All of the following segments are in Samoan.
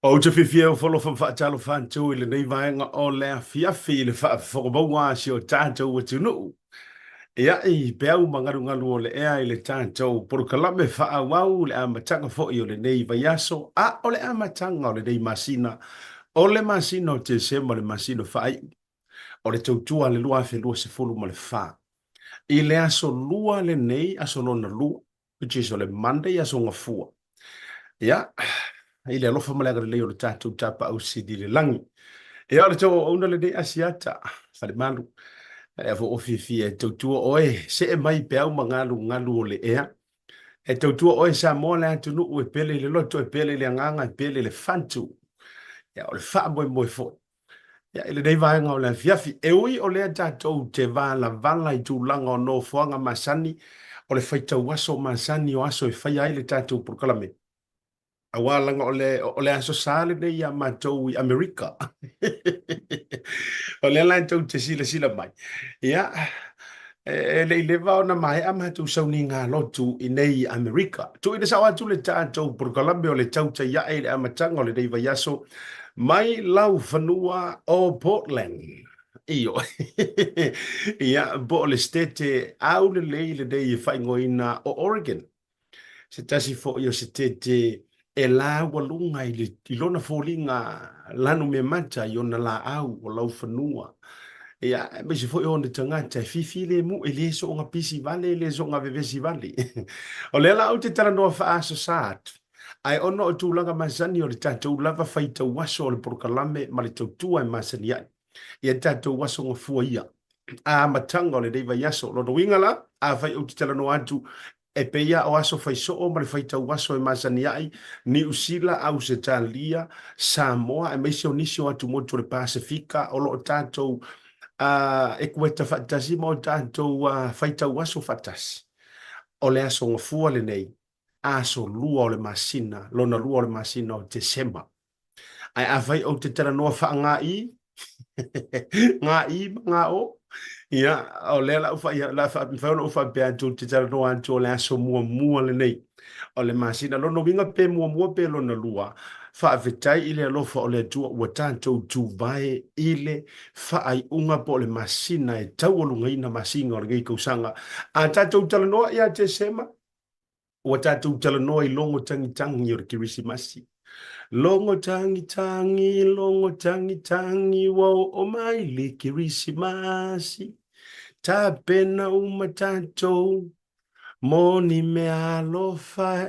Ou te fiafia e ofo alofa ma faatalofa atu i lenei vaega o le afiafi i le faafofoga maua a si o tatou atunuu. Ia, i peau ma galugalu o le ea i le tatou polokalame faaauau le amataga foi o lenei vaiaso, a o le amataga o lenei masina, o le masina o Tesema, le masina faaiu o le tautua a le 2024. I le aso lua lenei, aso lona lua, which is o le Monday, aso Gafua. Ia, i le alofa ma le agalelei o le tatou Tapaau Sili i le lagi. Ia, o le tou auauna lenei Asiata, Falemalu, e fo o fiafia e tautua oe, see mai peau ma galugalu o le ea. E tautua oe Samoa le atunuu e pele i le loto, e pele i le agaga, e pele i le fatu. Ia, o le faamoemoe foi. Ia, i lenei vaega o le afiafi, e ui o lea tatou te valavala i tulaga o nofoaga masani, o le faitau aso masani o aso e faia ai le tatou polokalame, aua laga o le, o le aso sa lenei iā matou i Amerika. O lea la tou te silasila mai, ia, e le i leva ona maea matou sauniga lotu i nei i Amerika. Tuuina sao atu le tatou polokalame o le tautai ae i le amataga o lenei vaiaso mai laufanua o Portland. Ioe. Ia, po o le Setete aulelei lenei e faaigoaina o Oregon. Se tasi foi o setete e laualuga i, le, i lona foliga lanumeamata i ona laau o laufanua. Ia, aemaise foi o ona tagata e fifilemu, e le soonga pisi vale, e le soonga vevesi vale. O lea la ou te talanoa faaasosā atu, ae ona o tulaga masani o le tatou lava faitau aso o le polokalame ma le tautua e masani ai ia tatou aso gafua ia amataga o lenei vaiaso. Lona uiga la, afai ou te talanoa atu e pei lava o aso fai soo ma le faitau aso e masani ai, Niu Sila, Ausetalia, Samoa, aemaise o nisi o atumotu o le Pasefika o lo o tatou ekueta faatasi ma o tatou faitau aso faatasi. O le aso Gafua lenei, aso lua o le masina, lona lua o le masina o Tesema. Ae afai ou te talanoa faaga'i, ga'i ma ga'o, ia, o lea la ou fai, la fa, mafai ona ou faapea atu ou te talanoa atu o le aso muamua lenei o le masina. Lona uiga pe muamua pe lona lua, faafetai i le alofa o le Atua ua tatou tuvae i le faaiuga po o le masina e taualugaina masina o lenei tausaga. A tatou talanoa ia Tesema, Ua tatou talanoa i logo tagitagi o le Kerisimasi. Logo tagitagi, logo tagitagi, ua oo mai le Kerisimasi. Tapena uma tatou mo ni mea alofa.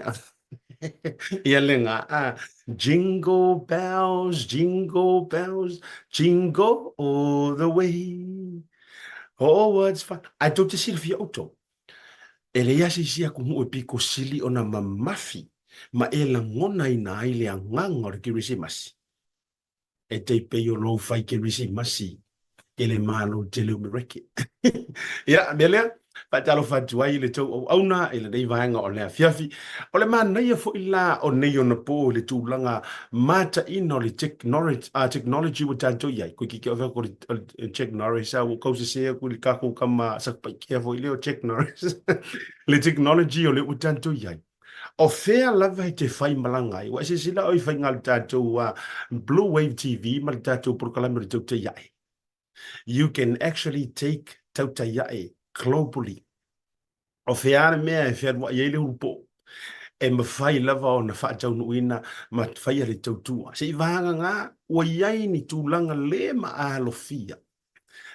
Ia lena, ah. Jingle bells, jingle bells, jingle all the way. Oh, what's fun. Ae tou te silafia outou. E leai lava se isi atunuu e pito sili ona mamafi ma e lagonaina ai le agaga o le Kerisimasi e tai pei o lou fai Kerisimasi i le Malo tele o Mereke. Ia, mea lea, faatalofa atu ai i le tou auauna i lenei vaega o le afiafi. O le manaia foi la o nei onapo i le tulaga mataina o le technology ua tatou i ai. Koe kike o le Chuck Norris, a ua kausese aku i le kākou kama Satupaitea foi lea o Chuck Norris. Le technology o lea ua tatou i ai. O fea lava e te faimalaga ai? Ua e silasila oe i faiga a le tatou Blue Wave TV ma le tatou polokalame o le Tautai Ae. You can actually take Tautai Ae globally. O fea le mea e fealuai ai le ulupoo? E mafai lava ona faataunuuina ma faia le tautua. Se i vagana ua i ai ni tulaga le maalofia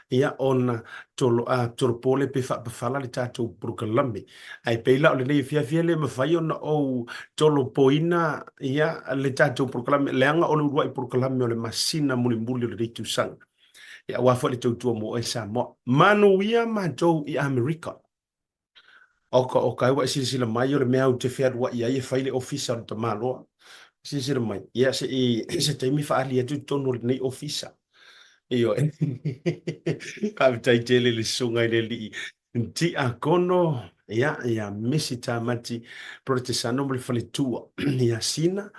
ia ona tolo, tolopole pe faapafala le tatou polokalame. Ae pei la o lenei afiafi e le mafai ona ou tolopoina ia le tatou polokalame, leaga o le uluai polokalame o le masina mulimuli o lenei tausaga. Ia, aua foi le tautua mo oe Samoa. Manuia matou i Amerika. Oka oka e ua e silasila mai o le mea ou te fealuai ai e fai le ofisa o le tamaloa. Silasila mai, ia se i se taimi faaali atu i totonu o lenei ofisa. Ioe. Faafetai tele i le susuga i le alii Tiakono, ia, ia Misi Tamati Porotesano ma le faletua ia Sina,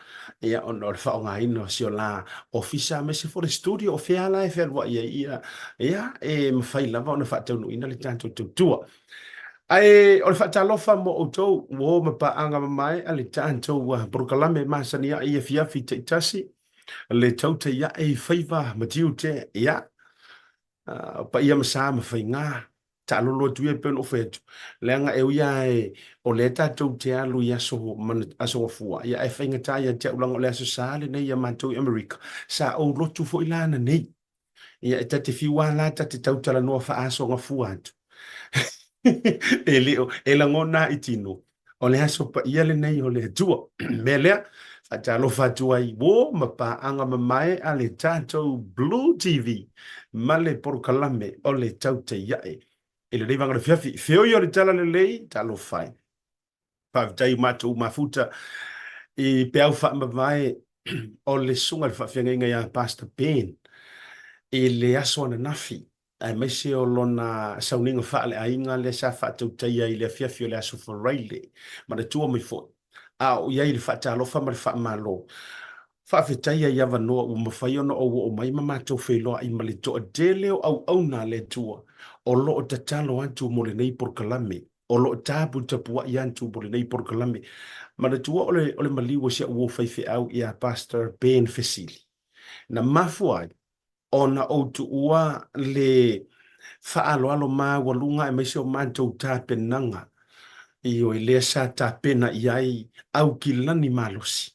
ia, ona o le faaaogaina o si o la ofisa aemaise foi le studio o fea la e fealuai ai, ia, ia, e mafai lava ona faataunuuina le tatou tautua. Ae o le faatalofa mo outou, uo ma paaga mamae a le tatou polokalame masani ai i afiafi taitasi. Le tautaiaʻe i faiva ma tiute, ia, paia ma sa ma faigā, taalolo atu ia e pei ona ou fai atu, leaga e ui lava e, o lea tatou te alu i aso, aso Gafua, ia ae faigata ia te au leaga o le Aso Sa lenei ia matou i Amerika, sa ou lotu foi la ananei. Ia e ta te fiu lava la ta te tautalanoa faa-aso Gafua atu. E le o, e lagona i tino, o le aso paia lenei o le Atua. Mea lea, faatalofa atu ai uo ma paaga mamae a le tatou Blue TV ma le polokalame o le Tautaiae i lenei vaega o le afiafi. Feoi o le tala lelei, talofa e. Faafetai i matou mafuta i peau faamavae o le susuga i le faafeagaiga ia Pastor Ben i le aso ananafi aemaise o lona sauniga faaleaiga lea sa faatautaia i le afiafi o le aso Faraile. Manatua mai foi, a o i ai le faatalofa ma le faamalo, faafetaia i avanoa ua mafai ona ou oo mai ma matou feiloai ma le toatele o auauna a le Atua o lo o tatalo atu mo lenei polokalame, o lo o taputapuai atu mo lenei polokalame. Manatua o le, o le maliu o si au uo faifeau ia Pastor Ben Fesili. Na mafua ai ona ou tuua le faaaloalo maualuga aemaise o matou tapenaga, ioe, lea sa tapena i ai Aukilani malosi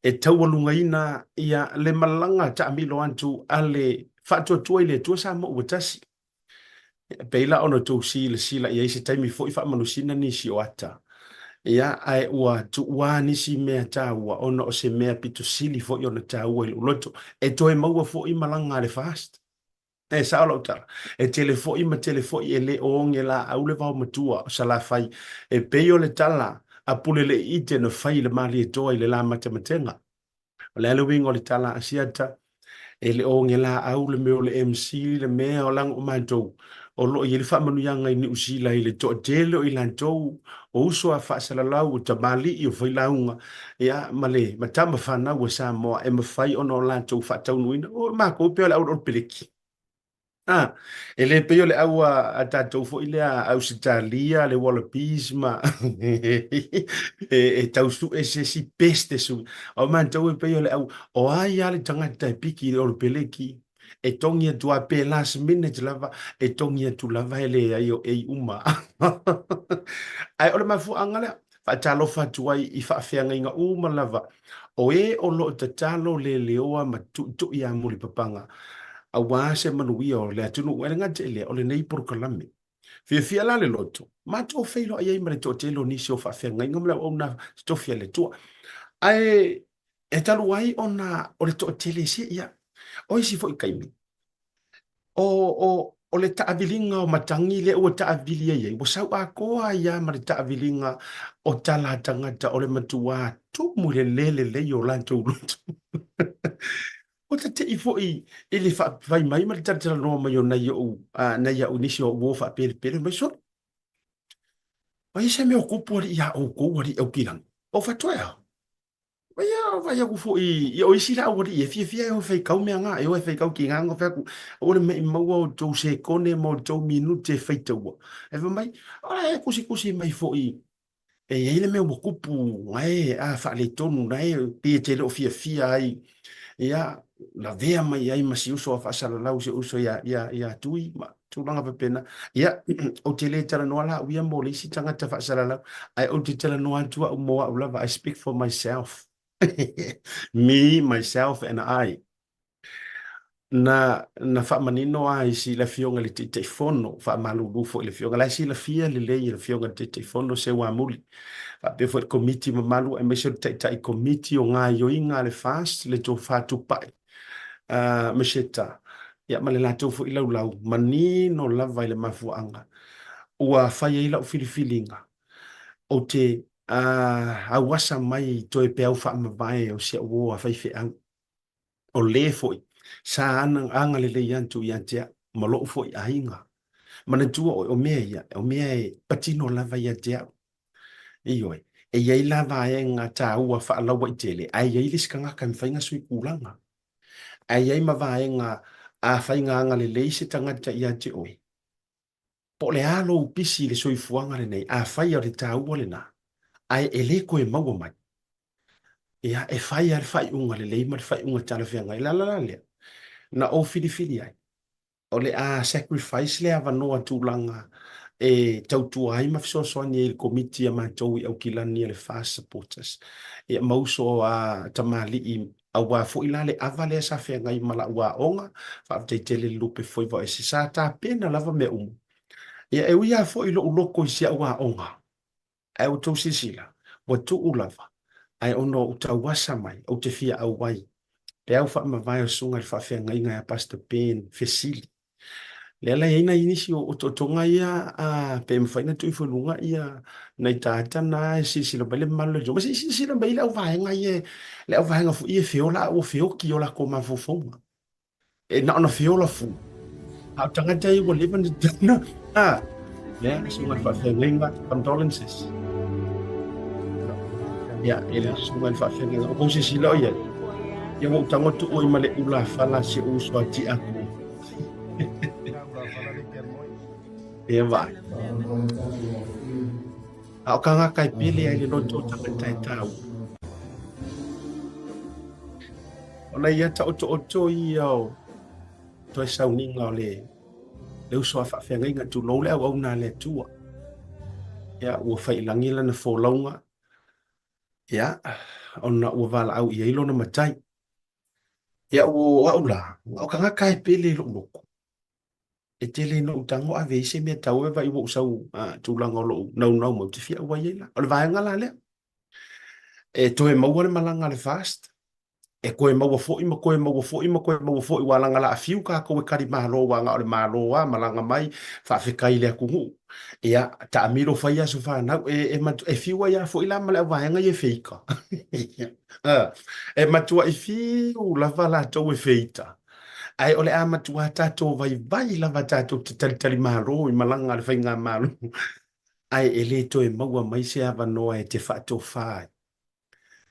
e taualugaina ia le malaga taamilo atu a le Faatuatua i le Atua Samoa ua tasi. E pei la ona outou silasila i ai se taimi foi faamanusina nisi o ata, ia, ae ua tuua nisi mea taua ona o se mea pito sili foi ona taua i lou loto, e toe maua foi malaga a le FAST. E sao lau tala, e tele foi ma tele foi e le o oge laau le vaomatua o Salafai, e pei o le tala a Puleleiite na fai i le Malietoa i le la matematega. O le a le uiga o le tala a Asiata? E le o oge laau le mea o le MC le mea o leaga o matou o lo o i ai le faamanuiaga i Niu Sila i le toatele o i latou o uso a faasalalau, o tamalii, o failauga, ia, ma le ma tama fanau a Samoa e mafai ona o latou faataunuuina. O matou e pei o le au o le peleki. A, e le pei o le au a tatou foi lea a Ausetalia, le Wallabies ma e tau sue se isi best e sui. O matou e pei o le au, o ai lava le tagata e piki i le Olopeleki, e togi atu lava pe last minute lava, e togi atu lava e leai o ei uma. Ae o le mafuaaga lea, faatalofa atu ai i faafeagaiga uma lava o e o lo o tatalo leleoa ma tuitui ia mulipapaga aua se manuia o le atunuu. E le gata i lea, o lenei polokalame. Fiafia la le loto, matou feiloai ai ma le toatele o nisi o faafeagaiga ma le auauna totofi a le Atua. Ae e talu ai ona o le toatele se ia, o isi foi taimi, o, o, o le taaviliga o matagi lea ua taavili ai ai, ua sau atoa ai lava ma le taaviliga o tala a tagata o le matuā tumu i le le lelei o latou loto. Ua tateʻi foi i le fai mai ma le talatalanoa mai o nai ou, nai au nisi o uo faapelepele mai solo. Ai se mea o kupu alii iā ʻoukou alii Aukilani. O fatoea. Ia, vaai atu foi, ia o isi la aualii e fiafia e o e faitau mea na, e o e faitau tiga na fai atu, aua le mea i maua outou sekone ma outou minute e faitaua. Ae fai mai, o la e tusitusi mai foi, e i ai le mea ua tupu na e a faaletonu na e pei e te le o fiafia ai, ia, lavea mai ai ma si uso a faasalalau si uso ia, ia, ia Tui ma tulaga faapena. Ia, ou te le talanoa la au ia mo le isi tagata faasalalau, ae ou te talanoa atu au mo au lava, I speak for myself. Me, myself and I. Na, na faamanino lava i si le Afioga i le Taitaifono, faamalulu foi i le Afioga, la e silafia lelei e le Afioga i le Taitaifono Seuamuli, faapea foi le Komiti mamalu aemaise o le Taitai Komiti o gaoioiga a le FAST, le Tofa Tupai Masheta, ia ma le latou foi laulau, manino lava i le mafuaaga ua fai ai lau filifiliga, ou te auasa mai i toe peau faamavae o si au uo a faifeau. O le foi sa agalelei atu ia te au ma lou foi aiga. Manatua oe, o mea ia, o mea e patino lava ia te au. Ioe, e i ai la vaega taua faalauaitele, ae i ai le isi tagata e mafai ona sui tulaga. Ae i ai ma vaega a fai na agalelei se tagata ia te oe, po o le a lou pisi i le soifuaga lenei, afai o le taua lena, ae e le toe maua mai. Ia, e fai lava le faaiuga lelei ma le faaiuga talafeagai. O le ala la lea na ou filifili ai, o le a sacrifice le avanoa tulaga e tautua ai ma fesoasoani ai i le komiti a matou i Aukilani a le FAST Supporters, ia ma uso a tamalii aua foi la le ava lea sa feagai ma lau aoga. Faafetai tele i le lupe foi vaoese, sa tapena lava mea uma. Ia, e ui lava foi i lou loto i si au aoga, Ae ua outou silasila, ua tuu lava, ae ona ou tauasa mai, ou te fia auai. Peau faamavae o Susuga i le Faafeagaiga ia Pastor Ben Fesili. Lea la e i ai nai nisi o otootoga ia a, pe mafai ona tuu ifo i luga ia nai tagata na e silasila mai le mamalu o le atunuu. Ma se i silasila mai le auvaega ia, le auvaega foi ia e feola a ua feoti o latou mafaufauga. E na ona feola fu. A o tagata ia ua leva ona tana. Ah, lea, susuga i le faafeagaiga, condolences. Ia, e le susuga i le faafeagaiga. O kou silasila o i ai. Ia ua ou tago atu oe ma le ula fala a si ou uso a Tiakono. Ia vaai. A o kāgaka e pele ai le loto o tagata e tāua. Ona ia taotooto ia o toe sauniga o le le uso a faafeagaiga tulou le auauna a le Atua. Ia, ua faiilagi lana folauga, ia, ona ua valaau i ai lona matai. Ia, o au la, o tagata e pele i lou loto. E tele ina ou tago ave ai se mea taua e vaai ua ou sau a, tulaga o lou naunau mai ou te fia auai ai la. O le vaega la lea. E toe maua le malaga a le FAST, e toe maua foi ma toe maua foi ma toe maua foi ua laga laa fiu tatou e tali malo aua na o le Malo lava malaga mai faafetai i le atunuu. Ia, taamilo fai aso fanau, e, e, e fiu ai lava foi la ma le auvaega ia e feita. E matuai fiu lava latou e feita. Ae o le a matua tatou vaivai lava tatou te talitali malo i malaga a le faigamalo. Ae e le toe maua mai se avanoa e te faatofa ai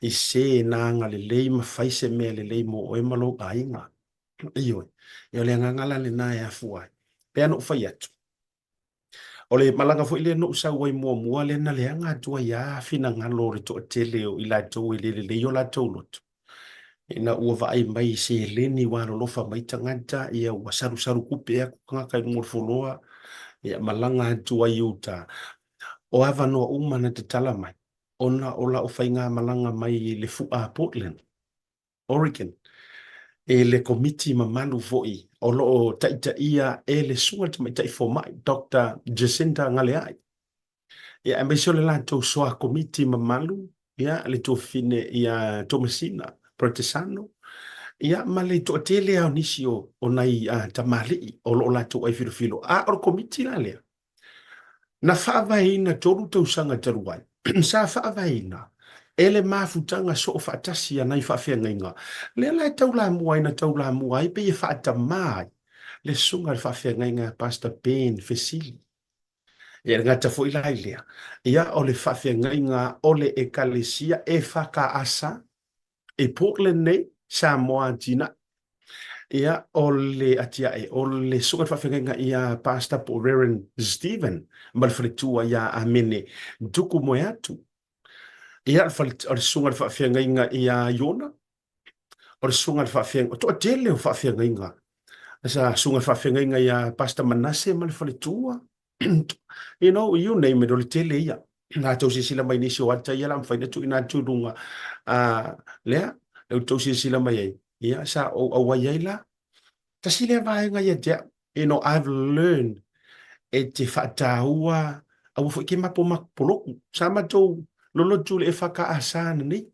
i se na agalelei ma fai se mea lelei mo oe ma lou aiga. Ioe, o le agaga la lena e afua ai. Pei ona ou fai atu, o le malaga foi lea na ou sau ai muamua lea na leaga atu ai lava finagalo o le toatele o i latou e le lelei o latou loto, ina ua vaai mai i seleni ua alolofa mai tagata, ia ua salusalu tupe atu tagata i luga o le foloa, ia malaga atu ai i uta. O avanoa uma na tatala mai, ona o lau faigamalaga mai i le fua Portland, Oregon, e le komiti mamalu foi o lo o taitaia e le Susuga i le Tamaitai Fomai, Doctor Jacinta Galeai. Ia, aemaise o le latou soa komiti mamalu, ia, le tuafafine ia Tomasina Protesano, ia, ma le toatele lava o nisi o, o nai tamalii o lo o latou ai filofilo. A o le komiti la lea, Na faavaeina 3 tausaga talu ai, sa faavaeina e le mafutaga soofaatasi a nai faafeagaiga, lea la e taulamua ai na taulamua ai pei e faatamā ai le susuga i le faafeagaiga ia Pastor Ben Fesili. Ia e le gata foi la i lea, ia o le faafeagaiga o le Ekalesia EFKS i Portland nei, Samoa Atinae. Ia, o le atiae, o le susuga i le faafeagaiga ia Pastor po o Reverend Stephen ma le faletua ia Amene Tuku Moeatu. Ia, o le susuga i le faafeagaiga ia Iona, o le susuga i le faafeagaiga, o toatele o faafeagaiga. Sa susuga i le faafeagaiga ia Pastor Manase ma le faletua. You know, you name it, o le tele ia. A outou silasila mai i nisi o ata ia o le a mafai ona tuuina atu i luga, lea, lea ua outou silasila mai ai, ia, sa ou auai ai la. Tasi lea vaega ia te au, you know, I've learned e te faataua, aua foi ke mapo poloku. Sa matou lolotu i le EFKS ananei.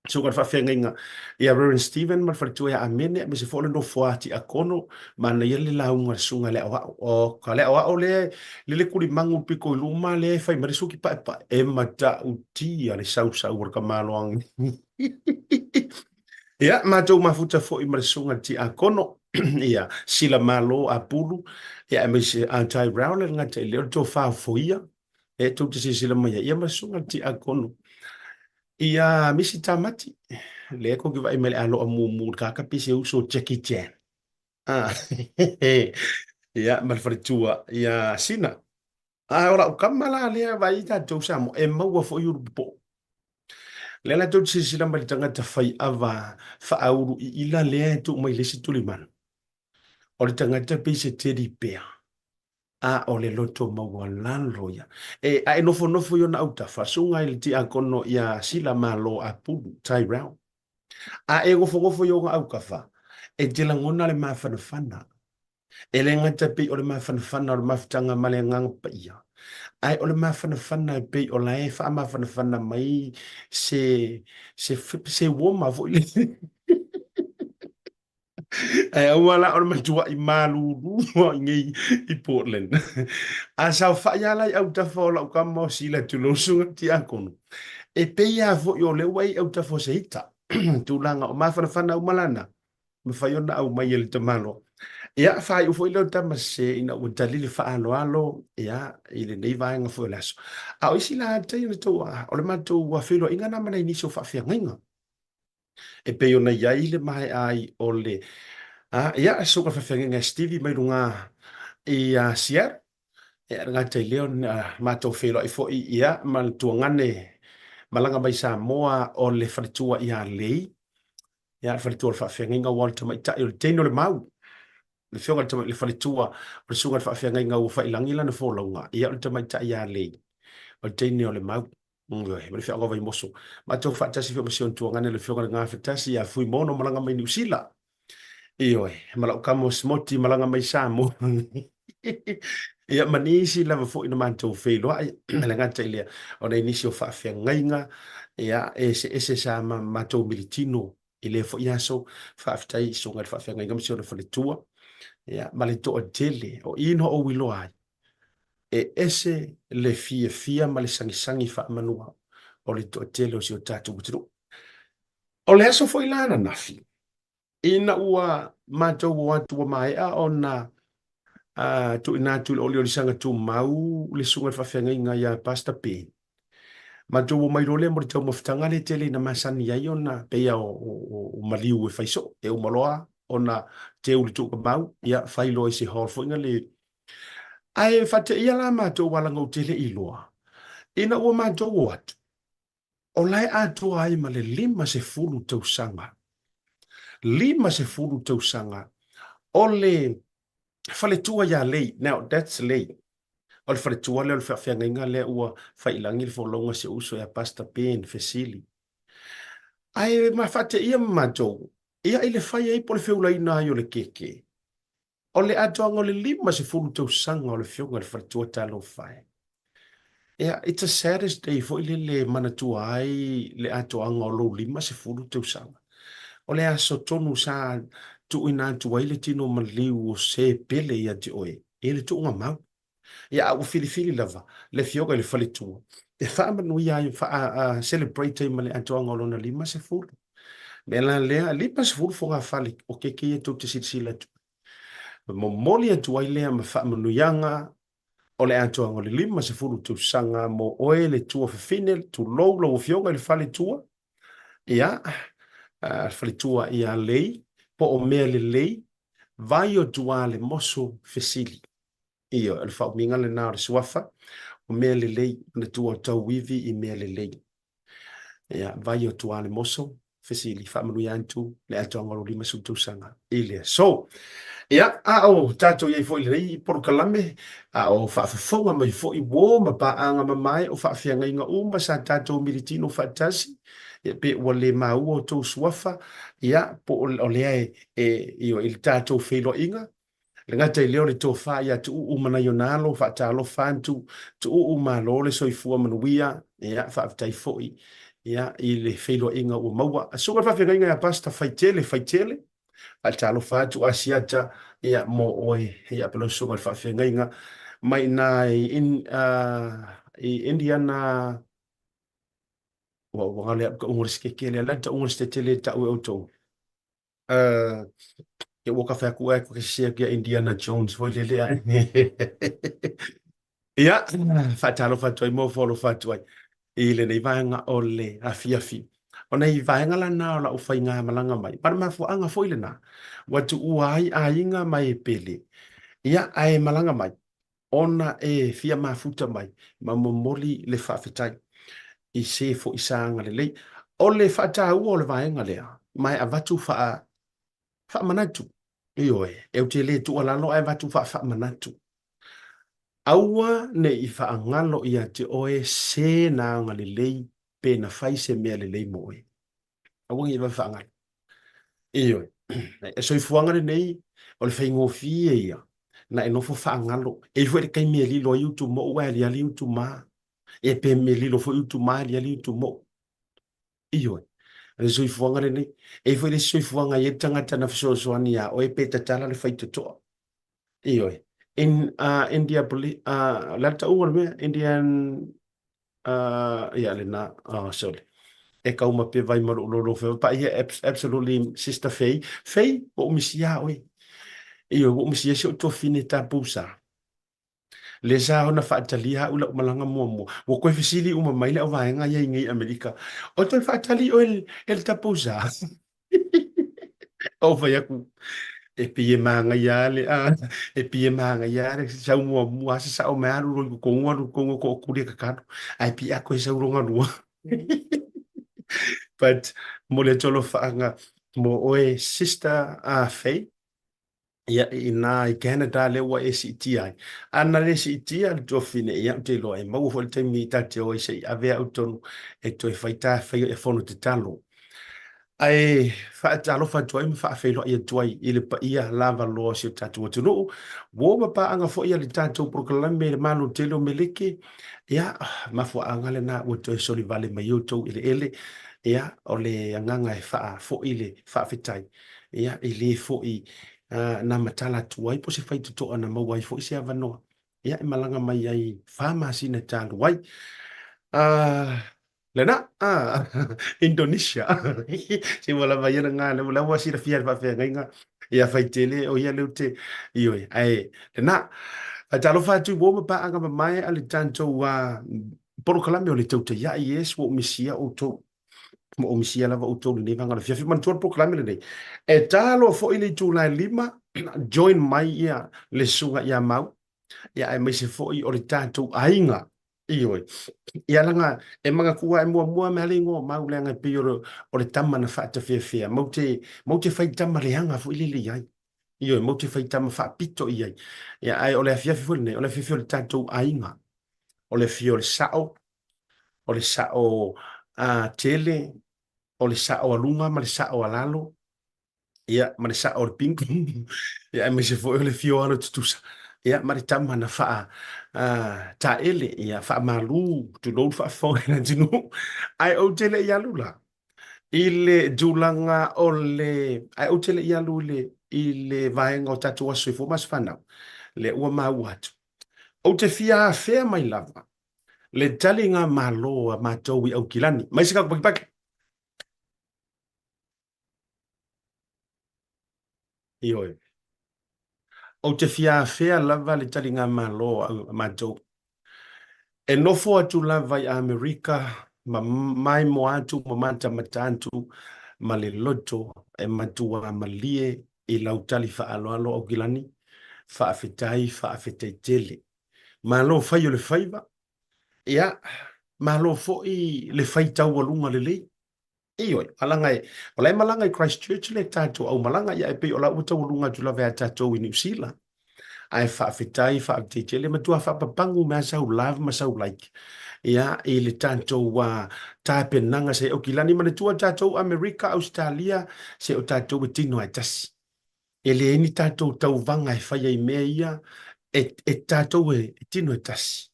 Susuga i le Faafeagaiga ia Reverend Stephen ma le faletua ia Amene, aemaise foi o le nofoa Tiakono, manaia le lauga a le susuga i le aoao. O ka le aoao lea lele tulimagu i le pito i luma lea e fai mai le suki paepae, e matautia le sausau o le tamaloaga. Ia, matou mafuta foi ma le susuga i le Tiakono, ia Sila Malo Apulu, ia aemaise a Tai Rowland, le gata i lea o le tofa o Foia, e tou te silasila mai ai, ia ma le susuga i le Tiakono. Ia Misi Tamati, lea kou te vaai mai le aloa mumu le kaka pei se uso Jackie Chan. Ah, ia, ma le faletua, ia Sina. A o lau kama la lea vaai tatou Samoa, e maua foi ulu popo'o. Lea la tou te silasila mai i le tagata faiava faaulu iila lea e tuu mai le isi tulimanu. O le tagata pei se teddy bear, a o le loto maualalo ia. E, a e nofonofo i ona autafa, susuga i le tiakono ia Sila Malo Apulu, Tyrell. A e nofonofo i ona aukafa, e te lagona le mafanafana. E le gata pei o le mafanafana o le mafutaga ma le Agaga Paia, ae o le mafanafana e pei o la e faamafanafana mai se, se, se uoma foi le. Ae aua la o le matuai malulu i nei i Portland. A saofai lava la i autafa o lau kama o Sila tulou susuga tiakono, e pei lava foi o lea ua i autafa o se ita. Tulaga o mafanafana uma lana, mafai ona aumai e le tamaloa. Ia, faaiu foi lea o tama sese ina ua tali le faaaloalo, ia, i lenei vaega foi o le aso. A o isi la tai na tou, o le matou feiloaiga na ma nai nisi o faafeagaiga. E pei ona i ai le maea ai o le, a, ia, susuga faafeagaiga e Stevie mai luga i Seattle. Ia, le gata i lea, na matou feiloai foi, ia, ma le tuagane malaga mai Samoa o le faletua ia Lei. Ia, le faletua o le faafeagaiga ua o le tamaitai o le teine o le mau. Le afioga i le tamaitai le faletua o le susuga i le faafeagaiga ua faiilagi lana folauga, ia o le tamaitai ia Lei, o le teine o le mau. Ioe, ma le feaoga o Vaimoso. Matou faatasi foi ma si ona tuagane le afioga i le Gafatasi ia Fuimono malaga mai Niu Sila. Ioe, ma lau kama o Smoti malaga mai Samoa. Ia, ma nisi lava foi na matou feiloai, e le gata i lea, o nai nisi o faafeagaiga, ia, e eseese sa ma matou militino i lea foi aso. Faafetai i susuga i le faafeagaiga ma si ona faletua, ia, ma le toatele o i na ou iloa ai, e ese le fiafia ma le sagisagi faamanua o le toatele o si o tatou atunuu. O le aso foi la ananafi, ina ua matou o atu ua maea ona tuuina atu i le oliolisaga tumau le susuga i le faafeagaiga ia Pastor Ben, matou o mai loa lea mo le taumafataga lea tele ina masani ai ona pei lava o maliu e fai soo, e uma loa ona teu le tuugamau, ia fai loa i se hall foi na le. Ae faateia la matou alagautele i loa, ina ua matou o atu, o la e atoa ai ma le 50 tausaga, 50 tausaga o le faletua ia Lei. Now, that's Lei. O le faletua lea o le faafeagaiga lea ua faiilagi le folauga a si ou uso ia Pastor Ben Fesili. Ae ma faateia ma matou, ia i le fai ai po o le feulaina ai o le keke, O le atoaga o le 50 tausaga o le afioga i le faletua talofa e. Ia, it's a saddest day foi lele e manatua ai le atoaga o lou 50 tausaga. O le aso tonu sa tuuina atu ai le tino maliu o se pele ia te oe i le tuugamau. Ia, a ua filifili lava le afioga i le faletua e faamanuia ai, faa-celebrate ai ma le atoaga o lona 50. Mea la lea, 50 fogafale o keke ia tou te silasila atu. Momoli atu ai lea ma faamanuiaga o le atoaga o le 50 tausaga mo oe le tuafafine, tulou lau afioga i le faletua, ia, le faletua ia Lei, po o mea lelei, vai o tua le moso fesili. Ioe, o le faaumiga lena o le suafa, o mea lelei, manatua o tauivi i mea lelei. Ia, vai o tua le moso, fesili, faamanuia atu le atoaga o lou 50 tausaga i le aso. Ia, a o tatou i ai foi i lenei polokalame, a o faafofoga mai foi uo ma paaga mamae o faafeagaiga uma sa tatou militino faatasi, ia, pe ua le maua outou suafa, ia, po o lea e, e, i le tatou feiloaiga, Le gata i lea o le tofa ia Tuuu ma nai ona alo, faatalofa atu, Tuuu malo le soifua manuia, ia faafetai foi ia i le feiloaiga ua maua. Susuga i le faafeagaiga ia Pastor Faitele Faitele, faatalofa atu Asiata ia mo oe ia pe lau susuga i le faafeagaiga mai ina i, in, i Indiana ua ua galo ia tauga o le sikeke lea, la tauga o le sitetele tau e outou. Ke ua ka whai atu ai ko ke sese atu ia Indiana Jones foi lele ai. Ia, faatalofa atu ai mo folofa atu ai i lenei vaega o le afiafi. O nei vaega lana o lau faiga malaga mai. Ma le mafuaaga foi lena, ua tuua ai aiga ma e pele. Ia, ae malaga mai, ona e fia mafuta mai ma momoli le faafetai i se foi sa agalelei. O le faataua o le vaega lea, ma e avatu faa, faamanatu. Ioe, e ou te le tuualalo ae avatu faafaamanatu. Aua ne i faagalo ia te oe se na agalelei pe na fai se mea lelei mo oe. Aua ne i vave faagalo. Ioe, e soifuaga lenei, o le faigofie ia na e nofo faagalo. E i ai foi le taimi e lilo ai utu mou ae aliali utu ma. E pe me lilo foi utu ma aliali utu mou. Ioe, o le soifuaga lenei. E i ai foi le isi soifuaga e i ai le tagata na fesoasoani iā oe pe tatala le faitotoa. Ioe. In India Police, o le a le tauga o le mea? Indian, ia lena, oh sorry. E kau ma pe vai ma lou lolo fe pa ia absolutely sister Faye. Faye, ua ou misia oe. Ioe, ua ou misia si ou tuafine tapusa. Lea sa ona faatalia au i lau malaga muamua. Ua toe fesili uma mai le auvaega ia i nei Amerika, O toe faatali oe e le tapusa? Ou fai atu, e pei e manaia lava le, a, e pei e manaia lava le sau muamua lava sasao mai alu loa i totonu, alu i totonu o tootuli e tatalo, ae pei a toe sau lona lua. But momoli atu alofaaga mo oe sister Faye. Ia, inā i Canada lea ua e siitia ai. A na le siitia le tuafafine, ia, ou te iloa e maua foi le taimi ta te o ai se i ave au tonu e toe fai ta fai e fono tatalo. Ae faatalofa atu ai ma faafeiloai atu ai i le paia lava loa o si o tatou atunuu. Ua ma paaga foi a le tatou polokalame i le Malo tele o Meleke. Ia, mafuaaga lena ua toe solivale mai ai outou eleele. Ia, o le agaga e faafoi le faafetai. Ia, e le foi na matala atu ai po o se faitotoa na maua ai foi se avanoa, ia, e malaga mai ai 4 masina talu ai. Lena, Indonesia, se ua lava ia lena, lea ua silafia e le faafeagaiga ia Faitele, o ia lea ou te, ioe, ae lena. Faatalofa atu i uo ma paaga mamae a le tatou polokalame o le Tautai Ai, yes, ua ou misia outou. Ma ou misia lava outou i lenei vaega o le afiafi. Manatua le polokalame lenei. E ta loa foi le itula e 5, join mai ia le susuga ia Mau, ia aemaise foi o le tatou aiga. Ioe. Ia leaga e manatua e muamua mai lava le igoa o Mau leaga e pei o le, o le tama na faatafeafea. Matou te, matou te fai tama leaga foi lele i ai. Ioe, matou te fai tama faapito i ai. Ia, ae o le afiafi foi lenei, o le afiafi o le tatou aiga. O le afio o le sao, o le sao tele, o le sao a luga ma le sao a lalo, ia, ma le sao o le pingo, ia, aemaise foi o le afio o alo tutusa, ia, ma le tama na faa taele, ia, faamalu, tulou le faafofoga i le atunuu. Ae ou te le i alu la i le tulaga o le, ae ou te le i alu i le vaega o tatou aso soifua ma aso fanau, lea ua maua atu. Ou te fia afea mai lava le taligamalo a matou i Aukilani. Mai se kakupakipaki. Ioe. Ou te fia afea lava le taligamalo a matou. E nofo atu lava i Amerika ma maimoa atu ma matamata atu ma le loto e matua malie i lau tali faaaloalo Aukilani. Faafetai, faafetai tele. Malo fai o le faiva, ia, malo foi le fai taualuga lelei. Ioe, malaga e, o la e malaga i Christchurch le tatou aumalaga, ia e pei o la ua taualuga atu lava ia tatou i Niu Sila. Ae faafetai, faafetai tele, matua faapapagu mai lava sau love ma sau like, ia, i le tatou tapenaga sa i Aukilani. Manatua tatou Amerika, Ausetalia, se o tatou e tino lava e tasi. E leai ni tatou tauvaga e faia i mea ia, e tatou e tino e tasi.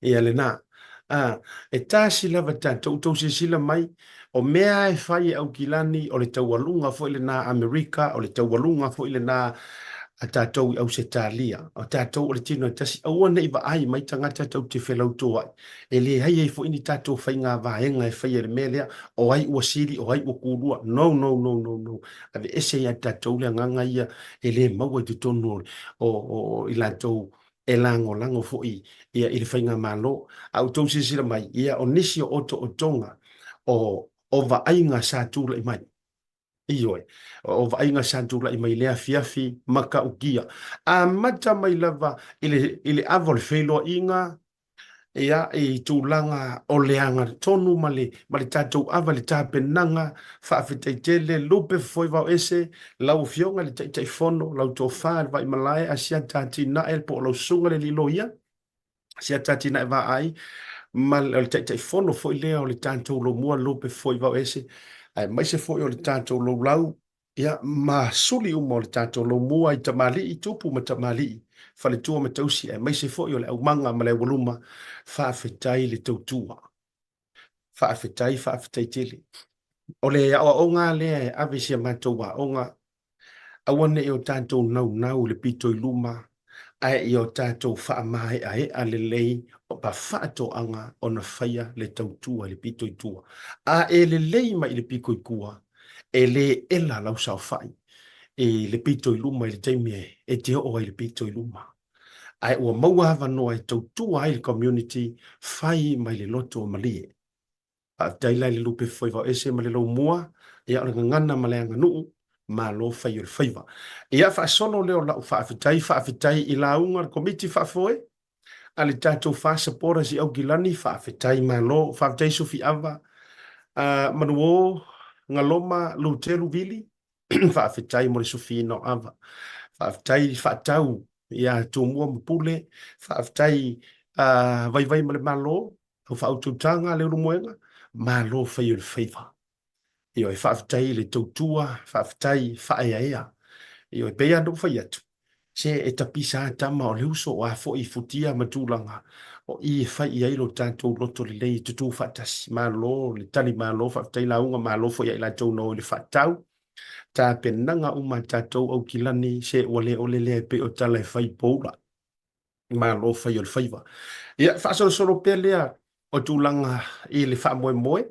Ia lena. A, e tasi lava tatou, outou silasila mai, o mea lava e fai e Aukilani, o le taualuga foi lena a Amerika, o le taualuga foi lena a tatou i Ausetalia. O tatou o le tino e tasi, aua ne i vaai mai tagata tou te felautoai. E leai ai foi ni tatou faiga vaega e faia i le mea lea, o ai ua sili, o ai ua kulua. No, no, no, no, no. Aveese ia tatou le agaga ia e le maua i totonu o i latou e lagolago foi ia i le faigamalo. A outou silasila mai, ia o nisi o otootoga o vaaiga sa tulai mai. Ioe, o vaaiga sa tulai mai i lea afiafi matautia. Amata mai lava i le ava o le feiloaiga, Ia, i tulaga o le agatonu ma le, ma le tatou ava i le tapenaga, faafetai tele, lupe fofoe vaoese, lau Afioga i le Taitaifono, lau Tofa i le Vaimalae, Asiata Atinae po o lau Susuga i le Alii Loia, Asiata Atinae Vaai, ma le Taitaifono foi lea o le tatou Lomua Lupe Fofoe Vaoese, aemaise foi o le tatou Loulau Ia, ma suli uma o le tatou lomua i tamalii, tupu ma tamalii, faletua ma tausi, aemaise foi o le aumaga ma le aualuma, faafetai le tautua. Faafetai, faafetai tele. O le aoaoga lea e ave i si a matou aoga, aua ne i o tatou naunau i le pito i luma, ae ia o tatou faamaeaea lelei ma faatoaga ona faia le tautua i le pito i tua. A e lelei mai i le pito i tua, e le ela lau saofai i le pito i luma i le taimi e te oo ai i le pito i luma. Ae ua maua avanoa e tautua ai le community, fai mai le loto malie. Faafetai la i le lupe fofoivaoese ma le lomua, ia o le gagana ma le aganuu, malo fai o le faiva. Ia faasolo lea o lau faafetai, faafetai i lauga a le Komiti Faafoe a le tatou FAST Supporters i Aukilani, faafetai malo, faafetai Sufi Ava, Manuo, Galoma, Lutelu Vili, faafetai mo le sufiina o ava, faafetai faatau ia Tumua ma Pule, faafetai Vaivai ma le Malo, lau faautautaga Leulumoega, malo fai o le faiva. Ioe, faafetai i le tautua, faafetai faaeaea. Ioe, pei lava ona ou fai atu, se e tapisa lava tama o le uso, o a foi futia ma tulaga, o i e fai i ai lo tatou loto lelei e tutū faatasi. Malo le tali malo, faafetai lauga, malo foi ia i latou na o i le faatau. Tapenaga uma a tatou Aukilani, se ua le ole lea e pei o tala e fai i poula. Malo fai o le faiva. Ia, faasolosolo pea lea o tulaga i le faamoemoe,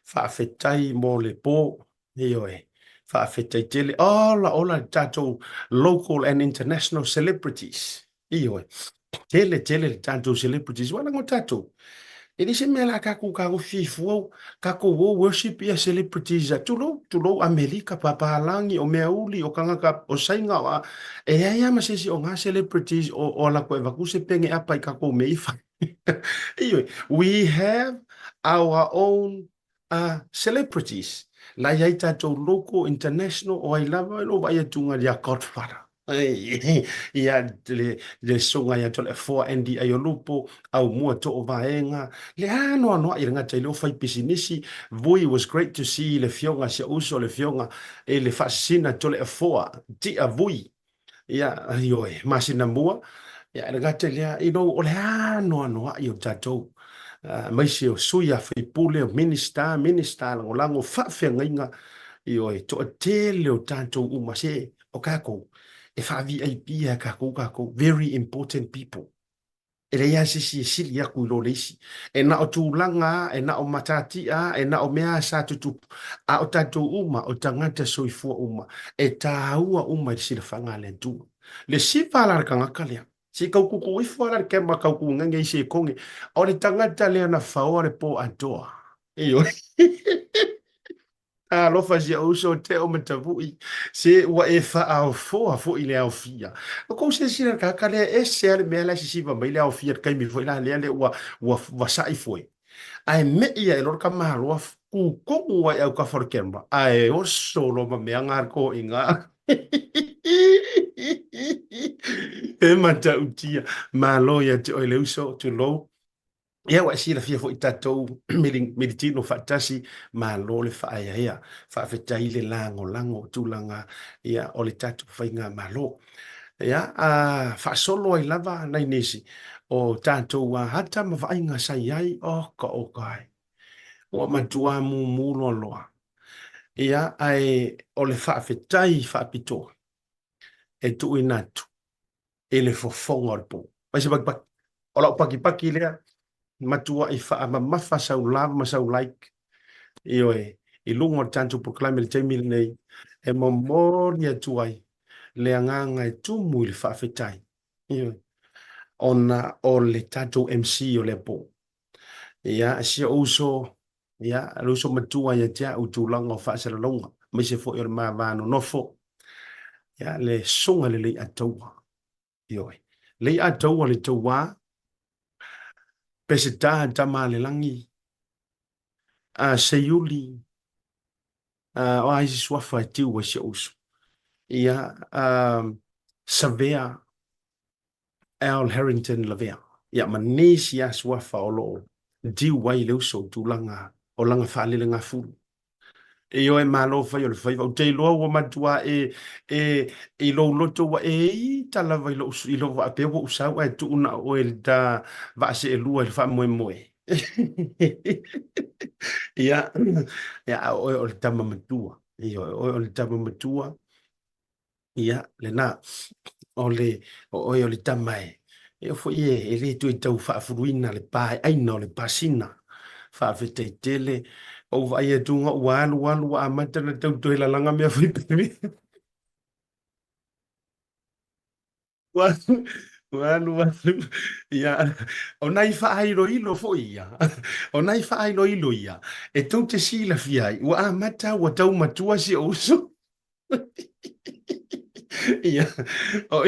faafetai mo le po, ioe, faafetai tele. Ola, ola le tatou local and international celebrities, ioe, tele tele le tatou celebrities, ua leaga o tatou, e leai se mea la tatou tagofi fua, tatou o worship ia celebrities, tulou, tulou Amerika, papalagi, o meauli, o tagata, o Saina, o a, e leai lava ma se isi o na celebrities o alu atu e avatu se pene apa i tatou mea i fai. Ioe, we have our own celebrities. La i ai tatou local, international, o ai lava, i lou vaai atu ia Godfather. Ia le susuga ia Toleafoa Andy Aiolupo, Aumua Toovaega, le anoanoai i le gata i lea o fai pisinisi. Vui was great to see le afioga si ou uso le afioga i le Faasisina Toleafoa Tia Vui. Ia, ioe, masina mua. Ia, e le gata i lea, you know, o le anoanoai o tatou, aemaise o sui a faipule, o Minista, Minista lagolago, faafeagaiga, ioe, toatele o tatou uma, se o tatou, e faa-VIP lava e tatou tatou, very important people. E leai lava se isi e sili atu i lo le isi. E na o tulaga lava, e na o matatia lava, e na o mea lava sa tutupu, a o tatou uma, o tagata soifua uma, e taua uma i le silafaga a le Atua. Le siva la le tagata lea, se i tau tutu ifo lava la le kema tau kugege i se koge, o le tagata lea na faoa le po atoa. Ioe. Alofa si ou uso Teo ma Tavui, se ua e faaofoa foi i le aofia. O kou silasila i le tagata lea, e ese lava le mea la e sisiva mai le aofia i le taimi foi la lea, lea ua, ua, ua sa'i foe. Ae me'i ae loa le tamaloa ku tonu ai i autafa o le camera, ae oso loa ma mea na le toeaiina. E matautia. Malo ia te oe le uso, tulou. Ia, ua e silafia foi tatou militino faatasi, malo le faaeaea, faafetai le lagolago o tulaga ia o le tatou faigamalo. Ia, a faasolo ai lava nai nisi o tatou ata ma vaaiga sa i ai, oka oka ai, ua matua mumu loaloa. Ia, ae o le faafetai faapitoa e tuuina atu i le fofoga o le po. Fai se pakipaki. O lau pakipaki lea, matuai faamamafa sau love ma sau like, ioe, i luga o le tatou polokalame i le taimi lenei, e momoli atu ai le agaga e tumu i le faafetai, ioe, ona o le tatou MC o lea po. Ia, si ou uso, ia, le uso matua ia te au i tulaga o faasalalauga, aemaise foi o le ma va nonofo, ia, le susuga i le Leiataua. Ioe. Leiataua le tauā. Peseta Tamalelagi, a Seiuli, o a isi suafa e tiu ai si ou uso. Ia, Savea, Al Harrington Lavea. Ia, ma nisi lava suafa o lo o diu ai le uso i tulaga o lana faalelegafulu. Ioe, malo fai o le faiva. Ou te iloa ua matua e, e, i lou loto ua e ita lava i lou, i lou faapea ua ou sau ae tuu na o oe i le ta vaa seelua i le faamoemoe. Ia, ia, a o oe o le tama matua. Ioe, o oe o le tama matua. Ia, lena, o le, o oe o le tama e, e oo foi e, e le toe tau faafuluina le paeaina o le pasina. Faafetai tele, ou vaai atu ua alu alu ua amata ona tau toe lalaga mea fai pele. Ua ua alu alu, ia, o nai faailoilo foi ia, o nai faailoilo ia, e tou te silafia ai, ua amata ua tau matua si ou uso. Ia, o,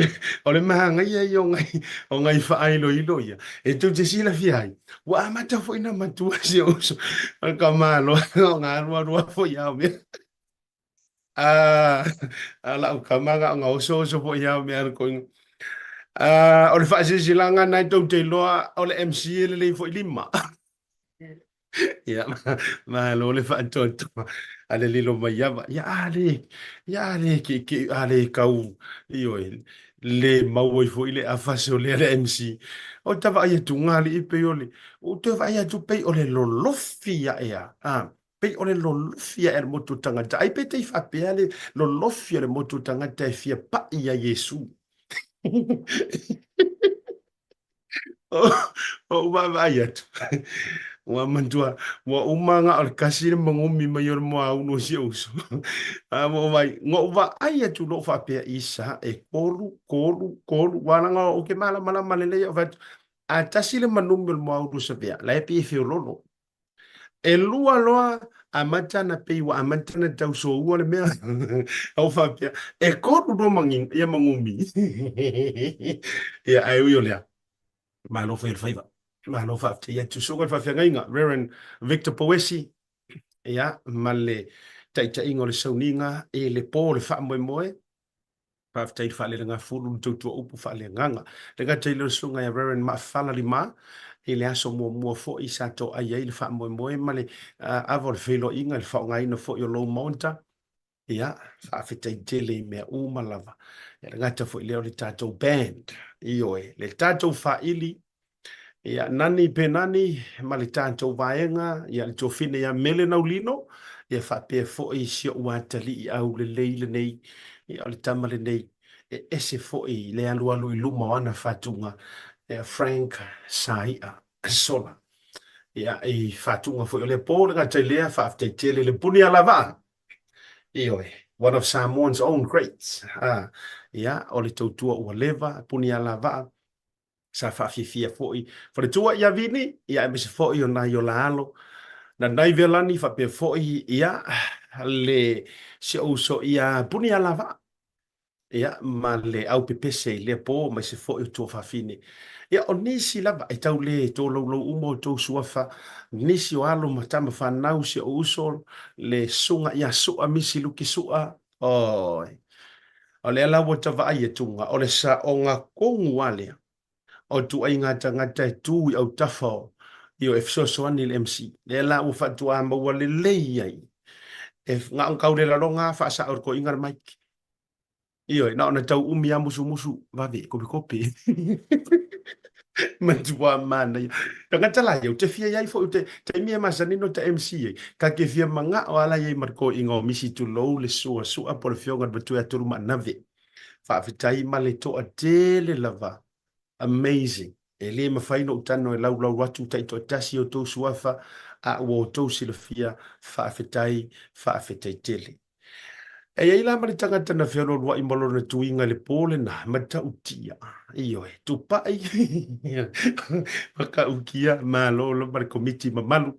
o le manaia ia o nai, o nai faailoilo ia, e tou te silafia ai, ua amata foi ona matua si ou uso. O le ka malo, o ngā alu alu foi ao mea. A, a lau kama nga nga oso oso foi ao mea ko inga. A, o le faasilasilaga na e tou te iloa o le MC e lelei foi lima. Ia, malo le faatoatoa a le lilo mai ava. Ia, a le, ia a le ke ke a le kau ioe le maua ai foi le afa se o lea le MC. O ta vaai atu ngā alii pei o le, ou te vaai atu pei o le lolofi ae a. A, pei o le lolofi ae o le motu o tagata. Ai pe te i faapea le lolofi o le motu o tagata e fia paʻi iā Iesu. Ou vaavaai atu, ua matua, ua uma na o le kasi le magomi mai o le moaulu o si ou uso. A ua ou vaai, na ou vaai atu loa faapea, isa, e kolu, kolu, kolu, ua leaga ou te malamalama lelei au fai atu, a tasi le manumi o le moaulu o Savea, la e pei e feololo. E lua loa amata na pei ua amata na tau soua le mea. Au faapea, e kolu loa mangi, ia magumi. Ia, ae ui o lea, malo fai o le faiva. Malo faafetai atu. Susuga i le faafeagaiga, Reverend Victor Pouesi, ia, ma le taitaiga o le sauniga i le po o le faamoemoe. Faafetai i le faalelegafulu le tautua upu faaleagaga. Le gata i lea o le susuga ia Reverend Maafala Lima, i le aso muamua foi sa toai ai le faamoemoe ma le ava o le feiloaiga i le faaaogaina foi o lou maota. Ia, faafetai tele i mea uma lava. Ia, le gata foi lea o le tatou band. Ioe, le tatou faili Ia, nani pe nani ma le tatou vaega, ia le tuafine ia Mele Naulino, ia faapea foi si ou atalii aulelei lenei, ia o le tama lenei, e ese foi le alualu i luma o ana faatuga, ia Frank Saia Sola. Ia, i faatuga foi o lea po, le gata i lea, faafetai tele le puni alavaa, ioe, one of Samoan's own greats, ah, ia, o le tautua ua leva, puni alavaa, sa faafiafia foi faletua ia Vini, ia aemaise foi o nai o la alo na nai Velani faapea foi ia le si ou uso ia Punialavaa ia ma le au pepese i lea po aemaise foi o tuafafine. Ia o nisi lava e tau le tolaulau uma o outou suafa, nisi o alo ma tama fanau si ou uso le susuga ia Sua Misi Luki Sua, oi. O lea la ua ta vaai atu nga, o le saoga kogu lava lea o ituaiga tagata e tu i autafa o ioe e fesoasoani i le MC. Lea la ua faatuā maua lelei ai e na ona tau le laloga lava faasao e le toeaina le mic. Ioe, na ona tau umi lava musumusu, vave, kopekope. Matua manaia. Tagata la ia, ou te fia i ai foi, ou te, taimi e masani ona ta MC ai, ta te fia manao lava la i ai ma le toeaina o Misi tulou le sua sua po o le afioga i le matua ia Tolumaanave. Faafetai ma le toatele lava. Amazing. E le mafai ona ou tago e laulau atu taitoatasi outou suafa, a ua outou silafia, faafetai, faafetai tele. E i ai la ma le tagata na feolooloai ma lona tuiga i le po lena, matautia, ioe, tupai, matautia, malo lava le komiti mamalu.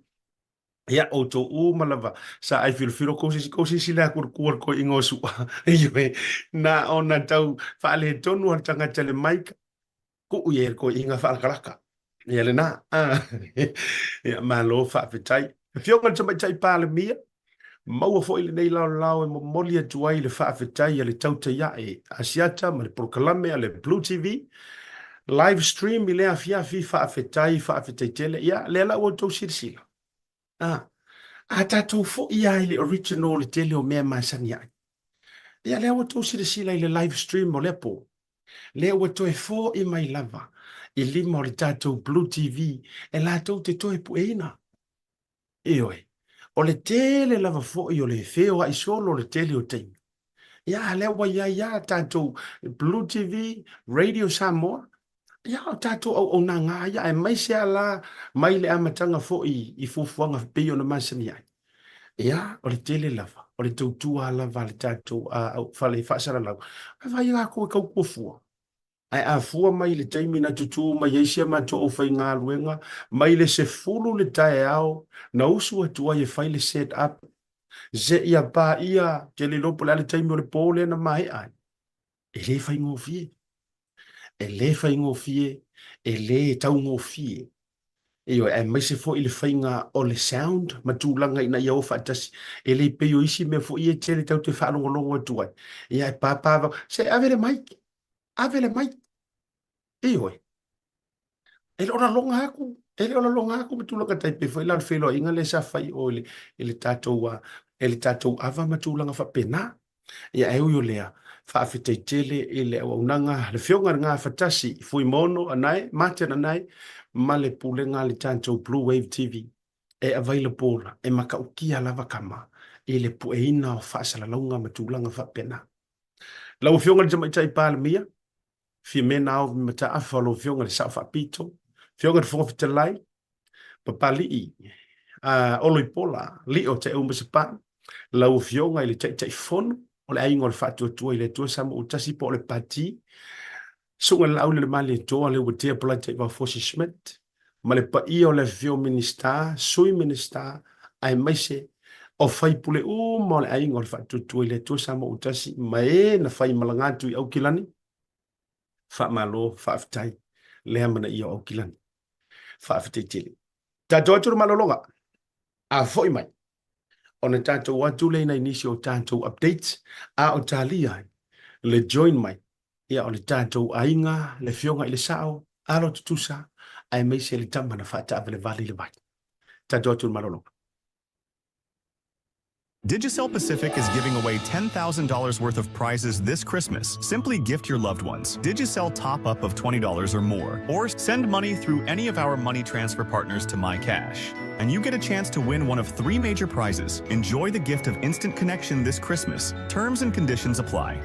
Ia, outou uma lava, sa ai filofilo kou sisi, kou sisi le aku kua le koiinga o sua, ioe, na ona tau faaletonu o le tagata le maika, kuu i ai le koiinga faalakalaka. Ia lena. Ia, malo faafetai. Afioga i le Tamaitai Palemia, maua foi lenei laolao e momoli atu ai le faafetai a le tautai ae Asiata ma le polokalame a le Blue TV live stream i lea afiafi, faafetai, faafetai tele. Ia, lea la ua outou silasila. A, a tatou foi lava i le original le tele o mea masani ai. Ia, lea ua outou silasila i le live stream o lea po. Lea ua toe fo'i mai lava i lima o le tatou Blue TV e latou te toe pueina. Ioe, o le tele lava foi o le feoai solo le tele o taimi. Ia, a lea ua i ai lava tatou Blue TV, Radio Samoa, ia, o tatou auaunaga ia, aemaise lava la mai le amataga foi i fuafuaga pei ona masani ai. Ia, o le tele lava, o le tautua lava a le tatou fale faasalalau, e vaai lakou e tautua fua. Ae a fua mai i le taimi na tutū mai ai si a matou aufaigaluega, mai le 10 le taeao na usu atu ai e fai le set up, seia paia, te le iloa po o le a le taimi o le po lea na maea ai. E le faigofie. E le faigofie, e le taugofie. Ioe, aemaise foi le faiga o le sound ma tulaga ina ia o faatasi. E le pei o isi mea foi ia e tele tatou te faalogologo atu ai. Ia, e pāpā, se ave le mic, ave le mic. Ioe. E le o laloga aku, e le o laloga aku ma tulaga tai pei foi la o le feiloaiga lea sa fai o i le, i le tatou, i le tatou ava ma tulaga faapena. Ia, e ui o lea, faafetai tele i le auaunaga, le Afioga i le Gafatasi, Fuimaono Anae, Martin Anae, ma le pulega a le tatou Blue Wave TV e available, e matautia lava kama i le pueina o faasalalauga ma tulaga faapena. Lau Afioga i le Tamaitai Palemia, Fiamē Naomi Mataafa, lau Afioga i le Sao Faapito, Afioga i le Fofoga Fetalai, Papalii, Oloipola, Lio Taeu Masapau, lau Afioga i le Taitaifono o le Aiga o le Faatuatua i le Atua Samoa po o le Pati, Susuga i le Laauli o le Malietoa, Leuatea Polataivao Fosi Schmidt, ma le paia o le afifio o Minisita, Sui Minisita, aemaise o faipule uma o le Aiga o le Faatuatua i le Atua Samoa ma e na faimalaga atu i Aukilani, faamalo, faafetai le amanaia o Aukilani. Faafetai tele. Tatou atu le malologa, a foi mai, ona tatou atu lea i nai nisi o tatou updates, a o talia ai le join mai ia o le tatou aiga, le Afioga i le Sao, alo tutusa, aemaise le tama na faataavalevale i le vai. Tatou atu le malologa. Digicel Pacific is giving away $10,000 worth of prizes this Christmas. Simply gift your loved ones Digicel top up of $20 or more, or send money through any of our money transfer partners to MyCash. And you get a chance to win one of three major prizes. Enjoy the gift of instant connection this Christmas. Terms and conditions apply.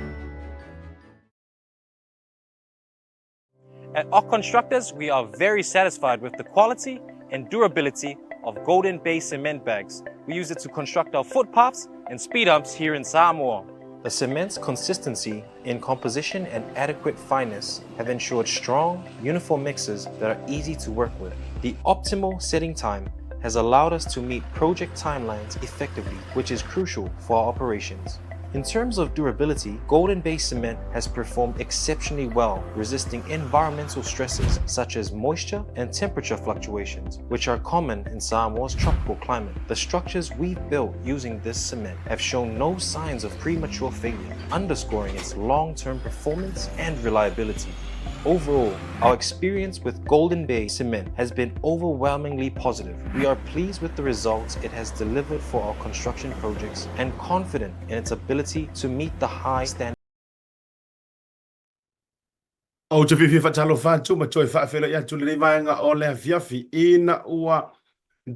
At Ock Constructors, we are very satisfied with the quality and durability of Golden Bay cement bags. We use it to construct our footpaths and speed humps here in Samoa. The cement's consistency in composition and adequate fineness have ensured strong, uniform mixes that are easy to work with. The optimal setting time has allowed us to meet project timelines effectively, which is crucial for our operations. In terms of durability, Golden Bay cement has performed exceptionally well, resisting environmental stresses such as moisture and temperature fluctuations, which are common in Samoa's tropical climate. The structures we've built using this cement have shown no signs of premature failure, underscoring its long-term performance and reliability. Overall, our experience with Golden Bay Cement has been overwhelmingly positive. We are pleased with the results it has delivered for our construction projects and confident in its ability to meet the high standards. Ou te fiafia faatalofa atu ma toe faafeiloai atu lenei vaega o le afiafi ina ua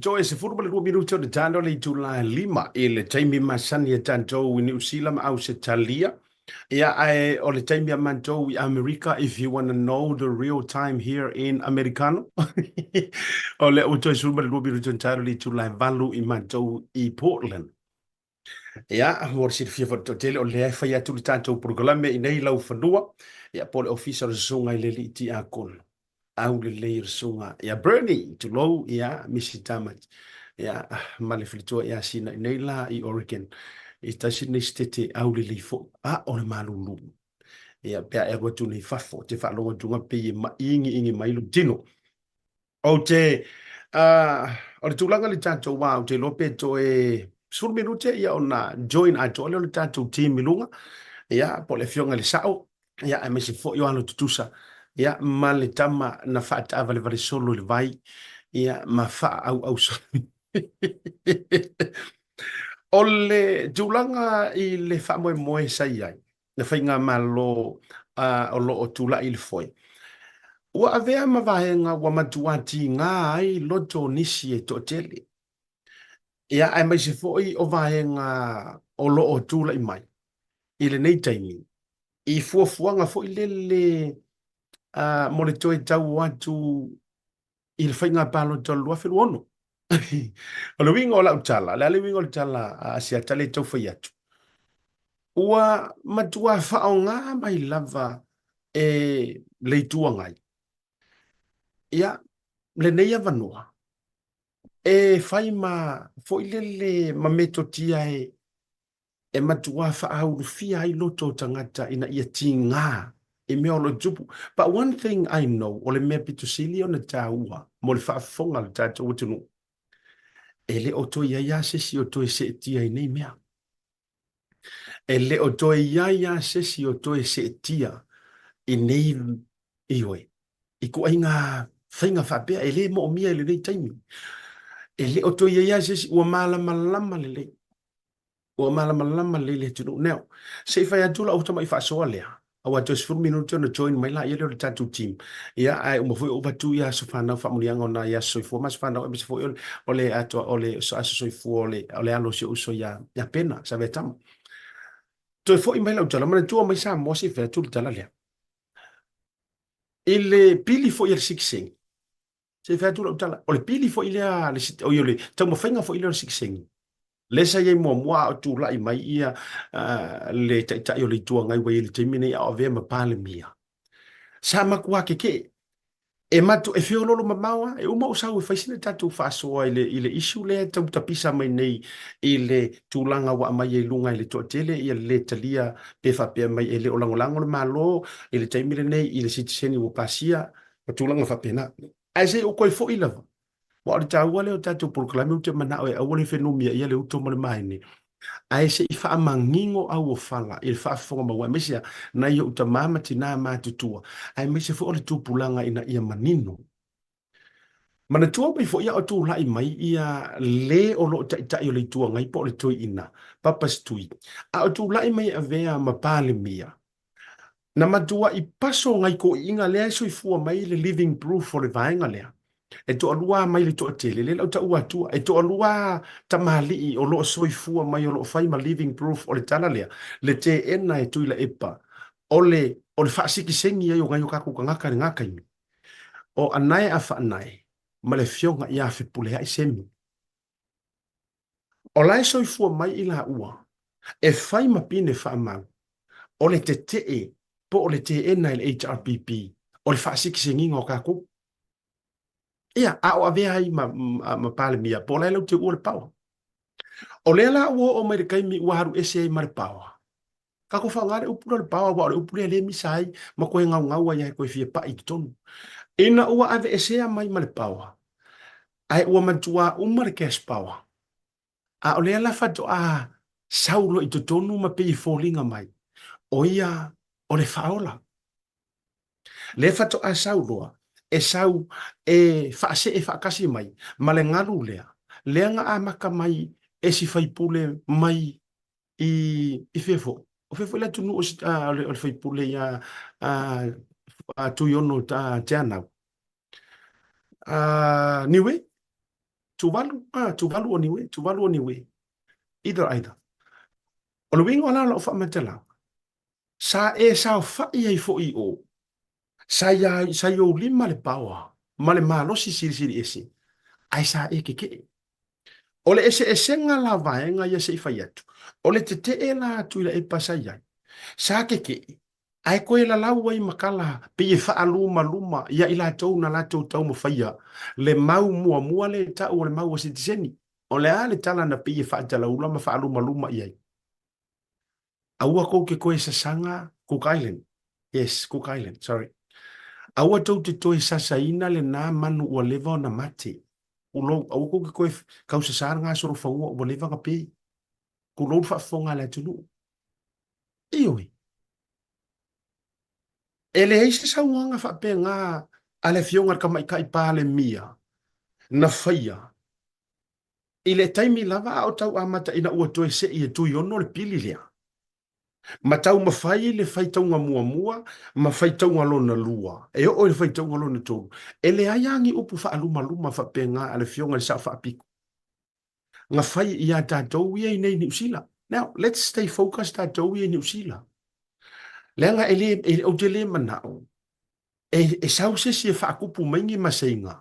toe 12 minute o le talo le itula e 5 i le taimi masani a tatou i Niu Sila ma Ausetalia. Ia, ae o le taimi a matou i Amerika, if you wanna know the real time here in Americano, o lea ua toe 12 minute o le talo le itula e 8 i matou i Portland. Ia, mo le silafia foi le toatele, o lea e fai atu le tatou polokalame i nei laufanua, ia, po o le ofisa o le Susuga i le Alii Tiakono, aulelei o le Susuga ia Bernie, tulou, ia, Misi Tamati, ia, ma le faletua ia Sina i nei la i Oregon, i tasi lenei setete aulelei foi, a o le malulu. Ia, pe a e alu atu nei i fafo, te faalogo atu ngā pei e maʻigiʻigi mai lou tino. Ou te, uh, o le tulaga i le tatou wā, ou te iloa pe toe 10 minute ia ona join atoa lea o le tatou team i luga, ia, po o le afioga i le Sao, ia, aemaise foi o alo tutusa, ia, ma le tama na faataavalevale solo i le vai, ia, ma faaauau solo. O le tulaga i le faamoemoe sa i ai, le faigamalo o lo o tulai i le foe, ua avea ma vaega ua matua tiga ai loto o nisi e toatele, ia, aemaise foi o vaega o lo o tulai mai i lenei taimi i fuafuaga foi lele mo le toe tau atu i le faiga palota o le 2026. O le uiga o lau tala, o le a le uiga o le tala a Asiata lea e tau fai atu? Ua matua faaaoga mai lava e le Itu Agai ia lenei avanoa e fai ma foi lele ma metotia e e matua faaulufia ai loto o tagata ina ia tiga i mea o lo o tupu. But one thing I know, o le mea pito sili ona taua mo le faafofoga a le tatou atunuu, e le o toe i ai lava se isi o toe seetia i nei mea. E le o toe i ai lava se isi o toe seetia i nei, ioe, ituaiga faiga faapea e le moomia i lenei taimi. E le o toe i ai lava se isi ua malamalama lelei. Ua malamalama lelei le atunuu. Now, se i fai atu lau tamai faasoa lea, aua toe 10 minute ona join mai laia lea o le tatou team. Ia, ae uma foi ou avatu ia aso fanau faamanuiaga o nai aso soifua ma aso fanau aemaise foi o le atoa o le aso soifua o le alo o si ou uso ia ia Pena Saveatama. Toe foi mai lau tala, manatua mai Samoa se i fai atu le tala lea. I le pili foi a le sitiseni, Se i fai atu lau tala, o le pili foi lea, le, oi, o le taumafaiga foi lea o le sitiseni, lea sa i ai muamua a o tulai mai ia le Taitai o le Itu Agai ua i ai i le taimi nei a o avea ma Palemia. Sa matua kekeʻe. E matu, e feololo mamao lava, e uma ou sau e fai sina tatou faasoa i le, i le issue lea e tau tapisa mai nei i le tulaga ua aumai ai i luga i le toatele ia le lē talia pe faapea mai e le o lagolago le Malo i le taimi lenei i le sitiseni ua pasia ma tulaga faapena. Ae se i ou toe foi lava, aua o le taua lea o tatou polokalame ou te manao e aua le fenumiaia le uto ma le maene, ae se i faamanino auofala i le faafofoga maua, aemaise lava nai ou tama ma tina matutua, aemaise foi o le tupulaga ina ia manino. Manatua mai foi a o tulai mai ia le o lo o taitai o le Itu Agai po o le Toeaina, Papa Stui, a o tulai mai e avea ma Palemia, Na matuai paso nai toeaiina lea e soifua mai le living proof o le vaega lea. E toalua mai le toatele, lea lau taua atua, e toalua tamalii o lo o soifua mai o lo o fai ma living proof o le tala lea, le teena e Tuilaepa o le, o le faasikiseni ai o nai o tatou tagata i lena taimi. O Anae Afaanae ma le afioga ia Fepuleai Semi. O la e soifua mai i laua e fai ma pine faamau, o le tetee po o le teena i le HRPP, o le faasikiseniga o tatou. Ia, a o avea ai ma, ma, ma Palemia, po o la e lau te uua le power. O lea la ua oo mai le taimi ua alu ese ai ma le power. Tatou faaaoga le upu lea o le power, aua o le upu lea e le misa ai ma toe gaugau ai lava e toe fia pai i totonu. Ina ua aveesea mai ma le power, ae ua matua uma le cash power, a o lea la faatoa sau loa i totonu ma pei e foliga mai, o ia o le faaola. Lea faatoa sau loa, e sau e faasee faatasi mai ma le galu lea, lea na amata mai e si faipule mai i, i fea foi? O fea foi le atunuu o, o le, o le faipule ia a, a Tuiono a Teanau? A, Niue? Tuvalu? Ah, Tuvalu o Niue? Tuvalu o Niue? Either, either. O le uiga o la lau faamatalaga, sa e saofai ai foi i o, sa ia, sa i ou lima le paoa ma le malosi silisili ese, ae sa e kekeʻe. O le eseesega la o vaega ia se i fai atu, o le tetee la a Tuilaepa sa i ai, sa kekeʻe, ae toe lalau ai ma tala pei e faalumaluma ia i latou na latou taumafaia le mau muamua lea e tau o le mau a sitiseni. O le a le tala na pei e faatalaula ma faalumaluma i ai? Aua kou te toe sasaga Cook Island. Yes, Cook Island, sorry. Aua tou te toe sasaina lenā manu ua leva ona mate. Tulou, aua tou te toe tausasā le gasolo fanua ua leva ona pe. Tulou le faafofoga a le atunuu. Ioe. E leai se saunoaga faapena a le Afioga i le Tamaitai Palemia na faia i le taimi lava a o tau amata ina ua toe sei e Tuiono le pili lea. Ma taumafai le faitauga muamua ma faitauga lona lua, e oo i le faitauga lona tolu, e leai lava ni upu faalumaluma faapena a le Afioga i le Sao Faapito na fai iā tatou ia i nei Niu Sila. Now, let's stay focused tatou ia i Niu Sila. Leaga e le, e, ou te le manao e, e sau se isi e faakupu mai ni maseiga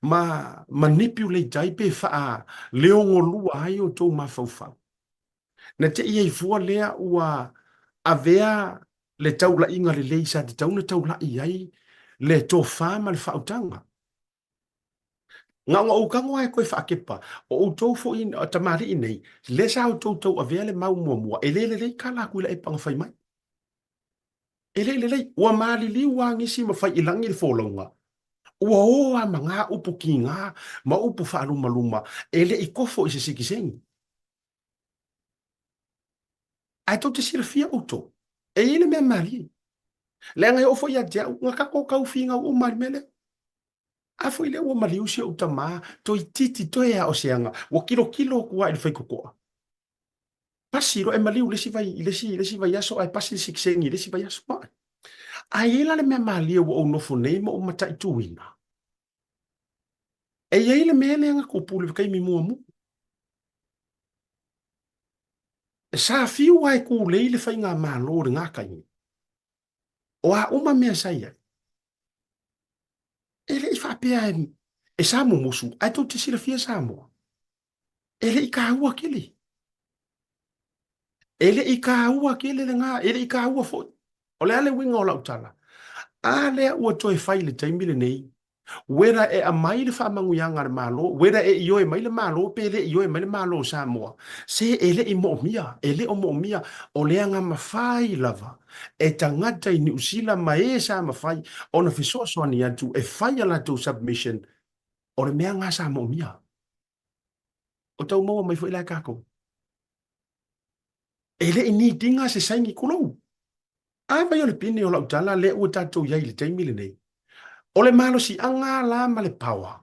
ma manipulate ai pe faaleogolua ai outou mafaufau. Na te i ai fua lea ua avea le taulaiga lelei sa tatau ona taulai ai le tofa ma le faautaga. Na ona ou tago lava e toe faakepa, o outou foi tamalii nei, lea sa outou tauavea le mau muamua, e le lelei tala a Tuilaepa na fai mai. E le lelei, ua maliliu lava nisi ma fai i lagi le folauga, ua o lava ma na upu kiga ma upu faalumaluma e le i kofo i se sitiseni. Ae tou te silafia outou, e i ai le mea malie. Leaga e oo foi ia te au, na tatou tau finau uma i le mea lea. A foi lea ua maliu si ou tamā, toeitiiti toe lava o se aga, ua kilokilo atu lava i le faitotoa. Pasi loa e maliu i le isi vai, i le isi, i le isi vaiaso ae pasi le sitiseni i le isi vaiaso. Ae i ai la le mea malie ua ou nofo nei ma ou mataituina. E i ai le mea lea na tupu i le taimi muamua. Sa fiu lava e tulei le faigamalo i lena taimi. O a uma mea sa i ai, e le i faapea e sa mumusu, ae tou te silafia Samoa, e le i taua tele. E le i taua tele lena, e le i taua foi. O le a le uiga o lau tala? A lea ua toe fai i le taimi lenei, whether e aumai le faamanuiaga a le Malo, whether e ioe mai le Malo pe le ioe mai le Malo o Samoa, se e le i moomia, e le o moomia, o lea na mafai lava e tagata i Niu Sila ma e sa mafai ona fesoasoani atu e fai a latou submission, o le mea lena sa moomia. O tau maua mai foi la e tatou. E le i need ina se saini, tulou. A fai o le pine o lau tala lea ua tatou i ai i le taimi lenei, o le malosiaga la ma le power,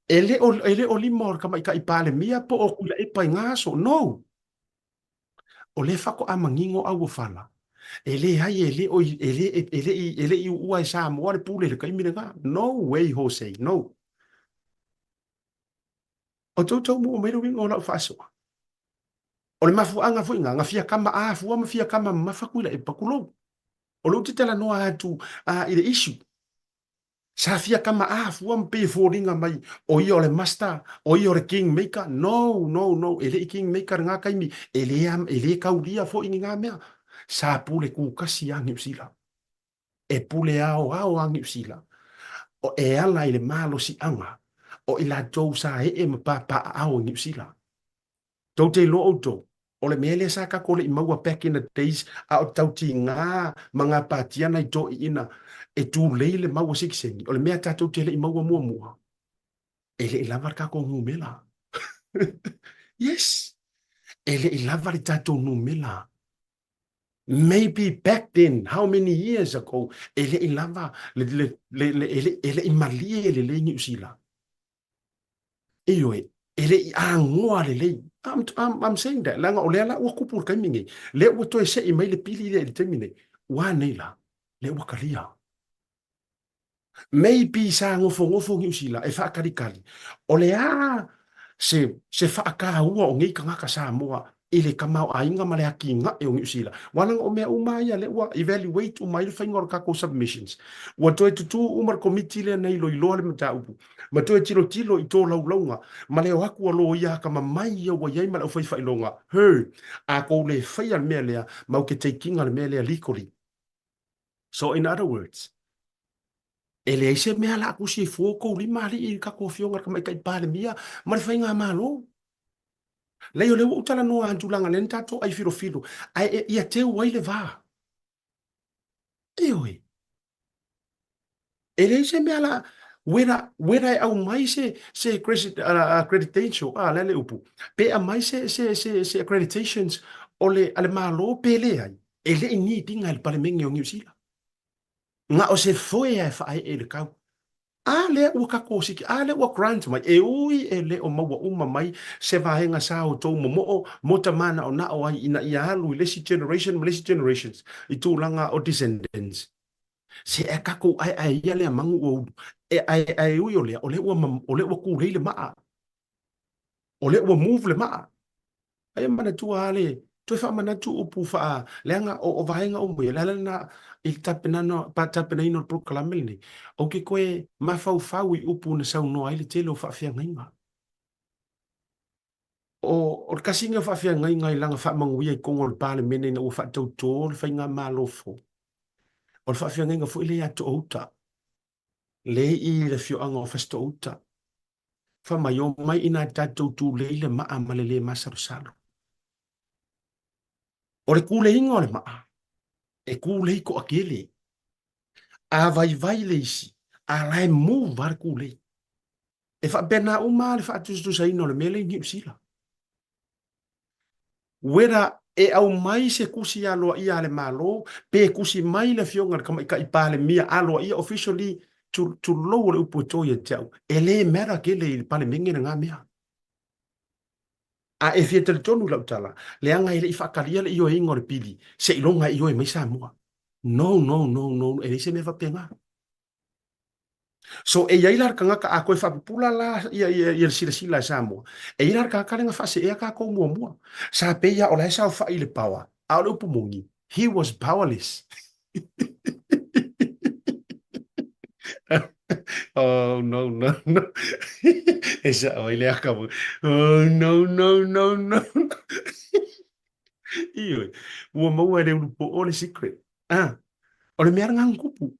e le o, e le o lima o le Tamaitai Palemia po o Tuilaepa i na aso. No! O lea faatoa manino auofala, e leai e le o i, e le, e le i, e le i uua e Samoa le pule i le taimi lena. No way, Jose, no. O tou taumua mai le uiga o lau faasoa. O le mafuaaga foi na, na fia kama afua ma fia kama mamafa Tuilaepa, tulou. O lea ou te talanoa atu i le issue. Sa fia kama afua ma pei e foliga mai o ia o le master, o ia o le king maker. No, no, no, e le i king maker i lena taimi, e le, e le kaulia foi ni na mea. Sa pule kukasi lava Niu Sila. E pule aoao lava Niu Sila e ala i le malosiaga o i latou sa ee ma papaaao i Niu Sila. Tou te iloa outou, o le mea lea sa tatou le i maua back in the days a o tautiga ma gapatia nai toeaiina e tulei le mau a sitiseni, o le mea tatou te le i maua muamua, e le i lava le tatou numera. Yes! E le i lava le tatou numera. Maybe back then, how many years ago, e le i lava, le, le, le, le, e le, e le i malie lelei Niu Sila. Ioe, e le i agoa lelei. I'm, I'm, I'm saying that, leaga o lea la ua kupu i le taimi nei. Lea ua toe sei mai le pili lea i le taimi nei. Ua a nei la? Lea ua kalia. Maybe sa nofonofo Niu Sila e faakalikali, o le a se, se faataua o nei tagata Samoa i le tamaoaiga ma le atinae o Niu Sila. Aua leaga o mea uma ia lea ua evaluate uma ai le faiga o le tatou submissions. Ua toe tutū uma le Komiti lea na iloiloa le mataupu ma toe tilotilo i tolaulauga ma le o atu a loia atamamai ia ua i ai ma le aufaifaailoga, Her, a tou le faia le mea lea, matou te take ina le mea lea legally. So in other words, e leai se mea la tusi e fua tou lima alii i le tatou afioga i le Tamaitai Palemia ma le Faigamalo. Leai o lea ua ou talanoa atu leaga lea na tatou ai filofilo, ae e, ia teu ai le va. Ioe. E leai se mea la, whether, whether e aumai se, se accreditation, a, le a le upu, pe aumai se, se, se, se accreditations o le, a le Malo pe leai, e le i need ina e le Palemene o Niu Sila. Na o se foe lava e faaee i le kau. A lea ua tatou siki, a lea ua grant mai, e ui e le o maua uma mai se vaega sa outou momoo mo ta manaonao ai ina ia alu i le isi generation ma le isi generations i tulaga o descendants. Se ae tatou aeae ia lea manu ua ulu, e aeae ui o lea, o lea ua, o lea ua kūlei le maa. O lea ua move le maa. Aia manatua lava le toe faamanatu upu faa, leaga o, o vaega uma ia, o le ala lena i le tapenana, tapenaina o le polokalame lenei, ou te toe mafaufau i upu na saunoa ai le tele o faafeagaiga. O, o le tasi lenei o faafeagaiga i lana faamanuia i totonu o le Palemene ina ua faatautō le faigamalo fou, o le faafeagaiga foi lea ia Toouta, lea i le afioaga o Fasitoouta. Fai mai, Omai ina tatou tulei le maa ma le lē masalosalo. O le tuleiga o le maa, e tulei toatele. A vaivai le isi, a la e move lava le tulei. E faapena uma lava le faatusatusaina o le mea lea i Niu Sila. Whether e aumai se tusi aloaia a le Malo, pe tusi mai le Afioga i le Tamaitai Palemia aloaia officially, tulou o le upu e to ia te au, e le matter tele i le Palemene lena mea. A e fia talitonu i lau tala, leaga e le i faatalia le ioeina o le pili, seiloga e ioe mai Samoa. No, no, no, no, e leai se mea faapena. So e i ai la le tagata a toe faapupula la ia, ia, ia le silasila e Samoa, e i ai la le tagata lea na faaseea tatou muamua. Sa pei lava o la e saofai i le power, a o le upu moni, he was powerless. Oh, no, no, no. E sao ai le aka mo. Oh, no, no, no, no. Ioe, ua maua e le ulupo'o le secret. Ah, o le mea lena na tupu.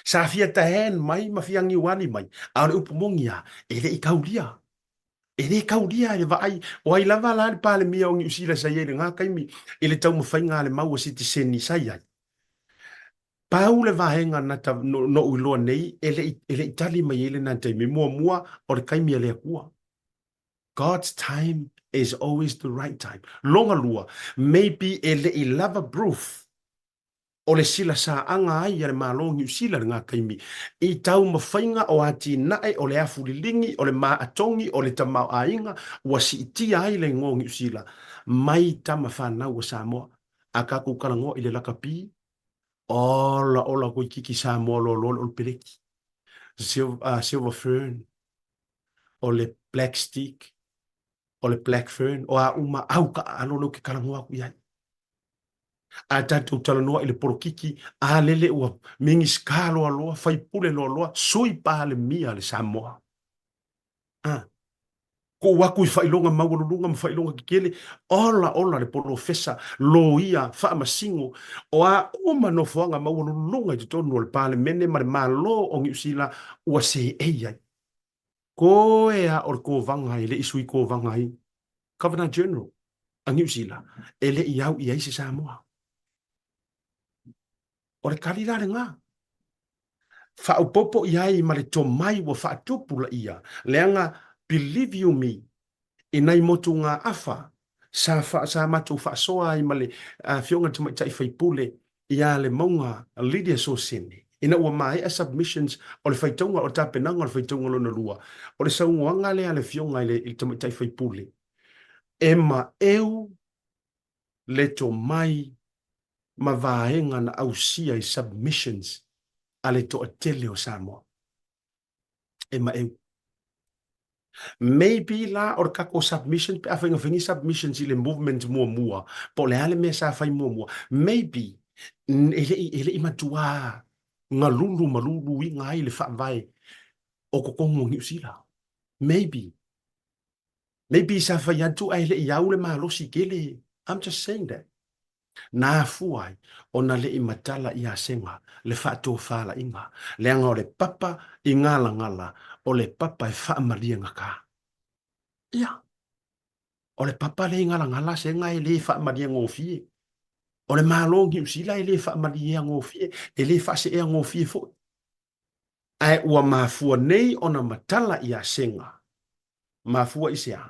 Sa fia taen mai ma fia niuali mai, a o le upu moni lava, e le i taulia. E le taulia i le vaai, o ai lava la le Palemia o Niu Sila sa i ai i lena taimi i le taumafaiga a le mau a sitiseni sa i ai. Pau le vaega na ta, no, noʻu iloa nei, e le i, e le i tali mai ai lena taimi, muamua, o le taimi a le Atua. God's time is always the right time. Lona lua, maybe e le i lava proof o le silasaaga ai a le Malo o Niu Sila i lena taimi i taumafaiga o atinae o le afu liligi, o le maatogi, o le tamaoaiga ua siitia ai le igoa o Niu Sila mai tama fanau a Samoa. A tatou talanoa i le lakapi, ola ola toeitiiti Samoa loaloa le olopeleti, silver fern, o le black stick, o le black fern, o a uma au taaalo lea ou te talanoa atu i ai. A tatou talanoa i le polokiki, a lele ua Minisita loaloa, faipule loaloa, sui Palemia le Samoa. A, tuu atu i faailoga maualuluga ma faailoga tetele, ola ola le polofesa, loia, faamasino, o a uma nofoaga maualuluga i totonu o le Palemene ma le Malo o Niu Sila ua seei ai. Koe a o le kovaga e le i sui kovaga ai Governor General a Niu Sila e le i au i ai se Samoa. O le tali la lena. Faaopoopo i ai ma le tomai ua faatupulaia, leaga believe you me, i nai motugaafa sa, fa, sa matou faasoa ai ma le Afioga i le Tamaitai Faipule ia Lemauga Lydia Sosene, ina ua maea submissions o le faitauga, o le tapenaga o le faitauga lona lua, o le saunoaga lea a le Afioga i le, i le Tamaitai Faipule, e maeu le tomai ma vaega na ausia i submissions a le toatele o Samoa. E maeu. Maybe la o le tatou submission pe a fai na fai ni submissions i le movement muamua po o le a le mea sa fai muamua maybe e le i e le i matuā galulu ma luluina ai le faavae o totonu o Niu Sila. Maybe. Maybe sa fai atu ae le i au le malosi tele. I'm just saying that. Na afua ai ona le i matala ia Sega le faatofalaiga, leaga o le papa i galagala, o le papa e faamaliegata. Ia, o le papa lea i galagala Sega e le faamaliegofie. O le Malo o Niu Sila e le faamalieagofie, e le faaseeagofie foi. Ae ua mafua nei ona matala ia Sega. Mafua i se a?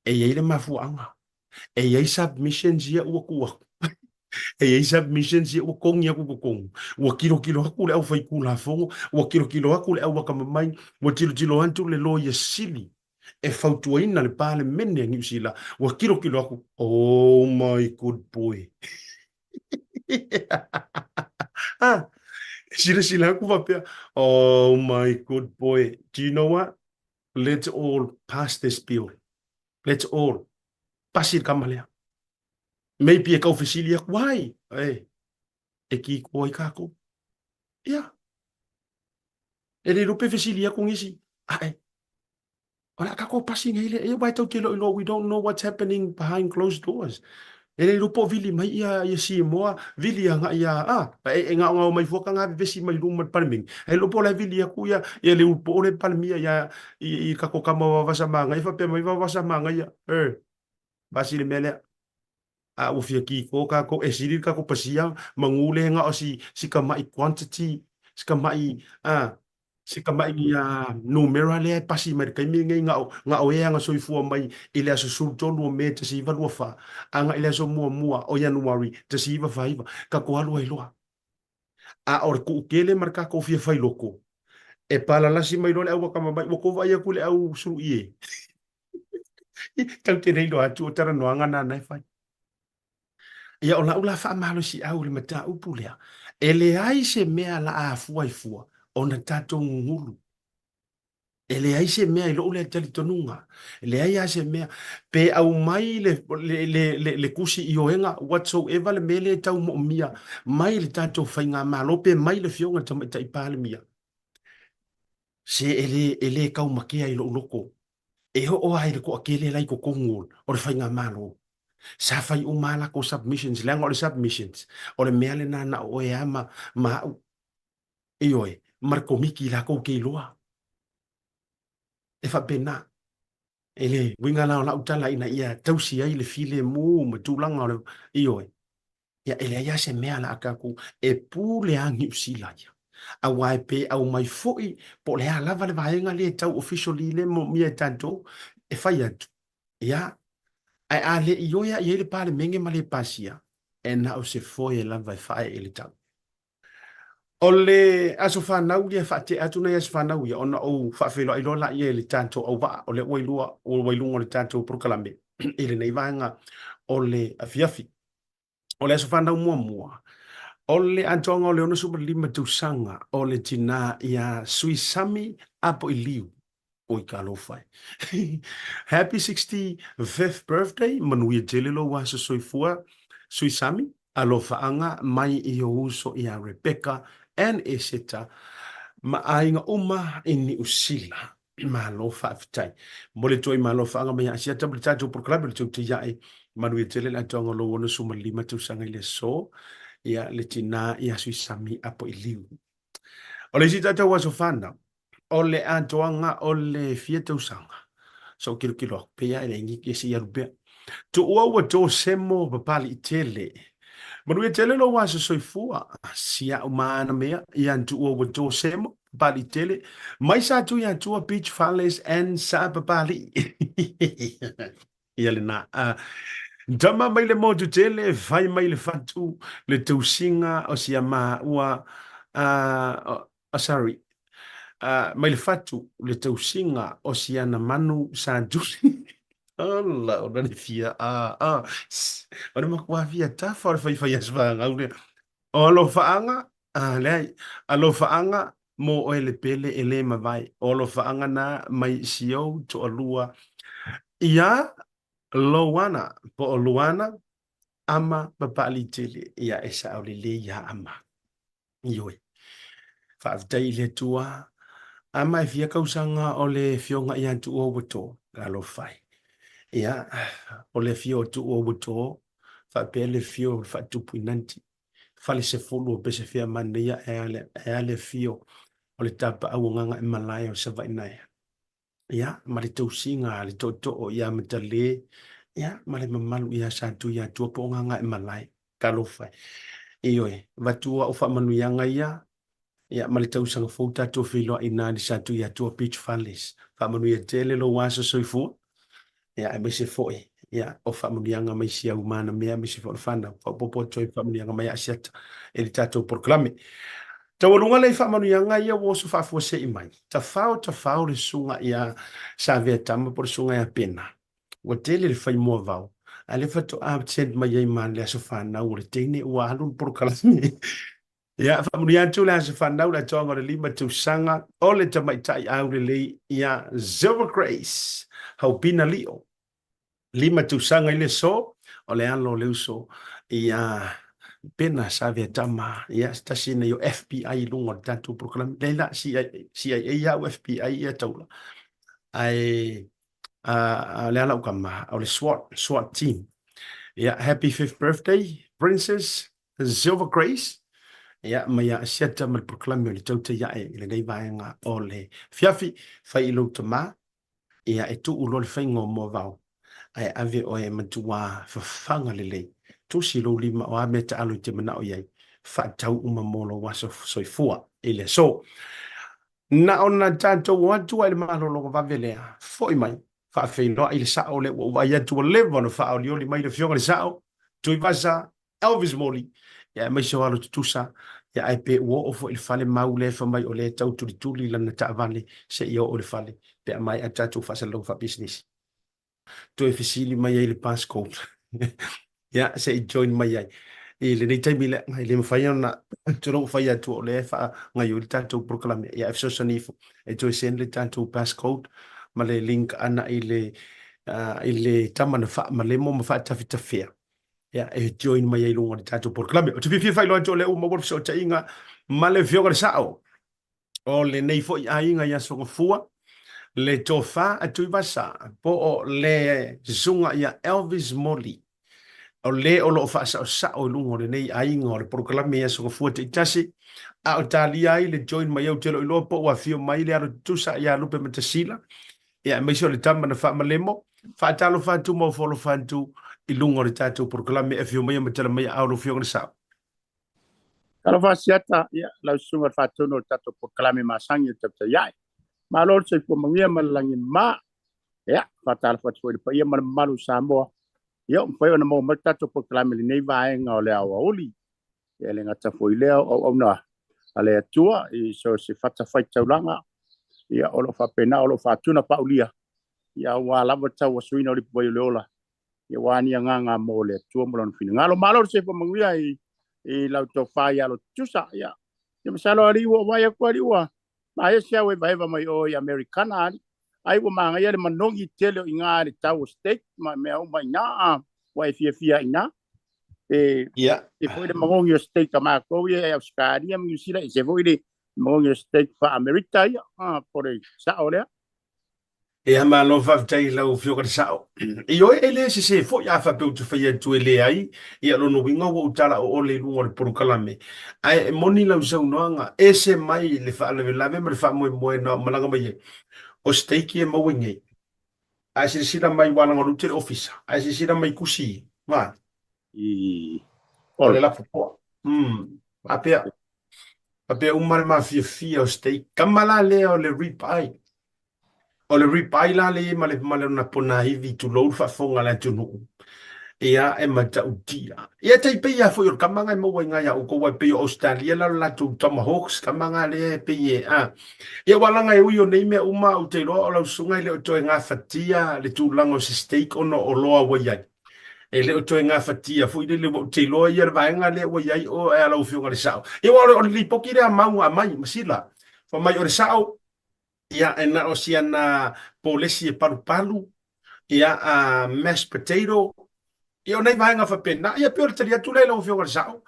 E i ai le mafuaaga. E i ai submissions ia ua tuu atu. E i ai submissions ia ua togi atu i totonu. Ua tilotilo atu le aufaitulafono, ua tilotilo atu le auatamamai, ua tilotilo atu le Loia Sili e fautuaina le Palemene a Niu Sila, ua tilotilo atu, oh my good boy. Ah, silasila atu faapea, oh my good boy, do you know what? Let's all pass this bill. Let's all. Pasi le kama lea. Maybe e kaufesili aku, why? Eh, e ki ko ai kākou. Ia. E le lupe fesili aku ngisi. Ae. O le a kākou pasi nei le, e wai tau te loi we don't know what's happening behind closed doors. E le lupo vili mai ia, ia Simoa, vili anga ia, ah, e, e ngao ngao mai fuaka ngā vesi mai luma le paleming. E lupo le vili aku ia, ia le upo le palemia ia, i, i kako kama wawasa manga, i whapea mai wawasa manga ia, e, pasi le mea lea. A ua fia kiko kākou, e sili kākou pasia, manu le ngao si, si ka mai quantity, si ka mai, ah, si ka mai ia numera lea e pasi mai le taimi lenei ngao, ngao e aga soifua mai i le aso 13 o Me 1924, aga i le aso muamua o Ianuari 1949, kākou alu ai loa. A o le kuʻutele ma le kākou fia fai loko, e palalasi mai loa le auakamamai, ua kou vaai atu i le au suluʻi e. Tau te nei loa atu o talanoaga nāna e fai. Ia o lau la faamalosiau i le mataupu lea, e leai se mea la afua i fua ona tatou gugulu. E leai se mea i lou lea talitonuga. E leai lava se mea. Pe aumai le, le, le, le, le tusi ioega whatsoever le mea lea e tau moomia mai le tatou faigamalo pe mai le Afioga i le Tamaitai Palemia. Se e le, e le kaumakea i lou loko. E oo lava i le toatele la i totonu o le faigamalo. Sa fai uma lava latou submissions, leaga o le submissions, o le mea lena na o oe lava ma, ma au, ioe, ma le komiti latou te iloa. E faapena. E le uiga la o lau tala ina ia tausi ai le filemu ma tulaga o le, ioe. Ia, e leai lava se mea la a tatou e pule a Niu Sila ia. Aua e pe aumai foi po o le a lava le vaega lea e tau officially le moomia e tatou e fai atu. Ia, ae a le ioe lava i ai le Palemene ma le pasia, e na o se foe lava e faaee i le tau. O le aso fanau lea e faatea atu nai aso fanau ia ona ou faafeiloai loa laia i le tatou auvaa o lea ua ilua ua i luga o le tatou polokalame i lenei vaega o le afiafi. O le aso fanau muamua, o le atoaga o le 65 tausaga o le tinā iā Suisami Apoiliu. Oi talofa e. Happy 65th birthday, manuia tele lou aso soifua Suisami, alofaaga mai i ou uso iā Rebecca and Eseta ma aiga uma i Niu Sila. Malo faafetai. Momoli atu ai malo faaga mai Asiata ma le tatou polokalame o le Tautai Ae. Manuia tele le atoaga o lou 65 tausaga i le aso. Ia, le tinā ia Suisami Apoiliu. O le isi tatou aso fanau, o le atoaga o le fia tausaga. Sa ou tilotilo atu, pei lava e leai ni se i alu pea. Tuua ua Josemo Papali'i tele. Manuia tele lou aso soifua, si a'u maana mea, ia tuua ua Josemo Papali'i tele, mai Satuiatua Beach Fales and Sa Papali'i. Ia lena. Tama mai le motu tele, fai mai le fatu, le tausiga o si a maua, oh, sorry, mai le fatu, le tausiga o si ana manu sa tuli. Ala, ona le fia, a, a, o le matua fia tafa o le faifai aso fanau lea. O alofaaga, a, leai, alofaaga mo oe le pele e le mavae. O alofaaga na mai si ou toalua ia Loana, po o Luana, Ama Papaliitele, ia e sao lelei iā Ama. Ioe. Faafetai i le Atua. Ama e fia kausaga o le afioga ia Tuua ua to, talofa e. Ia, o le afio o Tuua ua to, faapea le afio o le faatupu i Nanti. Fale sefulu o Pesefea manaia e a le, e a le afio o le tapaau o Gagaemalae o Savaii naea. Ia, ma le tausiga a le tootoo ia Matalē, ia, ma le mamalu ia Satuiatua po o Gagaemalae. Talofa e. Ioe, avatu au faamanuiaga ia. Ia, ma le tausaga fou tatou feiloai i ina i le Satuiatua Beach Fales. Faamanuia tele lou aso soifua, ia, aemaise foi, ia, o faamanuiaga mai si au manamea, aemaise foi o le fanau. Faaopoopo atu ai faamanuiaga mai Asiata i le tatou polokalame. Taualuga lea i faamanuiaga ia ua oso faafuasei mai. Tafao tafao le susuga ia Savea Tama po o le susuga ia Pena. Ua tele le fai moavao, a lea faatoa send mai ai ma le aso fanau o le teine ua alu le polokalame. Ia, faamanuia atu le aso fanau le atoaga o le 5 tausaga o le tamaitai aulelei ia Silver Grace Haupina Lio. 5 tausaga i le aso o le alo o le uso ia Pena Saveatama, ia se tasi nei o FBI i luga o le tatou polokalame. Leai la, CIA, CIA au FBI ia taula. Ae a le ala kama o le SWAT, SWAT team. Ia, happy fifth birthday, Princess Silver Grace. Ia, mai a Asiata ma le polokalame o le tautai ae i lenei vaega o le fiafi, fai i lou tamā, ia e tuu loa le faiga o moavao, ae ave oe e matuā fafaga lelei, tusi lou lima o a mea taalo i te manao i ai, faatau uma mo lou aso soifua i le aso. Na ona tatou o atu ai i le malologa vave lea, foi mai, faafeiloai le sao lea ua ou vaai atu ua leva ona faaolioli mai le afioga i le sao, Tuivasa Elvis Moli, ia aemaise o alo tutusa, ia ae pe ua oo foi i le fale mau lea fai mai o lea e tau tulituli lana taavale seia oo i le fale pe a maea tatou faasalalauga faapisinisi. Toe fesili mai ai i le passcode ia se i join mai ai i lenei taimi lea, e le mafai ona tulou fai atu o lea e faagaoioi le tatou polokalame, ia e fesoasoani ifo e toe send le tatou passcode ma le link ana i le i le tama na faamalemo ma faatafetafea ia e join mai ai i luga o le tatou polokalame. Ou te fiafia faailoa atu o lea ua maua le fesootaiga ma le Afioga i le Sao o lenei foi aiga i Aso Gafua, le tofa a Tuivasa po o le susuga ia Elvis Moli, o le o lo o faasaosao i luga o lenei aiga o le polokalame i Aso Gafua taitasi, a o talia ai le join mai. Ou te le o iloa po ua afio mai le alo tutusa ia Lupe Matasila, ia aemaise o le tama na faamalemo. Faatalofa atu ma ofoalofa atu i luga o le tatou polokalame. Afio maia ma tala mai aao lau Afioga i le Sao. Talofa Asiata, ia, lau susuga i le faatonu o le tatou polokalame masani o le tautai ae. Malo le soifua manuia ma le lagi ma. Ia, faatalofa atu foi i le paia ma le mamalu o Samoa. Ia, ua mafai ona maua mai le tatou polokalame i lenei vaega o le aoauli. Ia, e le gata foi i lea o auauna a le Atua i so o se fatafaitaulaga, ia, o lo o faapena, o lo o faatuna paulia, ia, aua lava le tauasuina o le ipuvai o le ola, ia aua ni agaga mo le Atua ma lona finagalo. Malo le soifua manuia i, i lau tofa i alo tutusa. Ia, ia masalo alii ua vaai atu alii ua maea se au evaeva mai o i Amerikana alii. Ai ua manaia le manogi tele o iga le tau o steak ma mea uma iina a ua e fiafia iina. E, Ia. e foi le manogi o steak a matou ia e Ausetalia ma Niu Sila, e se foi le manogi o steak faa-Amerika ia, a, po le sao lea. Ia, malo faafetai i lau Afioga i le Sao. Ioe, e le sese foi a faapea ou te fai atu e leai, ia lona uiga ua ou tala oole i luga o le polokalame. Ae e moni lau saunoaga, ese mai le faalavelave ma le faamoemoe na malaga mai ai. O steak e maua i nei. A e silasila mai ua lagolute le ofisa, a e silasila mai i kusi, va. I O le lapopoa. Faapea, faapea uma le mafiafia o steak. Kama la lea o le rib eye. O le rib eye la lea e i ai ma le, ma lona ponaivi, tulou le faafofoga a le atunuu. Ia, e matautia. Ia, e tai pei lava foi o le kama na e maua i ina ia outou, ae pei o Ausetalia la o le latou tomahawks, kama na lea e pei e, a. Ia, ua laga e ui o nei mea uma, ou te iloa o lau susuga e le o toe gafatia le tulaga o se steak ona o oloa ua i ai. E le o toe gafatia foi lele ua ou te iloa ia le vaega lea ua i ai o e a lau Afioga i le Sao. Ia, aua o le lipoti lea a mau na aumai, Masila, fai mai o le sao, ia, e na o si ana polesi e palupalu, ia, a mashed potato, ia, o nai vaega faapena. Ia, pei o le tali atu lea i lau Afioga i le Sao.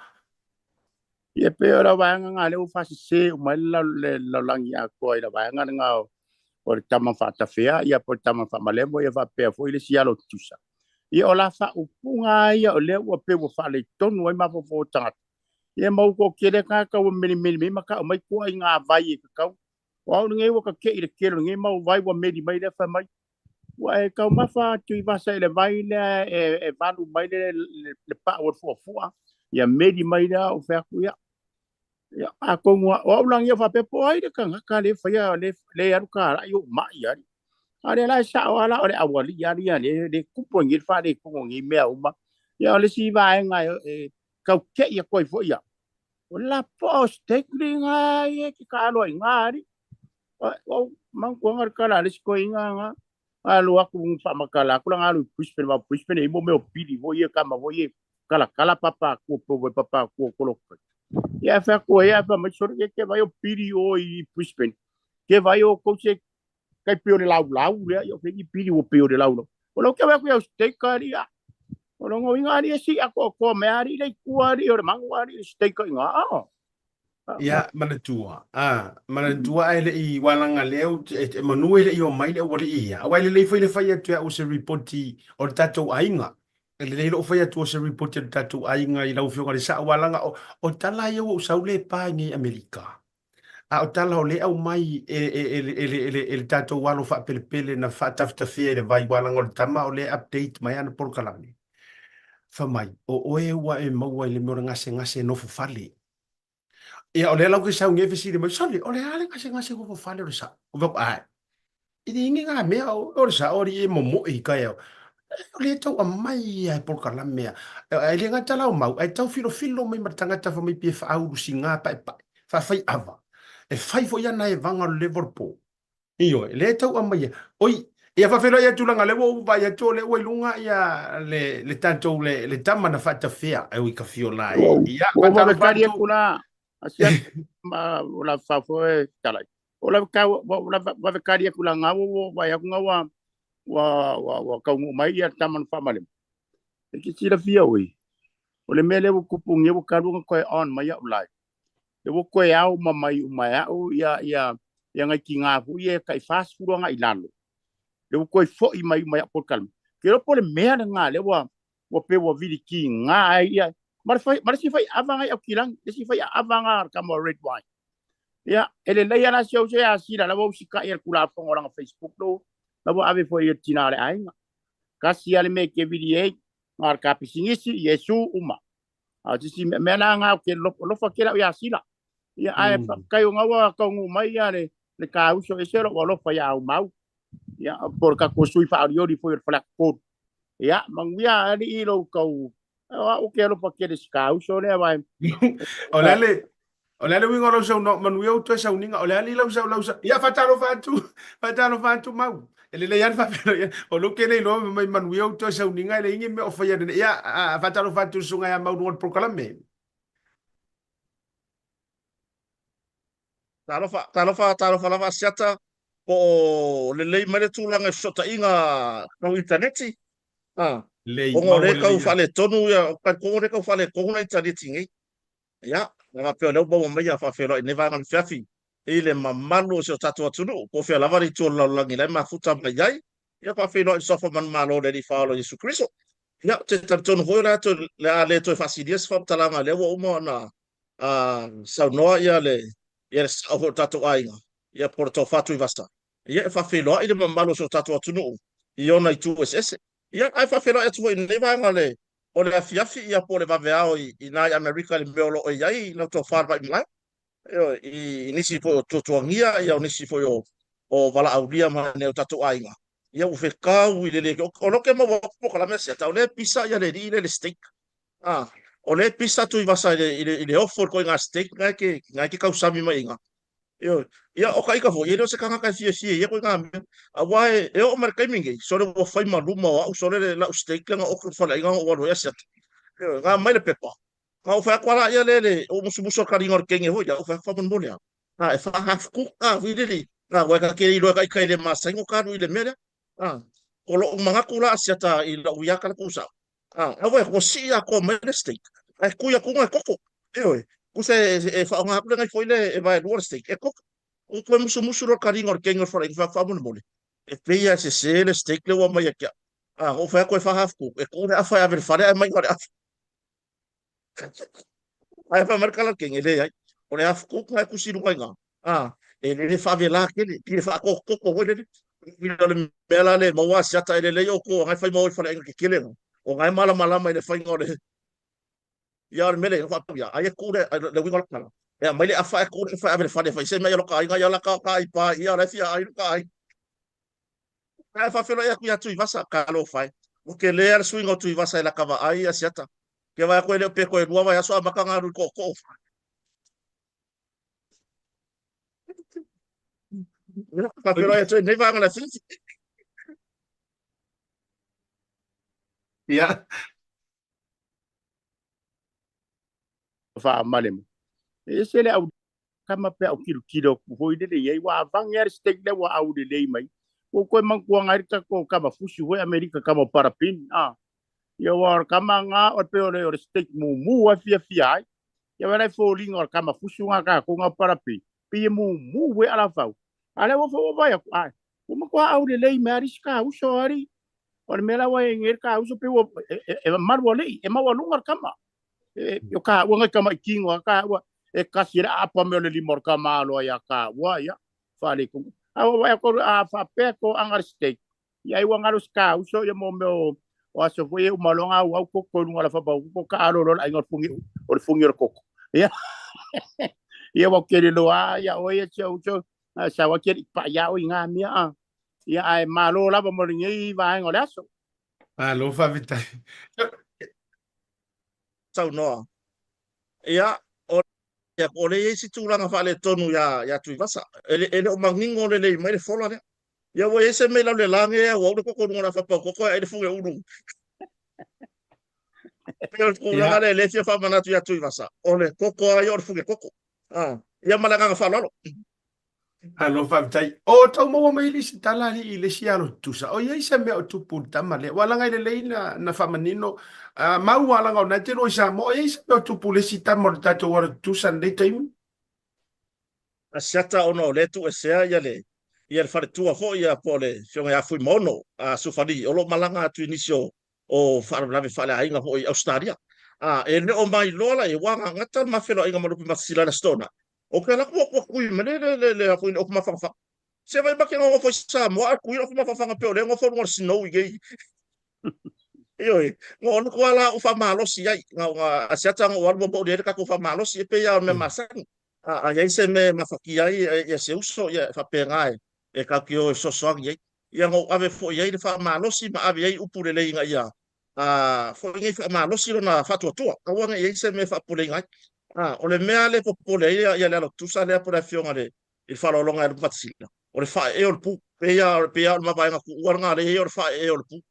Ia pei o le vaega lena lea ua faasese uma ai le lalolagi atoa i le vaega lena o le tama faatafea ia po o le tama faamalemo ia faapea foi le isi alo tutusa. Ia o la faaupuga lava ia o lea ua pei ua faaletonu ai mafaufau o tagata. Ia ma ua toatele tagata ua melimeli mai ma tau mai tua i ngā vai e tatau. O au lenei ua tate'i i le tele o lenei mau vai ua meli mai lea fai mai Ua e taumafa atu i vasa i le vai lea e valu mai le pau o le fuafua, ia meli mai lea ou fai atu, ia. Ia, atonu o au lagi e faapea po o ai le tagata lea e faia le le alu talai ou mai ai. A o lea la e sao lava la o le aualii lava ia lea le tupu ai nei le faaletonu o nei mea uma. Ia o le isi vaega e tau te'i atu ai foi au, o le lapoa o steak lena ia e te taalo ai i ina alii. Ua ou manatua le tala a le isi toeaina lena, alu atu faamatala atu lana alu i Brisbane, aua o Brisbane e i ai mea o pili foi ia, tama foi ia e talatala papa atua po o papa atua o kolokai. Ia ae fai atu ai, ae fai mai, sole, e te vaai o pili o i Brisbane, te vaai o kou se kai pei o le laulau lea, ia o fei pili ua pei o le laulau. O lau te vaai atu i au steak alii, a. O lona uiga alii e sii atoatoa mai alii le itu alii o le manu alii le steak i ina. Ia, manatua, a, manatua ae le i walaga lea ou te, e, manu e le i o mai le aualii ia. Aua e lelei foi le fai atu e au o se ripoti o le tatou aiga. E lelei lou fai atu o se ripoti o le tatou aiga i lau Afioga i le Sao Walaga. O, o tala ia ua ou sau le pa i nei Amerika. A o tala o lea e aumai e, e, e, e, e, e, e le tatou alo faapelepele na faatafetafea i le vai walaga o le tama o lea e update mai ana polokalame. Fai mai, o oe ua e maua i le mea o le gasegase nofo fale. Ia, o lea la ou te sau nei e fesili mai, sole, o le a le gasegase nofo fale o le sao? Ou fai atu, ae, e leai ni ngā mea o, o le sao alii e momoe i kai au. O lea e tau aumai ia e polokalame a. E le gata la o mau, ae tau filofilo mai ma le tagata fai mai pe faaulu siga paepae, faafai ava. E fai foi ana evaga o le level po. Ioe, lea e tau aumaia. Oi, ia faafeiloai atu leaga lea ua ou vaai atu o lea ua i luga ia le, le tatou le, le tama na faatafea e ui Kafiola e. Ia, Ua vave faatalofa tali atu. atu la, asiasi ma o la fafo e talai. O la ka o la vave tali atu la ngau ua vai atu ngau ua ua ua kaunuu mai ia tama na faamalema. E ke silafia oi. O le mea lea ua tupu nei ua talu ona toe on mai au live. Lea ua toe ao uma mai uma e au ia ia ia nai tiga foi ia e tai 40 agai i lalo. Lea ua toe foi mai uma i au polokalame. Ou te iloa po o le mea lena lea ua ua pei ua vilitiga ai ia ma le fai ma le isi faiava nai Aukilani, le isi faiaava na le tama o Red Wine. Ia, e lelei lava la si au se asila la ua usitai e le Tulafono o lana Facebook lo, la ua ave foi i le tina o le aiga. Kasi lava le mea e te vili ai, na o le ta pisinisi, Iesu uma. A o se isi mea, mea la na ou te alofa tele au ia Sila. Ia, ae faafetai ona ua taunuu mai ia le, le ta uso ese lou alofa ia Aumau. Ia, po o le tatou sui faaolioli foi o le Faleata 3. Ia, manuia alii lou tau, o au ou te alofa tele i si ta uso lea, aua e, O le a le, O le a le uiga o lau saunoa, manuia ou toe sauniga, o le a le lau sau lau sau. Ia, faatalofa atu, faatalofa atu Mau. E lelei lava le faafeiloai. O lou ke le iloa mai manuia ou toe sauniga e leai ni mea o faia lenei. Ia, faatalofa atu i le susuga ia Mau luga o le polokalame. Talofa, talofa, talofa lava Asiata, po o lelei mai le tulaga i fesootaiga tau initaneti? A, Lelei, ona o maua lea e tau lelei atu. faaletonu ia, talitonu o lea e tau faaletonu le initaneti nei. Ia, e faapea o lea ua maua mai a faafeiloai i lenei vaega o le afiafi i le mamalu o si o tatou atunuu, po o fea lava le itu o le lalolagi la e mafuta mai ai. Ia, faafeiloai i le Suafa Manumalo o le Alii Faaola o Iesu Keriso. Ia, ou te talitonu foi o le a toe, le a le toe faasilia se faamatalaga, lea ua uma ona saunoa ia le, ia le sao foi o le tatou aiga, ia po o le Tofa Tuivasa. Ia, e faafeiloai le mamalu o si o tatou atunuu i ona itu eseese. Ia, ae faafeiloai atu foi i lenei vaega o le o le afiafi ia po o le vaveao i ina i Amerika i le mea o lo o i ai lau tofa le Vaimalae, ioe, i nisi foi o tuatuagia ia o nisi foi o o valaaulia mai nai o tatou aiga, ia ua fetau i le le o lea ou te maua atu polokalame a Siata, o lea e pisa ia le alii lea i le steak. A, o lea e pisa Tuivasa i le i le i le ofo i le ituaiga steak na e te na e te tausami mai i ina. Ioe. Ia, o ka ika foi, e le o se kanaka e fiafia i ia koiga mea. Aua e, e oo mai le taimi nei, sole ua fai ma luma o au, sole le lau steak lea na oka i le faleaiga na ou alu ai asiata. Ioe, na aumai le pepa, na ou fai atu a la ia le, le, ou musumusu o le kaliga o le kenge foi ia, ou fai atu faamolemole a, a e fa half cook a, foi lele, a ua e ka te iloa ka ika i le masani o ka alu i le mea lea. A, o lo'u manatu la asiata i la'u ia kala kusau. A, aua ua sii atoa mai le steak, ae tui atu e koko. Ioe, tusa e faaaoga atu lenei foi le e vaelua le steak, e koko. Ua toe musumusu loa le kaliga o le kegi o le faleaiga fai atu faamolemole, e pei lava e sese le steak lea ua aumai ia te au. A, na ou fai atu e fa half cook, e tu le afa e ave i le fale ae aumai na o le afa. Ae fai mai le kala o le kegi, e leai, o le half cook na e tusi i luga i ina. A, e lele faavela tele, pei e faatototoko foi lele. O le mea la lea e maua asiata e lelei outou ona e fai ma o i faleaiga tetele na, ona e malamalama i le faiga o le ia o le mea lea faapea ai e tu le uiga o le tala. E aumai le afa ae tu le afa e ave i le fale e fai se mea i lo ka aiga, ia la ka ka ai pa ia la e fia ai lo ka aiga. Ae faafeiloai atu ia Tuivasa, talofa e. Ua tele lava le suiga o Tuivasa i lata vaai Asiata. Ke vaai atu e le o pe toe lua vaiaso amata ona alu i le tootoo. Ia, faafeiloai atu ai i lenei vaega o le afiafi. Ia. Faamalemu. E ese le au kama pe au tilotilo atu foi lele i ai, ua avange lava le steak lea ua aulelei mai. Ua ou toe manatua ai le tatou kama fusi foi Amerika kama o parapini, a. Ia ua o le kama na o pei o le o le steak mumu lava e fiafia ai. Ia ua la e foliga o le kama fusu na tatou na o parapini, pei e mumu foi alafau. A lea ua foi ua vaai atu, ae, ua matua aulelei mai lava le isi tauso alii. O le mea la ua i ai nei le tauso pei ua e malu alii, e maualuga le kama. E, o taua nai tamaitino a taua, e kasi le aapa me o le lima o le tama aloa ia taua, ia, faaletonu. A ua vaai atu, a faapea toaga le steak, ia ai ua galo se tauso, ia mo mea o, o aso foi e uma loa ona auau koko i luga o le fapauku, ko taalo loa le aiga o le fugi, o le fugi o le koko. Ia, ia ua tele loa, ia oe ia si ou uso, sau atu ia pai ia oe i ngā mea, a. Ia, ae malo lava mo lenei vaega o le aso. Malo faafetai. Saunoa. Ia, o ia, o lea e i ai si tulaga faaletonu iā, iā Tuivasa. E le, e le o manino lelei mai le fola lea. Ia ua i ai se mea i lalo i le la nei e auau le koko i luga o le afa paukoko ae ai le fuge ulu. E pei o le tulaga lea lea e fia faamanatu iā Tuivasa, o le koko lava ia o le fuge koko. A, ia ma le agaga faaaloalo. Malo faafetai. O tau maua mai le isi tala alii i le isi alo tutusa. O i ai se mea o tupu i le tama lea. Ua laga i lelei na, na faamanino. Uh, mau a laga o nai te lua i Samoa. O i ai se mea o tupu i le isi tama o le tatou alo tutusa lenei taimi? Asiata ona o lea e tuuesea ia le ia le faletua foi ia po o le Afioga ia Fuimaono a Sufali o lo o malaga atu i nisi o o faalavelave faaleaiga foi i Ausetalia. A e le o mailoa la e ua gagata le ma feiloaiga ma Lupemasasila i le Aso Toonai. O ke ala atu ua kui mai le le le le foi le ofu mafanafana. Se vai make nofo i Samoa ae kui le ofu mafanafana pei o lea e nofo i luga o le snow i nei. Ioe, na o le la ou faamalosi ai, na na asiata na ou alu momoli ai le tatou faamalosi, e pei lava o le mea masani. A a i ai se mea e mafatia ai ia se uso, ia e faapena e e tatou te o e fesoasoani ai. Ia na ou ave foi i ai le faamalosi ma ave i ai upu lelei ina ia a foi nei faamalosi lona faatuatua, aua ne i i ai se mea e faapopoleina ai. A o le mea lea e popole ai ia le alo tutusa lea po o le afioga i le i le faaaloaloga ia Lupatasila, o le faaee o le pu. Pei lava pei lava o le mavaega tuua lena lea e i ai o le faaee o le pu.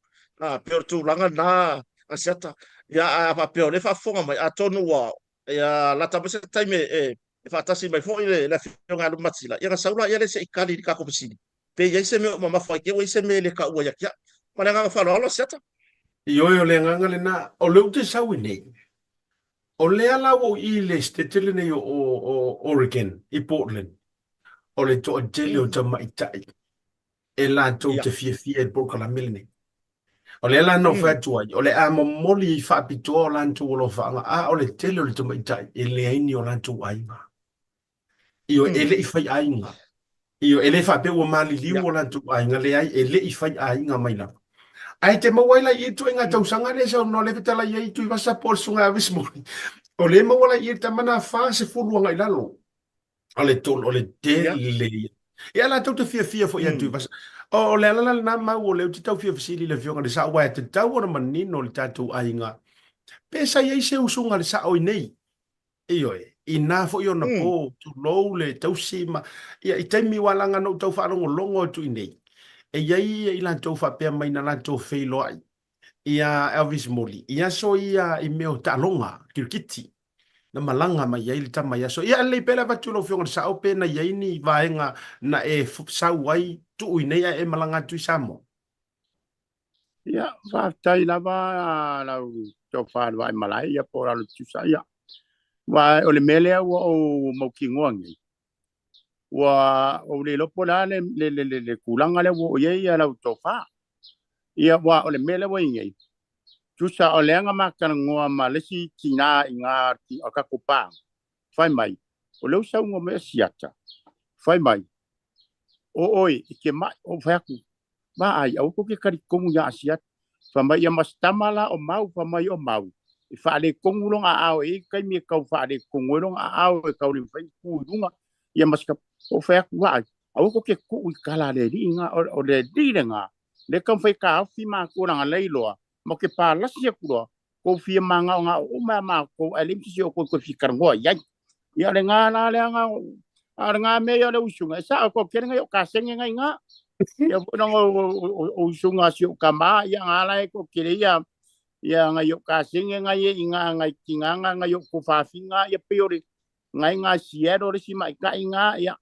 A pei o le tulaga lena Asiata. Ia ae a faapea o lea e faafofoga mai, atonu ua ia lata mai se taimi e e faatasi mai foi le le afioga ia Lupatasila, ia ona sau laia lea se i tali i le tatou fesili. Pe i ai se mea o mamafa ai te i ua i ai se mea e le taua ia te au. Ma le agaga faaaloalo Asiata. Ioe, o le agaga lena. O lea ou te sau i nei, o lea la ua ou i i le setete lenei o, o, o Oregon, i Portland, o le toatele o tamaitai e latou te fiafia i le polokalame lenei. O lea la na ou fai atu ai, o le a momoli ai faapitoa o latou alofaaga, a o le tele o le tamaitai e leai ni o latou aiga. Ioe, e le i fai aiga. Ioe, e le faapea ua maliliu o latou aiga, leai, e le i fai aiga mai lava. Ae te maua ai la i i le ituaiga tausaga lea e saunoa lea e fetalai ai Tuivasa po o le Susuga ia Vismori. O lea e maua la i i le tama na 40 agai lalo. O le tolu, o le tele ia. Ia latou te fiafia foi ia Tuivasa. O le ala la lena mau o lea ou te tau fia fesili i le Afioga i le Sao, aua e tatau ona manino le tatou aiga pe sa i ai se usuga a le Sao i nei. Ioe, inā foi ona po, tulou le tausi ma, ia, i taimi ua laga na ou tau faalogologo atu i nei, e i ai i latou faapea mai na latou feiloai iā Elvis Moli i aso ia i mea o taaloga kirikiti na malaga mai ai le tama i aso ia. E lelei pea le avatu i lau Afioga i le Sao pe na i ai ni vaega na e sau ai tuu i nei ae e malaga atu i Samoa. Ia, faafetai lava lau tofa le Vaaimalae ia po o lalo tutusa ia. Aua o le mea lea ua ou mautinoa nei, ua ou le iloa po o le a le, le, le, le, le tulaga lea ua oo i ai lau tofa. Ia, aua o le mea lea ua i nei, tusa o lea na ma talanoa ma le isi tina i ina o le tatou paaga, fai mai, o lea ua saunoa mai Asiata, fai mai, o oe e te mai, ou fai atu, Vaai, aua tou te talitonu ia Asiata. Fai mai, ia ma si tama la o Mau, fai mai o Mau. E faaletonu lona aao, e i ai taimi e tau faaletonu ai lona aao e tau le mafai ona tu i luga, ia ma si ou fai atu, Vaai, aua tou te tuu i tala a le alii lena, o le alii lena, lea e taumafai e taofi matou leaga la e iloa, matou te palasi atu loa, tou fia manaonao uma ia matou, ae leai ma se isi o outou e toe fia talanoa i ai. Ia o lena la lea, a o lena mea ia o le usuga, e sao, e toatele nai o kasege na i ina. Ia foi leaga o usuga a si ou tama, ia na la e toatele ia, ia nai o kasege nai e i ina, nai tina na, nai o tufafiga, ia pei o le, nai na Seattle le isi maita'i na, ia,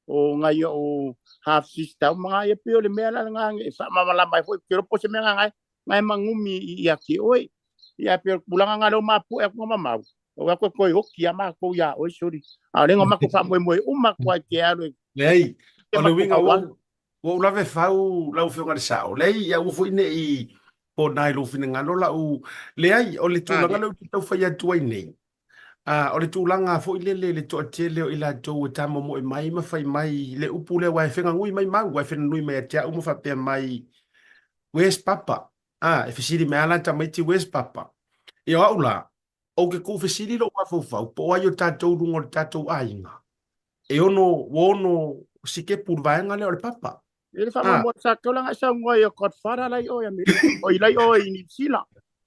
o nai o half sister uma na, ia pei o le mea la lena e faamalamalama ai foi, ou te iloa po o se mea na na e manumi ia te oe. Ia pei o le tulaga na lea ua mapu'e atu na mamau, o atu e toe oti lava matou iā oe soli. A o lea na matou faamoemoe uma atu lava e te alu e Leai, o le uiga ua ou lave fau lau Afioga i le Sao. Leai, aua foi ne i pona i lou finagalo lau... Leai, o le tulaga lea ou te tau fai atu ai nei, o le tulaga foi lele i le toatele o i latou e tamomoe mai ma fai mai le upu lea, aua e feganui mai mau, aua e feganui mai ia te au ma faapea mai, Where's Papa? A, e fesili mai lava la tamaiti, Where's Papa? Ia o au la, ou te tuufesili lou mafaufau, po o ai o tatou luga o le tatou aiga, e ono, ua ono sikepu i le vaega lea o le papa. E le faamoemoe sa tau laga e saunoa i Godfather la i o i Amerika, o i la i o i Niu Sila.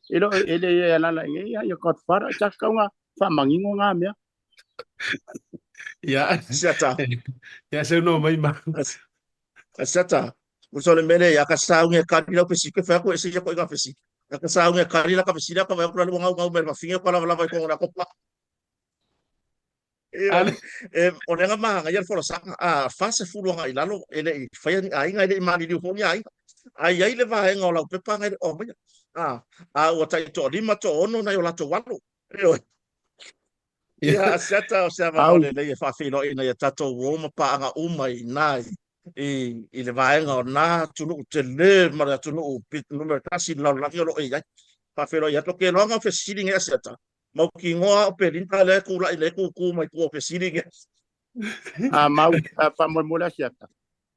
E le e le e alala i ia ia Godfather, sa tau na faamanino ngā mea. Ia, Siata. ia saunoa mai ma. Siata. Uso le mele ia ka saunge kari lau pesi ke fa ko ese ia ko inga pesi. Ka saunge kari la ka pesi la ka va ko la ngau ngau me ma finge ko la la ko na ko pa. E o le nga mahanga ia le folasaga a 40 agai i lalo e le i faia ni aiga e le i maliliu foi ni aiga. A i ai le vaega o laupepa ngai le o maia. A a ua tai toalima toaono nai o latou alo. Ioe. Ia Asiata o se avanoa lelei e faafeiloaiina i a tatou uo ma paaga uma i ina i i le vaega o na atunuu tele ma le atunuu numera tasi i le lalolagi o lo o i ai. Faafeiloai atu. Ou te iloa na o fesili nei Asiata, mautinoa o Belinda lea e tulai nei tūtū mai tua o fesili nei. A mau, a faamoemoe le Asiata.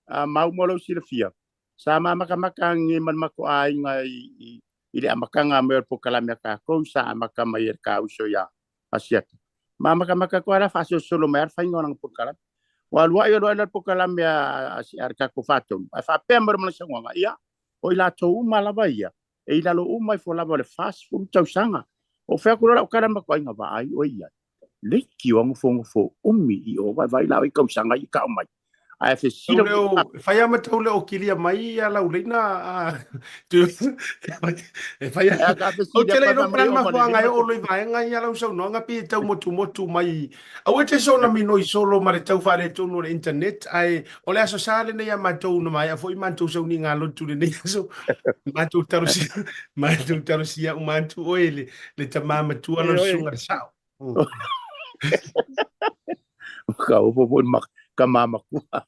A mau mo lou silafia, sa ma makamaka agi ma le matou aiga i, i, i le amataga mai o le polokalame a tatou sa amata mai e le kauso ia Asiata. Ma makamaka atu lava la faasolosolo mai lava le faiga o lana polokalame. Ua alu ai alu ai la le polokalame a, a, a le tatou faatonu, ae faapea mai le mana saunoaga, ia, o i latou uma lava ia, e i lalo uma ifo lava o le 40 tausaga. Ou fai atu loa lau tala i le matou aiga, vaai oe i ai. Leitioa nofonofo umi i o, vaivai la i tausaga i tau mai. Ae fesili Tau leo, e fai lava ma tau leo kilia mai ia lau leina a e fai a Ou te le iloa po o le a le mafuaaga e oo loa i vaega ia lau saunoaga pei e tau motumotu mai. Aua e te soona minoi solo ma le tau faaletonu o le internet ae o le aso sa lenei a matou na maea foi matou sauniga lotu lenei aso. Matou talosia, matou talosia uma atu oe le, le tama matua lau susuga le sao. Ka opo foi ma ka mama kua.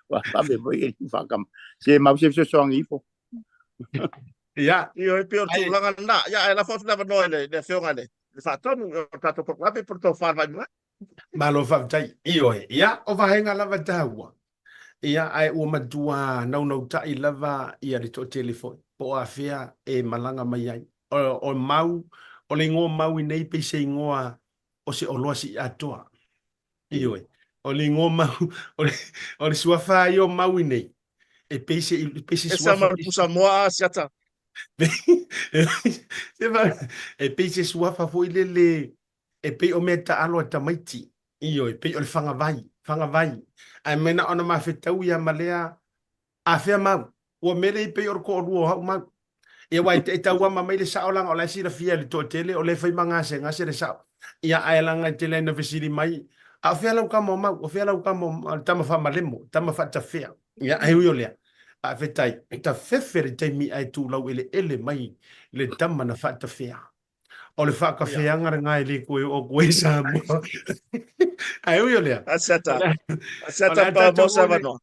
Wa fa me foi e fa kam. Se mau se fesoasoani ifo. Ia. Ioe, e pei o le tulaga lena. Ia, ae lafo atu le avanoa i le, le Afioga i le, le Faatonu, o le tatou polokalame po o le tofa i le vaimalae. Malo faafetai. Ioe. Ia, o vaega lava taua. Ia, ae ua matua naunautai lava ia le toatele foi, po o afea e malaga mai ai. O, o mau, o le igoa mau i nei pei se igoa o se oloa sii atoa. Ioe. O le igoa mau, o le, o le suafa ia o mau i nei, e pei se, pei se E sa suafa ma le pusa moa a Siata. E pei se suafa foi lele e pei o mea taalo a tamaiti. Ioe, pei o le fagavai, fagavai. Ae mai na ona mafetau ia ma lea, afea mau. Ua mele i pei o le toalua o hau mau. Ia aua e tauama mai le sao leaga o la e silafia e le toatele o lea e fai ma gasegase le sao. Ia ae leaga e tele ai ina fesili mai, a o fea lau tama o mau? O fea lau tama o le tama faamalemo, tama faatafea? Ia ae ui o lea, faafetai, e tafefe le taimi ae tulau eleele mai le tama na faatafea. O le faatafeaga lena e le toe oo atu ai i Samoa. Ae ui o lea, Asiata, o asiata le a pa mo tatou se o le avanoa.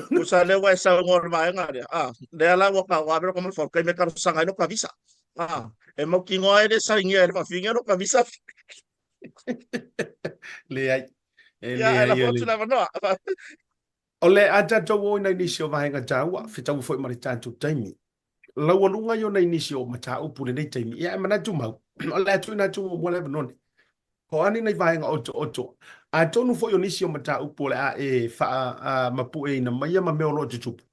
Tusa lea ua e saunoa i le vaega lea, a, lea la ua ka ua ave lou mafaufau taimi e talosaga ai lou ka visa. A, e mautinoa e le sainia e le faafinia lou ka visa. Leai. E Ia, ae leai lafo e atu le. le avanoa. O le a tatou o i nai nisi o vaega taua, fetaui foi ma le tatou taimi. Laualuga i o nai nisi o mataupu i lenei taimi. Ia, e manatu mau, O le a tuuina atu muamua le avanoa nei. O a ni nai vaega otooto, atonu foi o nisi o mataupu o le a e faamapueina maia ma mea o lo o tutupu,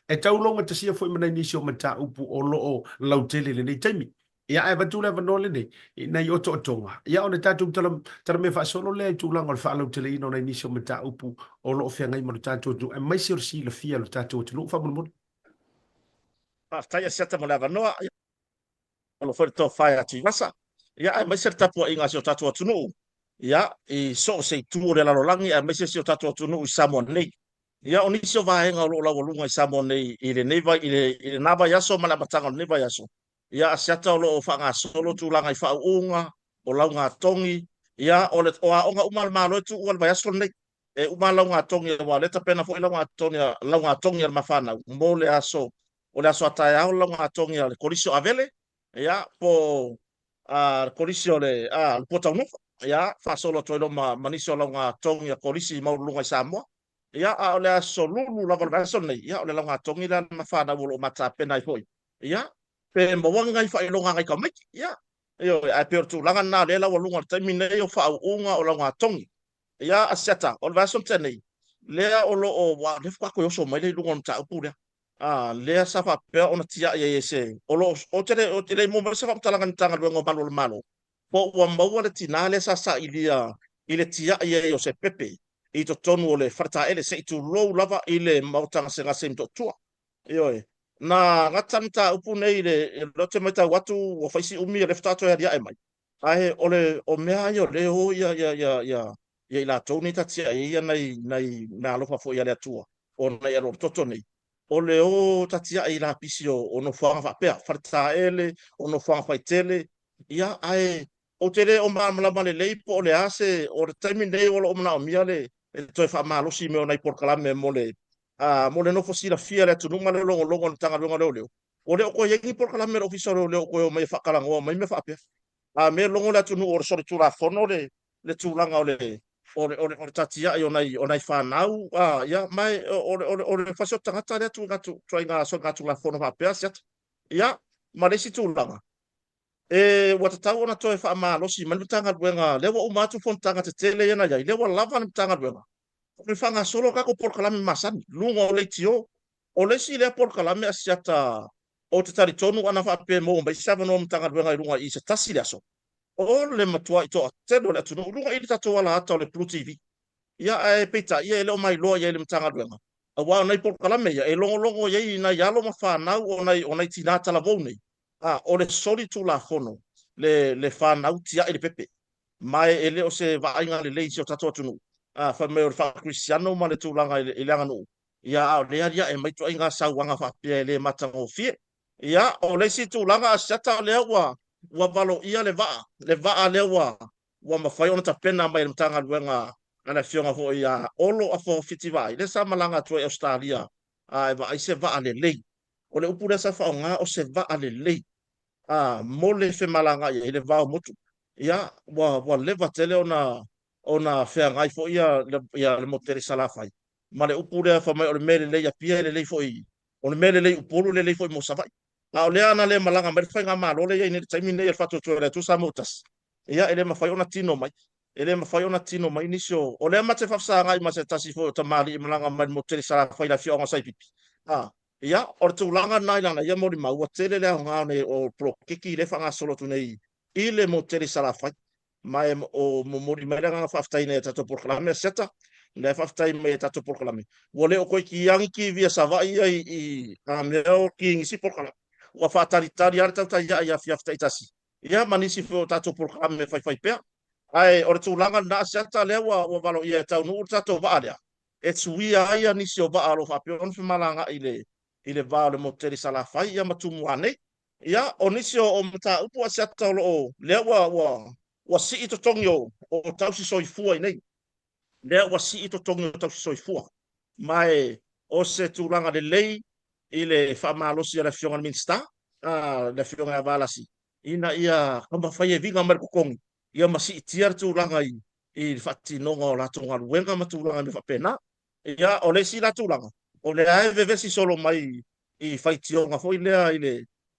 e tau laugatasia foi ma nai nisi o mataupu o lo o lautele i lenei taimi. Ia, ae avatu le avanoa lenei i nai otootoga, ia ona tatou talamea faasolo lea i tulaga o le faalauteleina o nai nisi o mataupu o lo o feagai ma lo tatou atunuu, aemaise o le silafia e lo tatou atunuu. Faamolemole. Faafetai Asiata mo le avanoa. Malo foi le tofa ia Tuivasa, ia aemaise le tapuaiga a si o tatou atunuu, ia, i so o se itu o le lalolagi aemaise si o tatou atunuu i Samoa nei. Ia, o nisi o vaega o lo o laualuga i Samoa nei i lenei vai, i le, i lena vaiaso ma le amataga o lenei vaiaso, ia, Asiata o lo o faagasolo tulaga i faauuga, o laugatogi, ia, o le, o aoga uma a le Malo e tuua le vaiaso lenei. E uma laugatogi, aua o lea e tapena foi laugatogi a, laugatogi a le mafanau mo le aso o le aso a taeao le laugatogi a le Kolisi o Avele, ia, po o le Kolisi o le, a, le Puataunofo, ia, faasolo atu ai loa ma, ma nisi o laugatogi a Kolisi maualuluga i Samoa. Ia, a o le aso Lulu lava o le vaiaso lenei, ia, o le laugatogi lea a le mafanau o lo o matapena ai foi, ia, pe maua ni nai faailoga a nai tamaiti, ia, ioe, ae pei o le tulaga lena o lea e laualuga i le taimi lenei o faauuga o laugatogi. Ia, Asiata, o le vaiaso na tea nei, lea o lo o, ua, lea faatoa toe oso mai lea i luga o le mataupu lea. A, lea sa faapea ona tiai ai e se, o lo o, ou te le, ou te le i maua mai se faamatalaga i le Matagaluega o Malu o le Malo, po ua maua le tinā lea sa sailia i le tiai ai o se pepe i totonu o le faletaele, se i tulou lava i le maota gasegase i Motootua. Ioe. Na gata le mataupu nei i le, o lea ou te matau atu ua fai si umi o lea faatoa toe aliae mai. Ae o le, o mea ia o lea e o ia, ia, ia, ia, ia i latou nei ta tiai ai ia nai, nai meaalofa foi a le Atua, o nai aloalototo nei, o le o ta tiai i lapisi o, o nofoaga faapea, faletaele, o nofoaga faitele, ia, ae ou te le o malamalama lelei po o le a se, o le taimi lenei o lo o manaomia le, le toe faamalosi mai o nai polokalame mo le, a, mo le nofo silafia e le atunuu ma le logologo a le Matagaluega o Leoleo. Ua le o toe i ai ni polokalame a le Ofisa o Leoleo o toe omai e faatalanoa mai mea faapea. A mea logo le atunuu o le solitulafono le, le tulaga o le, o le, o le, o le tatiai o nai, o nai fanau, a, ia, ma e, o le, o le, o le fasioti tagata lea tuuina atu, ituaiga soligatulafono faapea, siata. Ia, ma le isi tulaga, e, ua tatau ona toe faamalosi mai le Matagaluega, lea ua uma atu fonotaga tetele ia na i ai, lea ua lava le Matagaluega, e faagasolo le tatou polokalame masani, luga o leitio. O le isi lea polokalame a siata ou te talitonu ana faapea e maua mai se avanoa Matagaluega i luga i se tasi le aso, o le matuai toatele o le atunuu i luga i le tatou ala ata o le Blue TV. Ia, ae peitai, ia e le o mailoa i ai le Matagaluega, aua o nai polokalame ia e logologo i ai nai alo ma fanau o nai, o nai tinā talavou nei, a o le soli tulafono le, le fanau tiai le pepe. Ma e le o se vaaiga lelei i si o tatou atunuu, a fai mai o le faa-Kerisiano ma le tulaga i le, i le aganuu, ia, a o lea aliae mai ituaiga sauaga faapea e le matagofie. Ia, o le isi tulaga Asiata lea ua, ua valoia le vaa, le vaa lea ua, ua mafai ona tapena mai e le Matagaluega a le Afioga foi ia Olo Afoa Fitivaai, lea sa malaga atu ai i Ausetalia, a e vaai se vaa lelei. O le upu lea sa faaaoga o se vaa lelei, a, mo le femalagaai ai i le va o motu. Ia, ua, ua leva tele ona, ona feagai foi ia, ia le motu tele i Salafai ma le upu lea fai mai o le mea lelei i Apia e lelei foi, o le mea lelei i Upolu e lelei foi mo Savaii. A o lea ana le malaga mai le faigamalo lea e i ai nei i le taimi lenei a le Faatuatua i le Atua Samoa ua Tasi, ia e le mafai ona tino mai, e le mafai ona tino mai nisi o, o lea ma te faafesagai ma se tasi foi o tamalii e malaga mai le motu tele i Salafai i le afioaga o Saipipi. A, ia, o le tulaga lena i lana ia molimau, ua tele le aoga o nei, o poloketi lea e faagasolo atu nei i le motu tele i Salafai. Ma e o momoli mai le agaga faafetai nei a tatou polokalame a SETA, lea e faafetai mai e tatou polokalame. Ua le o toe kiia ni TV a Savaii ia i, i a mea o ki nisi polokalame. Ua faatalitali lava le tautai ae i afiafi taitasi, ia ma nisi foi o tatou polokalame e faifai pea. Ae o le tulaga lena a SETA lea ua, ua valoia e taunuu le tatou vaa lea, e suia ai ia nisi o vaa o lo o faapea ona femalagaai i le, i le va o le motu tele i Salafai ia ma Tumua nei. Ia, o nisi o, o mataupu a SETA o lo o, lea ua, ua, ua sii totogi o, o tausi soifua i nei. Lea ua sii totogi o tausi soifua. Ma e, o se tulaga lelei i le faamalosi a le Afioga i le Minisita, a, le Afioga ia Valasi, ina ia taumafai e viga mai le totogi, ia ma siitia le tulaga i, i le faatinoga o latou galuega ma tulaga i mea faapena. Ia, o le isi la tulaga, o lea e vevesi solo mai i faitioga foi lea i le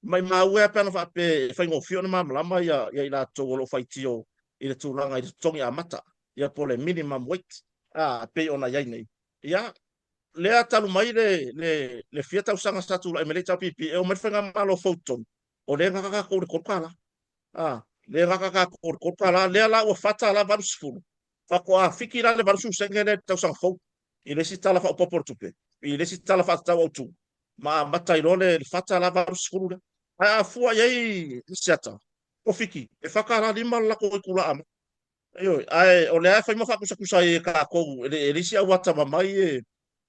Maimau e a pe ana faapea e faigofie ona malamalama ia i latou o lo o faitio i le tulaga i le totogi amata, ia po o le minimum wage, a, pei ona i ai nei. Ia, lea talu mai le, le, le fia tausaga sa tulai mai le HRPP, e oo mai le faigamalo fou i totonu, o lea e gata tatou i le $3. A, lea e gata tatou i le $3, lea la ua $4.80, faatoa fiki la le 80 sene lea i le tausaga fou i le isi Tala Faaopoopo o le Tupe, i le isi Tala Faatatau Autu, ma amata ai loa le $4.80 lea. Ae a fua i ai Asiata, o Fiti, e $4.50 le latou itula amata. Ioe, ae o lea e fai ma faakusakusa ai e tatou, e le isi au atamamai e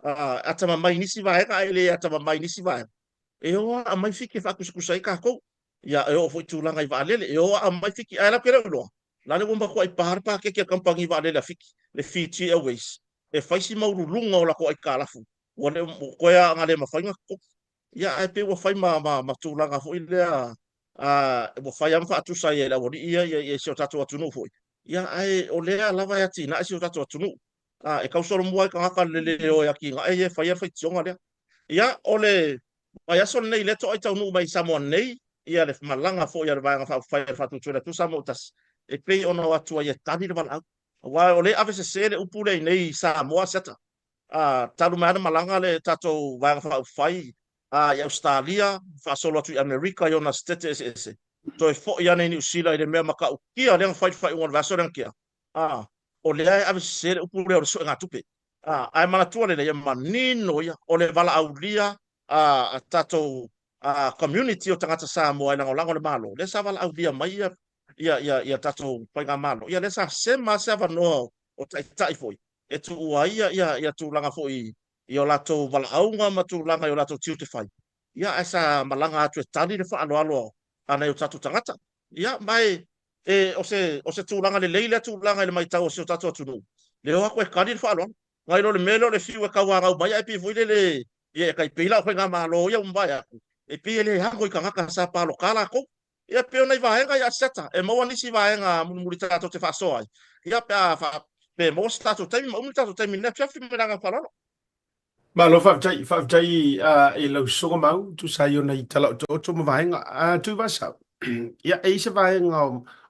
atamamai i nisi vaega ae le atamamai i nisi vaega. E o a aumai Fiti e faakusakusa ai tatou. Ia, e oo foi i tulaga i vaalele, e o a aumai Fiti, ae latou te le o iloa, la le ua matuai pa le paketi a le kamupani vaalele a Fiti, le Fiji Airways, e fai si maualuluga o latou aitalafu, ua le ua toe lava ona le mafai ona totogi. Ia, ae pei ua fai ma, ma, ma tulaga foi lea, ua fai lava ma faatusa ai e le aualii ia, ia, ia si o tatou atunuu foi. Ia, ae o lea lava e atinae si o tatou atunuu. E tausolomua ai tagata le le o e atinae ia e faia le faitioga lea. Ia, o le vaiaso lenei lea toai taunuu mai i Samoa nei, ia le malaga foi a le Vaega Faaupufai a le Faatuatua i le Atua Samoa ua Tasi, e pei ona o atu ai e tali le valaau. Aua o lea e avesese le upu lea i inei i Samoa, Asiata. Talu mai lava na malaga le tatou Vaega Faaupufai i Ausetalia, faasolo atu i Amerika i ona setete eseese, toe foi ane i Niu Sila i le mea matautia lea na fai i le faaiuga o le vaiaso lea na tea, o lea e avesese le upu lea o le suegatupe. Ae manatua lelei, e manino ia, o le valaaulia a tatou community o tagata Samoa e lagolago i le Malo, lea sa valaaulia mai ia tatou faigamalo, ia lea sa sema lava se avanoa o taitai foi e tuua ai ia tulaga foi i o latou valaauga ma tulaga i o latou tiute fai, ia ae sa malaga atu e tali le faaaloalo a nai o tatou tagata. Ia, ma e, e, o se, o se tulaga lelei lea tulaga i le matau a si o tatou atunuu, le o atu e tali le faaaloalo. Nai lo le mea lea o le fiu e tauanau mai ae pei foi lele, ia e tai pei la o faigamalo ia ua mavae atu, e pei e le ano i tagata sa palota latou. Ia pei o nai vaega ia Asiata, e maua nisi vaega mulimuli tatou te faasoa ai, ia pe a faa, pe maua se tatou taimi, ma umi le tatou taimi i lenei afiafi ma le agaga faaaloalo. Malo faafetai, faafetai i lau sosoga mau, tusa ai o nai tala otooto ma vaega. Tuivasa, ia e i ai se vaega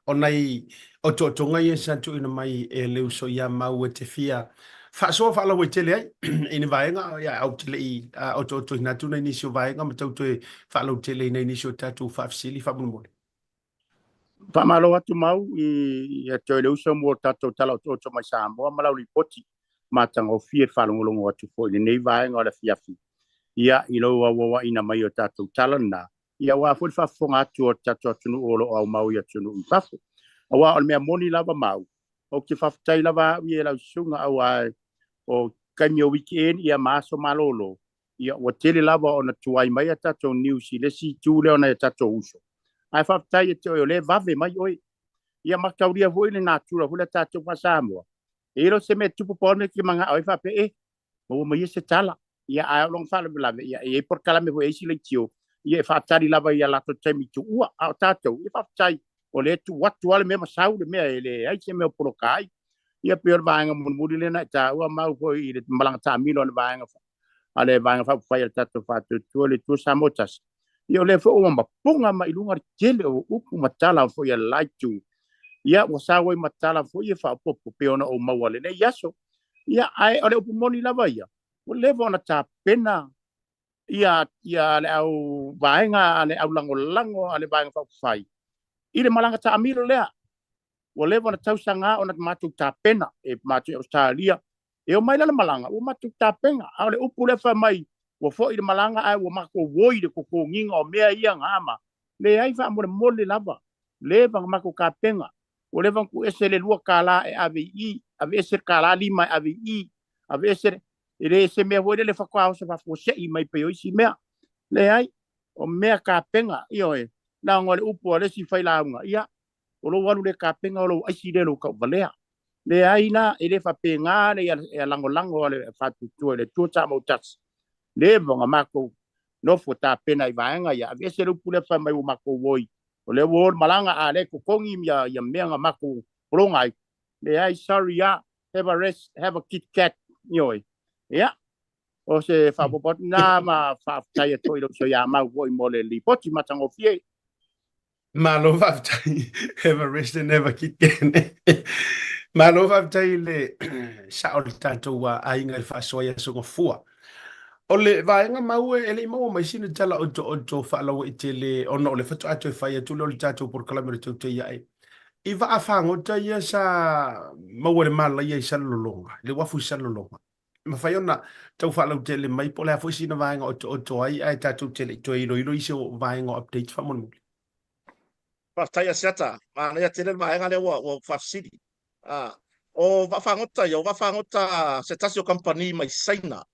o nai otootoga ia sa tuuina mai e le uso ia mau e te fia faasoa faalauaitele ai i ni vaega, ia ou te le i otootoina atu nai nisi o vaega ma tau toe faalautele i nai nisi o tatou faafesili faamolemole. Faamalo atu Mau ia te oe le uso mo tatou tala otooto mai Samoa ma lau lipoti matagofie faalogologo atu foi i lenei vaega o le afiafi ia i lou auauaina mai o tatou tala lena ia aua foi le faafofoga atu o le tatou atunuu o lo o aumau i atunuu i fafo. Aua o le mea moni lava Mau, ou te faafetai lava au ia i lau susuga aua o taimi o weekend ia ma aso malolo ia ua tele lava ona tuai mai a tatou news i le isi itu lea o nai a tatou uso. Ae faafetai ia te oe o lea e vave mai oe. Ia mataulia foi le natura foi lea tatou faa-Samoa. E le o se mea e tupu pau le mea e te manao ai faapea e maua mai ia se tala. Ia ae o lona faalavelave ia e i ai polokalame foi a isi leitio ia e faatali lava i a latou taimi tuua. A o tatou, ia faafetai o lea e tuu atu lava le mea ma sau le mea e leai se mea o poloka ai. Ia pei o le vaega mulimuli lea na e taua mau foi i le malaga taamilo a le vaega a le Vaega Faaupufai a le tatou Faatuatua le Atua Samoa Tasi, ia o lea foi ua mapuga mai i luga le tele o upu ma tala foi a le la itu, ia ua sau ai ma tala foi e faaopoopo pei ona ou maua lenei aso. Ia, ae o le upu moni lava ia, ua leva ona tapena ia, ia le au vaega a le au lagolago a le Vaega Faaupufai i le malaga taamilo lea. Ua leva ona tausaga ona matou tapena e matou i Ausetalia. E omai la le malaga, ua matou tapena. A o le upu lea fai mai, ua foi le malaga ae ua matou oi i le totogiina o mea ia na ma. Leai faamolemole lava, leva ona matou tapena. Ua leva ona tuuese le $2 e ave i i, aveese le $5 e ave i i, aveese le... E le se mea foi lele faatoa oso faafuasei mai pei o isi mea. Leai, o mea tapena, ioe, na ona o le upu a le isi failauga, ia, o lou alu le tapena o lou aisi lea lou tauvalea. Leai la, e le faapena le ia lagolago a le Faatuatua i le Atua Samoa Tasi. Leva ona matou nofo tapena i vaega ia, aveese le upu lea fai mai ua matou oi, o lea ua o le malaga, a lea e totogi ia mea na matou pologa ai. Leai, sorry a, have a rest, have a Kit Kat, ioe. Ia. O se faaopoopo atu lena ma faafetai atu foi i lou uso ia Mau foi mo le lipoti matagofie. Malo faafetai. Have a rest and have a Kit Kat. Malo faafetai i le sao o le tatou aiga i le faasoa i Aso Gafua. O le vaega mau e le i maua mai sina tala otooto faalauaitele ona o le faatoa toe fai atu lea o le tatou polokalame o le Teuteiae i vaa fagota ia sa maua i le malaia i Salelologa, i le uafu i Salelologa. E mafai ona tau faalautele mai po o le a foi sina vaega otooto ai ae tatou te le i toe iloilo isi o vaega o updates faamolemole. Faafetai Asiata, manaia tele le vaega lea ua ua faafesili. Ah, o vaafagota ia, o vaafagota se tasi o kamupani mai Saina.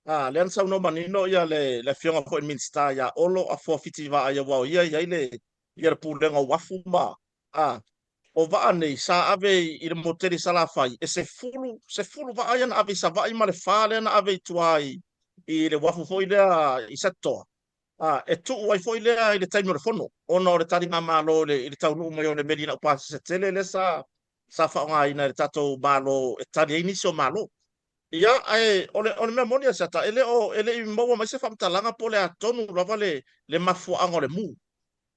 Ah, lea na saunoa manino ia le, le afioga foi i le Minisita ia Olo Afoa Fitiivaa ia aua o ia e i ai le, ia le Pulega o Uafu ma, ah, o vaa nei sa ave i le motele i Salafai, e sefulu, sefulu vaa ia na ave i Savaii ma le fa lea na ave i tua i, i le uafu foi lea i Satitoa. A, e tuu ai foi lea i le taimi o le fono, ona o le taligamalo i le, i le taunuu mai o le meli laupasese tele lea sa, sa faaaogaina e le tatou Malo e tali ai nisi o Malo. Ia, ae o le, o le mea moni a Siata, e le o, e le i maua mai se faamatalaga po o le a tonu lava le, le mafuaaga o le mu.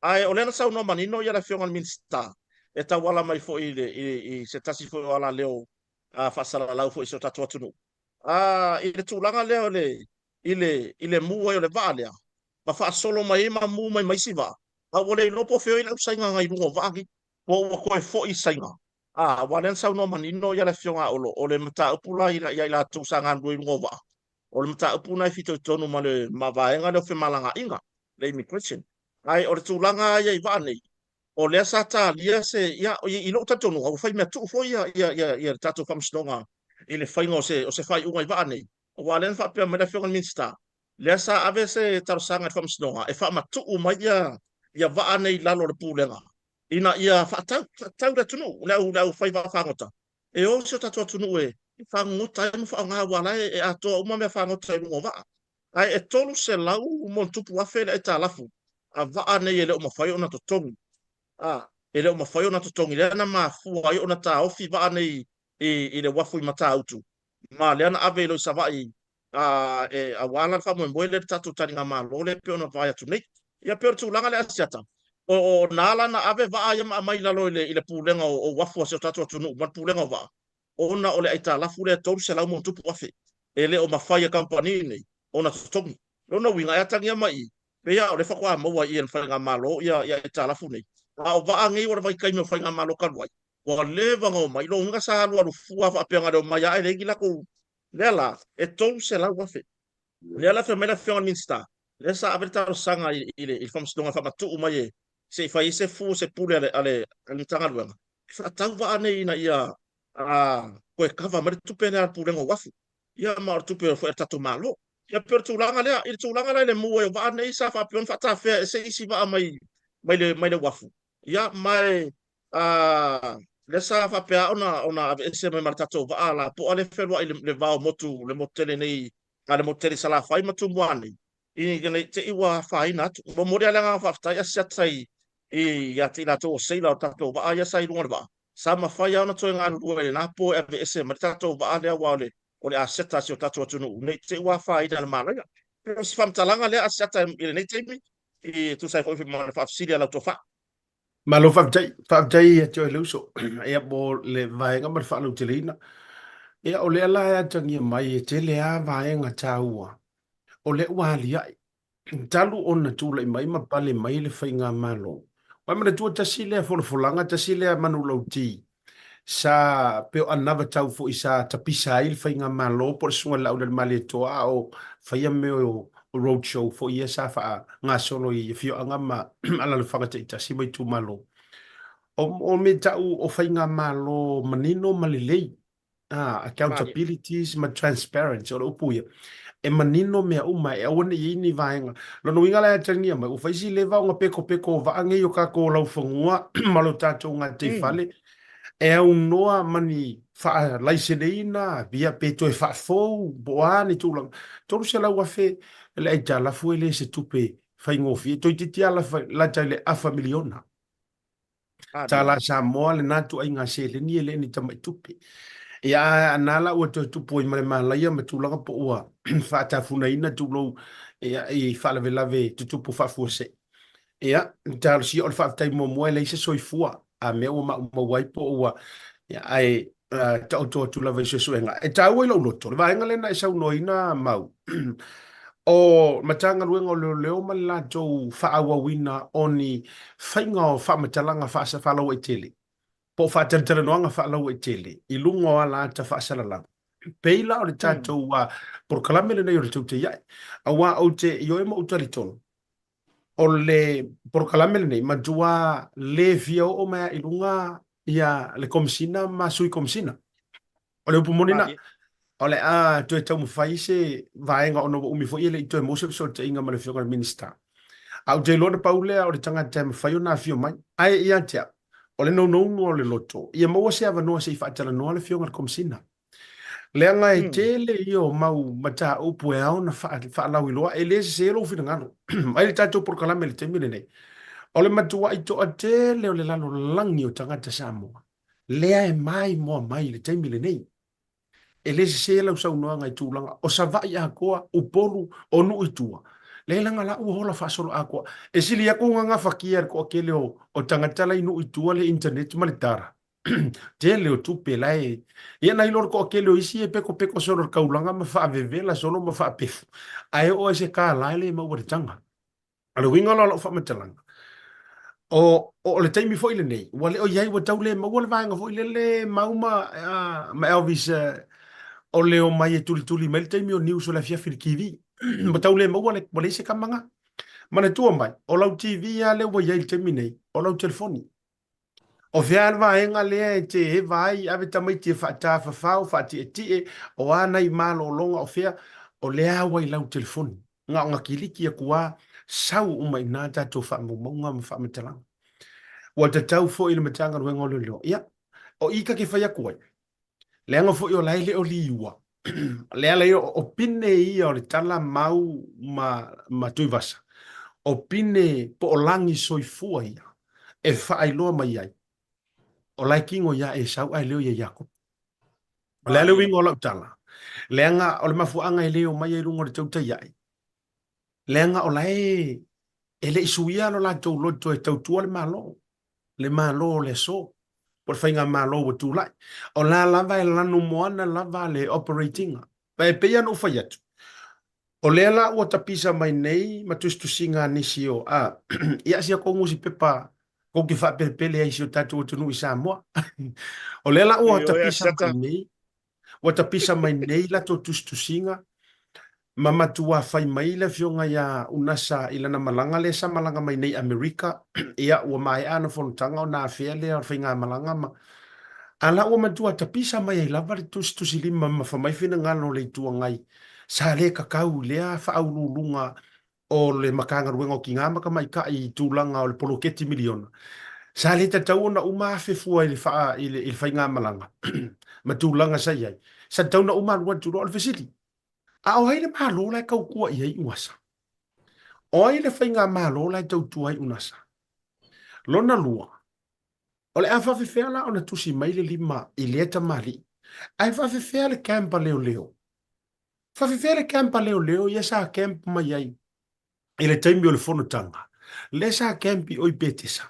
Ae o lea na saunoa manino ia le Afioga i le Minisita, e tauala mai foi i le, i, i se tasi foi o alaleo faasalalau foi i si o tatou atunuu. A, i le tulaga lea o le, i le, i le mu ai o le vaa lea, ma faasolo mai ai ma mu mai ma isi vaa, a ua le iloa po o fea o i ai le ausaiga na i luga o vaa nei, po ua toe foi i Saina. A, aua o lea na saunoa manino ia le Afioga a Olo, o le mataupu la ia i latou sa galulue i luga o vaa, o le mataupu lena e fitoitonu ma le ma vaega lea o femalagaaiga, le immigration. Ae o le tulaga lava ia i vaa nei, o lea sa talia se, ia, i lou talitonuga, ua fai mea tuu foi ia, ia, ia, ia le tatou Faamasinoga i le faiga o se, o se faaiuga i vaa nei. Aua o lea na faapea mai le Afioga i le Minisita, lea sa ave se talosaga i le Faamasinoga e faamatuu mai ia, ia vaa nei i lalo o le Pulega ina ia faatau, faatau le atunuu, le au, le aufai vaafagota. E o si o tatou atunuu e fagogota ai ma faaaoga aua la e atoa uma mea fagota i luga o vaa. Ae e 300 ma ona tupu afe le aitalafu a vaa nei e le o mafai ona totogi. A, e le o mafai ona totogi, lea na mafua ai ona taofi vaa nei i, i le uafu i Matautu, ma lea na ave i loi Savaii, a, e, aua la le faamoemoe lea i le tatou taligamalo lea e pei ona vaai atu nei. Ia pei o le tulaga lea Asiata, o, o na la na ave vaa ia ma aumai i lalo i le, i le pulega o, o uafu a si o tatou atunuu ma le pulega o vaa, ona o le aitalafu lea e 300 ma ona tupu afe, e le o mafai e kamupani nei ona totogi. Lona uiga, e atagia mai i i, pei lava o lea faatoa maua i i e le Faigamalo ia, ia aitalafu nei. A o vaa nei ua le vaitaimi o Faigamalo talu ai, ua leva ona omai. Lona uiga sa alualu fua faapea na o le omai lava ae leai ni latou lea la, e 300,000. Lea la fai mai le Afioga i le Minisita, lea sa ave le talosaga i, i le, i le Faamasinoga e faamatuu mai e se i fai ai se fu o se pule a le, a le, a le Matagaluega, e faatau vaa nei ina ia a, toe kava mai le tupe lea a le Pulega o Uafu, ia ma o le tupe foi a le tatou Malo. Ia pei o le tulaga lea. I le tulaga la i le mu ai o vaa nei sa faapea ona faatafea e se isi vaa mai, mai le, mai le uafu, ia ma e, a, lea sa faapea ona, ona aveese mai ma le tatou vaa lapoa lea e fealuai i le, le vao motu, le motu tele nei, a le motu tele i Salafai ma Tumua nei, ina ne i te i ua afaina atu. Momoli lava le agaga faafetai a Siata i, i, ia te i latou o seila o le tatou vaa ia sa i luga o le vaa, sa mafai lava ona toe galulue i lena po e aveese mai le tatou vaa lea aua o le, o le aseta a si o tatou atunuu, ne i te i ua afaina e le malaia. O si faamatalaga lea Asiata i lenei taimi, e tusa ai foi ma le faafesili a lau tofa. Malo faafetai, faafetai ia te oe le uso, ia mo le vaega ma le faalauteleina. Ia o lea la e atagia mai e tele lava vaega taua o lea ua aliae talu ona tulai mai ma pale mai le faigamalo. Ua e manatua tasi lea folafolaga, tasi lea manulauti sa pei o anavatau foi sa tapisa ai le faigamalo po o le Susuga i le Laaulialemalietoa a o faia mea o road show foi ia sa faagasolo i afioaga ma alalafaga taitasi ma itumalo. O, o mea tau o faigamalo manino ma lelei accountabilities ma transparency, o le upu ia, e manino mea uma, e aua ne i i ai ni vaega. Lona uiga la e atagia mai, ua fai si leva ona pekopeko o vaa nei o tatou laufanua ma lo tatou gataifale, e aunoa ma ni faalaiseneina, ia pe toe faafou, po o a ni tulaga. $300,000 le aitalafu e le se tupe faigofie, toeitiiti lava lata i le afa miliona. Tala Samoa lena ituaiga seleni e le ni tamai tupe. Ia, a na la ua toe tupu ai ma le malaia ma tulaga po ua faatafunaina tulou ia, i faalavelave tutupu faafuasei. Ia, talosia o le faafetai muamua e leai se soifua a mea ua maumau ai po ua ia, ae taoto atu lava i suesuega. E taua i lou loto, le vaega lea na e saunoaina Mau, o Matagaluega o Leoleo ma le latou faaauauina o ni faiga o faamatalaga faalauaitele po o faatalatalanoaga faalauaitele i luga o ala ata faasalalau. Pei la o le tatou polokalame lenei o le Tautai Ae, aua ou te ioe ma ou talitonu, o le polokalame lenei, matua le fia oo mai lava i luga ia le Komesina ma Sui Komesina. O le upu moni lena, o le a toe taumafai se vaega ona ua umi foi e le i toe maua se fesootaiga ma le Afioga i le Minisita. Ae ou te iloa na pau lea o le tagata e mafai ona afio mai. Ae ia te au, o le naunauga o le loto, ia maua se avanoa se i faatalanoa le Afioga i le Komesina. Leaga e tele ia o mau mataupu e ao ona faalauiloa, e le sese lou finagalo. Mai le tatou polokalame i le taimi lenei, o le matuai toatele o le lalolagi o tagata Samoa, lea e maimoa mai i le taimi lenei. E le sese lau saunoaga i tulaga o Savaii atoa, Upolu, o nuu i tua. Leai leaga la ua ola faasoloatoa. E sili atu ona gafatia e le toatele o tagata la i nuu i tua le internet ma le tala. Tele o tupe la e ia nai lo le toatele o isi e pekopeko solo i le taulaga ma faavevela solo ma faapefu, ae oo ai se kālā e le maua i le taga. O le uiga la o lau faamatalaga, o, o le taimi foi lenei, ua le o i ai, ua tau le maua le vaega foi lele Mau ma, ma Elvis, o le omai e tulituli mai le taimi o news o le afiafi i le TV. Ua tau le maua, le, ua leai se kamaga. Manatua mai, o lau TV lava lea ua i ai i le taimi nei, o lau telefoni. O fea le vaega lea e te eva ai, ave tamaiti e faatafafao, faatietie, o a nai malologa o fea, o lea ua i lau telefoni. Na ona kiliki atu lava, sau uma i ina tatou faamaumauga ma faamatalaga. Ua tatau foi i le Matagaluega o Leoleo. Ia, o i ta te fai atu ai, leaga foi o la e le o liua, lea la o pine ia o le tala Mau ma Tuivasa, o pine po o lagi soifua ia e faailoa mai ai, o la e kino iā Esau ae le o ia Iakopo. O le a le uiga o lau tala? Leaga o le mafuaaga e le omai ai i luga o le tautai ae, leaga o la e e le i suia lo latou loto e tautua le Malo, le Malo o le aso, po o le faigamalo ua tulai. O la lava e lanumoana lava le operate-ina. E pei lava ona ou fai atu, o lea la ua tapisa mai nei ma tusitusiga a nisi o, a, ia si a kou nusipepa kou te faapelepele ai i si o tatou atunuu i Samoa. O lea la ua tapisa mai nei, Ua tapisa mai nei latou tusitusiga ma matua fai mai le afioga ia Unasa i lana malaga lea sa malaga mai nei i Amerika, ia ua maea ana fonotaga ona afea lea o le faigamalaga ma a la ua matua tapisa mai ai lava le tusitusilima ma fai mai finagalo o le Itu Agai sa le kakau i lea faauluuluga o le Matagaluega o Tina ma Tamaitai i tulaga o le poloketi miliona, sa le tatau ona uma afe fua i le, faa, i le, i le faigamalaga ma tulaga sa i ai. Sa tatau ona uma alu atu loa. O le fesili, a o ai le Malo la e tautua i ai Unasa? O ai le faigamalo la e tautua ai Unasa? Lona lua, o le a faafefea la ona tusi mai le lima i lea tamalii, ae faafefea le camp a leoleo? Faafefea le camp a leoleo ia sa camp mai ai i le taimi o le fonotaga, lea sa camp i o i Petesa.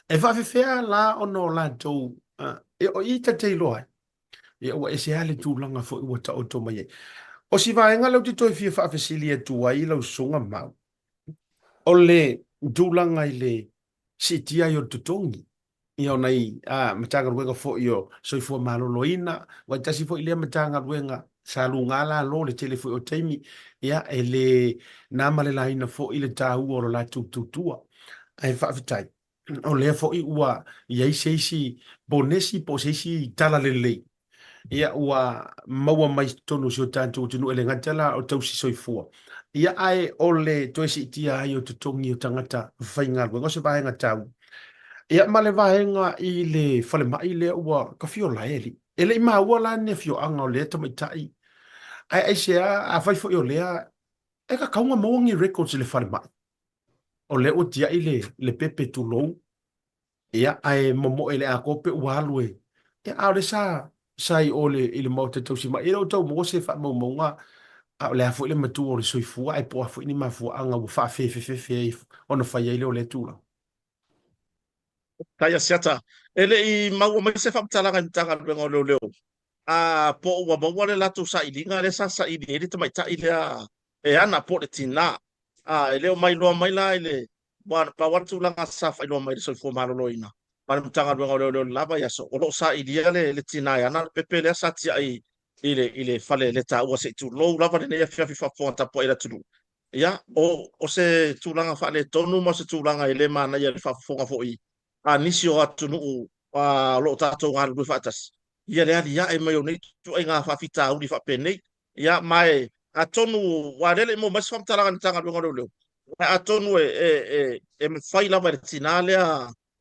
E faafefea la ona o latou, uh, o i ta te iloa ai. Ia ua ese lava le tulaga foi ua taoto mai ai. O si vaega lea ou te toe fia faafesili atu ai lau susuga Mau, o le tulaga i le siitia ai o le totogi ia o nai Matagaluega foi o Soifua Maloloina, aua e tasi foi lea Matagaluega sa luga lalo le tele foi o taimi, ia e le na ma le laina foi le taua o lo latou tautua. Ae faafetai, o lea foi ua i ai se isi ponesi po o se isi talalelei ia ua maua mai totonu o si o tatou atunuu e le gata la o tausi soifua, ia ae o le toe siitia ai o totogi o tagata faigaluega o se vaega taua. Ia ma le vaega i le falemai lea ua tafiola e alii. E le i maua la ni afioaga o lea tamaitai, ae aisea afai foi o lea e tatau ona maua ni records i le falemai. O lea ua tiai le, le pepe tulou, ia ae momoe i le atoa pe ua alu e, ia a o lea sa sa i o le, i le maota tausi mai. E le o tau maua se faamaumauga, a o le a foi le matua o le soifua, ae po o a foi ni mafuaaga ua faafefefefe ai ona fai ai lea o lea tulaga. Tai Asiata, e le i maua mai se faamatalaga i Matagaluega o Leoleo, a po o ua maua le latou sailiga lea sa saili ai le tamaitai lea e ana po o le tinā. A e le o mailoa mai la i le aua na pau lava le tulaga sa faailoa mai i le Soifua Maloloina ma le Matagaluega o Leoleo i le la vaiaso, o lo o sailia le le tinā e ana le pepe lea sa tiai i le i le fale letaua se i tulou lava lenei afiafi faafofoga tapuai i le atunuu. Ia, o o se tulaga faaletonu ma o se tulaga e le manaia i le faafofoga foi a nisi o atunuu o lo o tatou galulue faatasi, ia le aliae mai o nei ituaiga faafitauli faapenei. Ia, ma e atonu, aua o lea e le i maua mai se faamatalaga i le Matagaluega o Leoleo, ae atonu e, e, e, e mafai lava e le tinā lea,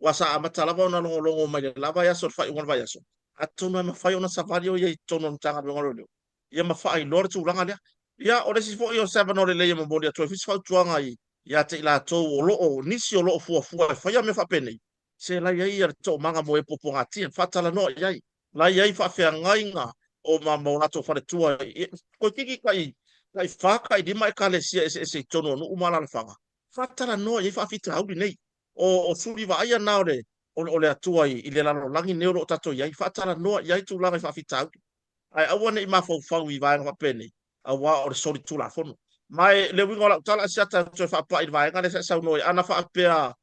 aua sa amata lava ona logologo mai i le la vaiaso i le faaiuga o le vaiaso, atonu e mafai ona savali o ia i totonu o le Matagaluega o Leoleo, ia ma faailoa le tulaga lea. Ia, o le isi foi o se avanoa lelei e momoli atu ai foi se fautuaga i, ia te i latou o lo o, nisi o lo o fuafua e faia mea faapenei, se la i ai le toomaga mo e puapuagatia, faatalanoa i ai. La i ai faafeagaiga o ma, ma o latou faletua, toeitiiti tai, tai fa, tai lima ekalesia eseese i totonu o nuu ma alalafaga, faatalanoa i ai faafitauli nei. O, o suli vaaia na o le, o, o le Atua i, i le lalolagi nei o lo o tatou i ai, faatalanoa i ai tulaga i faafitauli. Ae aua ne i mafaufau i vaega faapenei, aua o le solitulafono. Ma e, le uiga o lau tala, Asiata, e toe faapai i le vaega lea sa e saunoa ai, ana faapea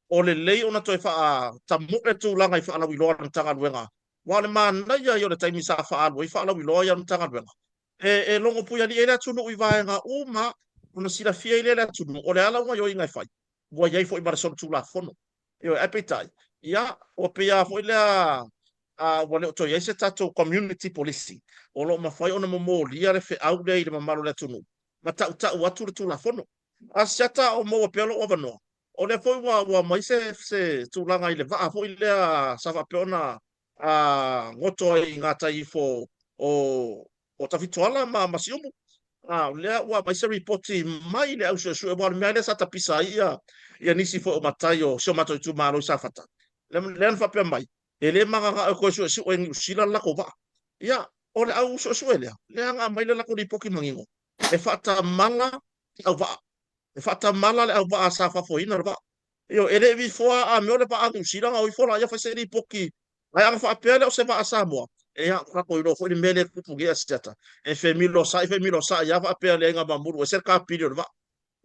o lelei ona toe faatamoe tulaga i faalauiloa a le Matagaluega, aua o le manaia ia o le taimi sa faaalu ai faalauiloa ia a le Matagaluega, e, e logo puialii ai le atunuu i vaega uma, ona silafia ai lea e le atunuu o le a lau gaoioiga e fai, ua i ai foi ma le solitulafono. Ioe, ae peitai, ia, ua pei lava foi lea a, ua le o toe i ai se tatou community policing o lo o mafai ona momolia le feau lea i le mamalu o le atunuu ma tautau atu le Tulafono. A siata o maua pea lou avanoa, o lea foi ua, ua aumai se, se tulaga i le vaa foi lea sa faapea ona a, goto ai i gatai ifo o, o Tafitoala ma, ma Siumu. A, o lea ua aumai se ripoti mai le au suesue, aua o le mea lea sa tapisa ai ia, ia nisi foi o matai o si o matou itumalo i Safata. Lea, lea na faapea mai, e le magaga'o e toe suesue e Niu Sila le latou vaa. Ia, o le au suesue lea, lea na aumai le latou lipoti manino, e faatamala le auvaa. E faatamala le auvaa sa fafoeina le vaa. Ioe, e le i vifoa a mea o le vaa a Niu Sila, na o ifo laia fai se lipoti. Ae ana faapea lea o se vaa Samoa, ia, ua tatou iloa foi le mea lea e tupu nei Asiata, e femilosa'i femilosa'i lava faapea leai na mamulu ese le kapili o le vaa.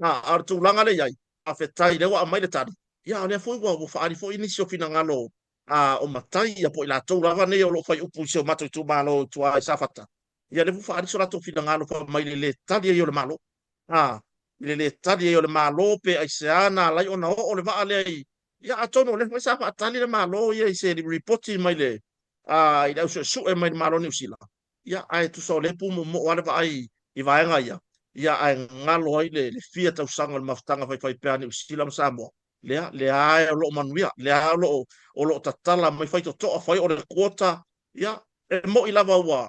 A, a o le tulaga lea e i ai, faafetai lea ua aumai le tali, ia a o lea foi ua, ua faaali foi nisi o finagalo a, o matai, ia po o i latou lava nei o lo o fai upu i si o matou itumalo i tua i Safata, ia lea foi ua faaali so latou finagalo fai mai i le lē tali ai o le Malo. A, i le lē tali ai o le Malo pe aisea na ala ai ona oo le vaa lea i, ia atonu o lea foi sa faatali le Malo ia i se lipoti mai le, a, i le au suesue mai le Malo o Niu Sila, ia ae tusa o lea e pumoomoo lava le vaai i vaega ia, ia ae galo ai le, le fia tausaga o le mafutaga faifaipea a Niu Sila ma Samoa, lea, lea lava o lo o manuia, lea lava o lo o, o lo o tatala mai faitotoa, fai o le quota, ia, e moni lava ua,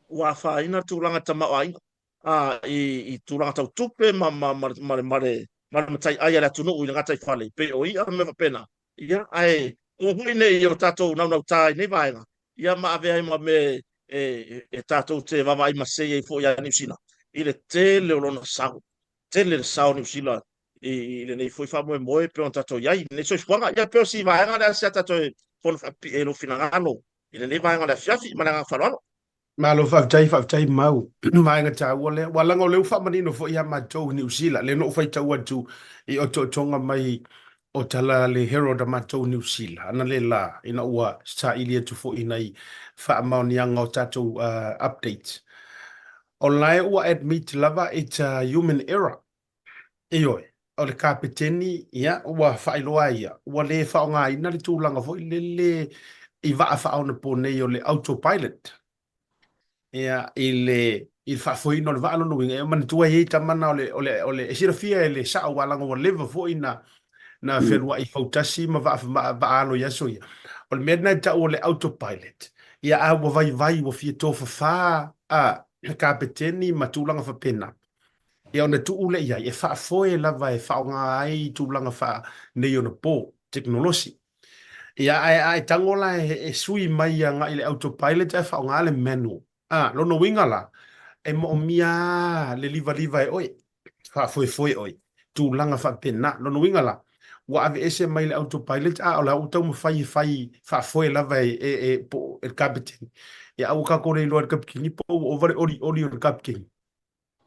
ua afaina le tulaga i le tamaoaiga, a, i, i tulaga tau tupe ma, ma, ma, ma, le, ma, le, ma le mataiai a le atunuu i le gataifale, pei o i'a ma mea faapena. Ia, ae aua foi ne i o tatou naunautā i nei vaega, ia ma avea ai ma mea e, e tatou te vaavaai masei ai foi ia Niu Sila i le tele o lona sao, tele le sao o Niu Sila i, i lenei foi faamoemoe pei ona tatou i ai i lenei soifuaga. Ia, pei o si vaega lea sia tatou e fono faapipii ai lou finagalo i lenei vaega o le afiafi. Ma le agaga faaaloalo. Malo faafetai, faafetai Mau. Vaega taua lea. Ua leaga o lea ua faamanino foi ia matou i Niu Sila, lea na ou faitau atu i otootoga mai o tala a le Herald a matou i Niu Sila, analeila ina ua saili atu foi i nai faamaoniaga o tatou updates. O la e ua admit lava it's a human error. Ioe, o le kapeteni, ia, ua faailoa e ia, ua le faaaogaina le tulaga foi lele i vaa faaonaponei o le autopilot, ia, i le, i le faafoeina o le vaa. Lona uiga, e manatua e i ai tama na o le, o le, o le, e silafia e le sao, aua leaga ua leva foi na, na fealuai fautasi ma vaa, vaa, vaa alo i aso ia. O le mea lena e tau o le autopilot, ia, a ua vaivai, ua fia tofafa a le kapeteni ma tulaga faapena, Ia ona tuu lea i ai, e faafoe lava e faaaoga ai tulaga faaneionapo, tekonolosi. Ia, ae a e tago la e sui mai agai i le autopilot ae faaaoga le manual. A, lona uiga la, e moomia lava le livaliva e oe, faafoefoe oe, tulaga faapena. Lona uiga la, ua aveese mai le autopilot, a o la ua taumafai e fai faafoe lava e, e, e, po, e le kapeteni. Ia, a ua tatou le iloa e le kapeteni po ua ova le olioli o le kapeteni.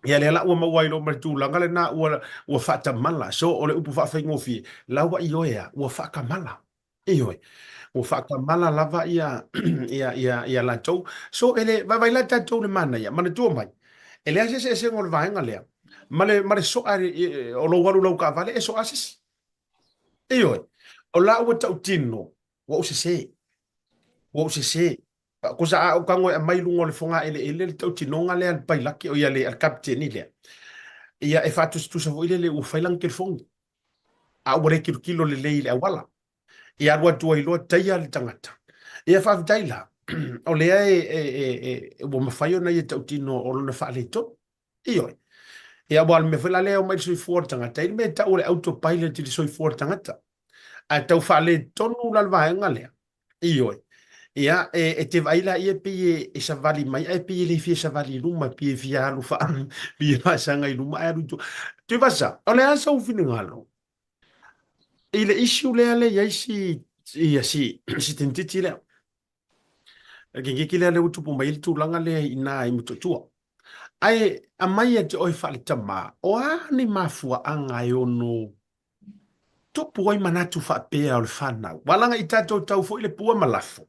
Ia lea la ua maua ai loa ma le tulaga lena ua, ua faatamala. So, o le upu faafaigofie, la ua ioe a, ua faatamala. Ioe. Ua faatamala lava ia, ia, ia, ia latou. So, e le, vaivai la tatou le manaia, manatua mai, e leai se eseesega o le vaega lea, ma le, ma le soa o lou alu lau taavale e soa se isi. Ioe. O la ua tautino, ua ou sese. Ua ou sese. Tusa a ou tago e aumai i luga o le fogaeleele le tautinoga lea a le pailaki, o ia le, a le kapeteni lea, ia e faatusatusa foi lele ua fai lana telefoni, a ua le tilotilo lelei i le auala. Ia alu atu ai loa taia le tagata. Ia faafetai la, o lea e, e, e, e, ua mafai ona ia tautino o lona faaletonu. Ioe. Ia, aua o le mea foi la lea e omai i le soifua o le tagata, e i ai le mea e tau o le autopilot i le soifua o le tagata. Ae tau faaletonu la le vaega lea. Ioe. Ia, e, e te vaai laia e pei e, e savali mai, ae pei e le fia savali i luma, e pei e fia alu faa, pei e faasaga i luma ae alu i tua. Tuivasa, o le a sou finagalo? I le issue lea le i ai si, ia, si, si tamaitiiti lea. Le tamaitiiti lea lea ua tupu mai ai le tulaga lea i ina i Motootua. Ae aumai ia te oe faale-tama, o a ni mafuaaga e ono tupu ai manatu faapea o le fanau? Aua leaga i tatou tau foi le pua ma lafo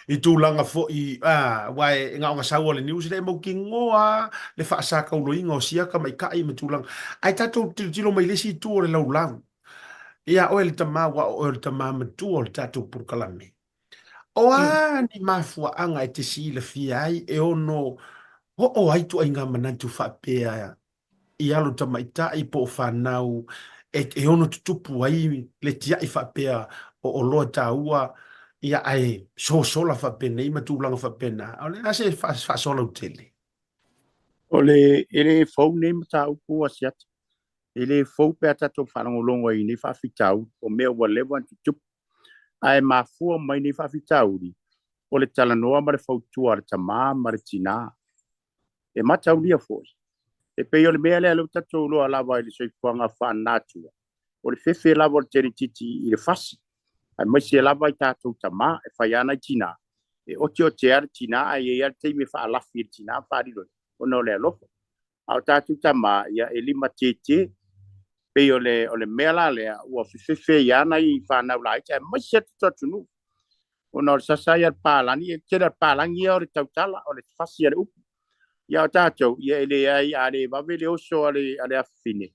i tulaga foi, aua e na ona sau lava o le news lea e mautinoa le faasakauloina o sia tamaitai ma tulaga. Ae tatou tilotilo mai i le isi itu o le laulau, ia oe le tama, aua o oe o le tama matua o le tatou polokalame. O a ni mafuaaga e te silafia ai e ono oo ai ituaiga manatu faapea i alo tamaitai po o fanau e, e ono tutupu ai le tiai faapea o oloa taua, ia ae sosola faapenei ma tulaga faapena? O le a se faasoa lautele? O le, e le fou nei mataupu Asiata. E le fou pe a tatou faalogologo ai i nei faafitauli, o mea ua leva ona tutupu. Ae mafua mai nei faafitauli, o le talanoa ma le fautua a le tamā ma le tinā. E mataulia foi, e pei o le mea lea lea ua tatou iloa lava i le soifuaga faalenatura, o le fefe lava o le tenetiti i le fasi, aemaise lava i tatou tamā, e fai lava nai tinā, e oteote lava le tinā, ae i ai lava le taimi e faalafi e le tinā ma faalilo ai, ona o le alofa. A o tatou tamā, ia e limatete, pei o le, o le mea la lea, ua fefefe ai lava nai fanau laiti, aemaise lava le atunuu, ona o le sasa ia a le palagi, e tele le palagi ia o le tautala, o le fasi a le upu. Ia o tatou, ia e leai, a le vave le oso a le, a le afafine,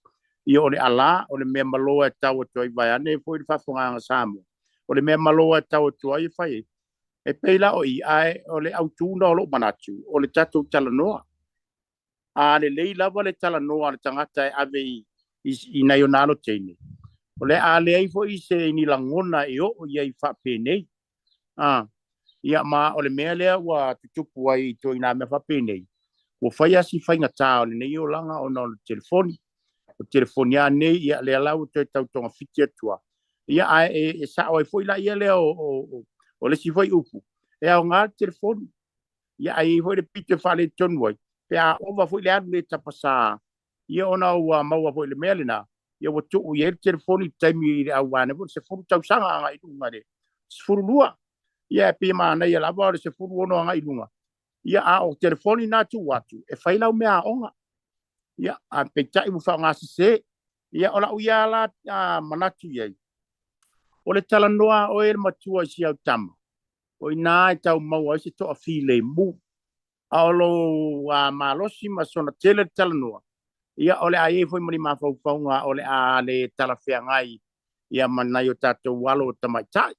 ia o le alā, o le mea maloa e tau atu ai, vaeane foi le faafofogaaga a Samoa, o le mea maloa e tau atu ai e fai ai. E pei la o i, ae o le autu na o lou manatu, o le tatou talanoa. A lelei lava le talanoa a le tagata e ave i, i, i nai ona alo teine, o le a leai foi se ni lagona e oo i ai faapenei. A, ia ma o le mea lea ua tutupu ai i ituaiga mea faapenei, ua fai lava si faigata o lenei olaga ona o le telefoni. O telefoni lava nei, ia lea la ua toe tau togafiti atu lava. Ia ae e, e sao ai foi la ia lea o, o, o, o le isi foi upu, e aoga le telefoni. Ia ae i ai foi le pito e faaletonu ai, pe a ova foi le alu le tapasā, ia ona ua maua foi i le mea lena, ia ua tuu i ai le telefoni i le taimi i le auvaega foi le 10 tausaga agai i luga i le 12. Ia e pei e manaia lava o le 16 agai i luga. Ia a o telefoni na tuu atu e fai lau mea aoga. Ia a peitai ua faaaoga sese. Ia o lau ia la manatu i ai, o le talanoa a oe le matua i si au tama, o i ina e tau maua ai se toafilemu. A o lou malosi ma sona tele le talanoa, ia o le a i ai foi ma ni mafaufauga o le a le talafeagai ia ma nai o tatou alo tamaitai.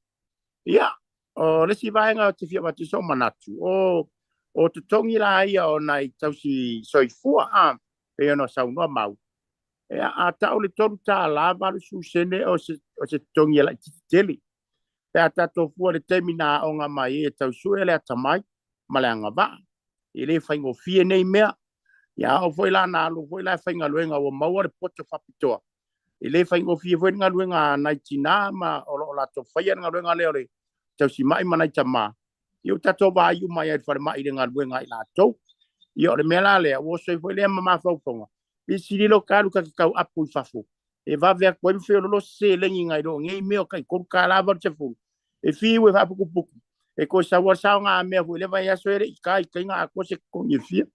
Ia, o le isi vaega ou te fia avatu sou manatu, o, o totogi la ia o nai tausi soifua, a, pei ona saunoa Mau, ia, a tau le $3 80 sene o se, o se totogi e laitiiti tele. Pe a tatou fua i le taimi na aoga mai ai e tau sue le atamai ma le agavaa. E le faigofie nei mea. Ia a oo foi la na alu foi la e faigaluega ua maua le poto faapitoa. E le faigofie foi le galuega a nai tinā ma o lo o latou faia le galuega lea o le tausima'i ma nai tamā, ia ua tatou vaai uma ai i le falemai i le galuega a i latou. Ia o le mea la lea, ua oso ai foi lea ma mafaufauga, fesili loa ka alu ta te tau apu i fafo, e vave atu ai ma feololo se seleni nai lo nei mea o tai $3.80, e fiu e faaputuputu, e toe sau lava le saogamea foi i lea vaiaso e le i ta i tai na atoa se totogi e fia.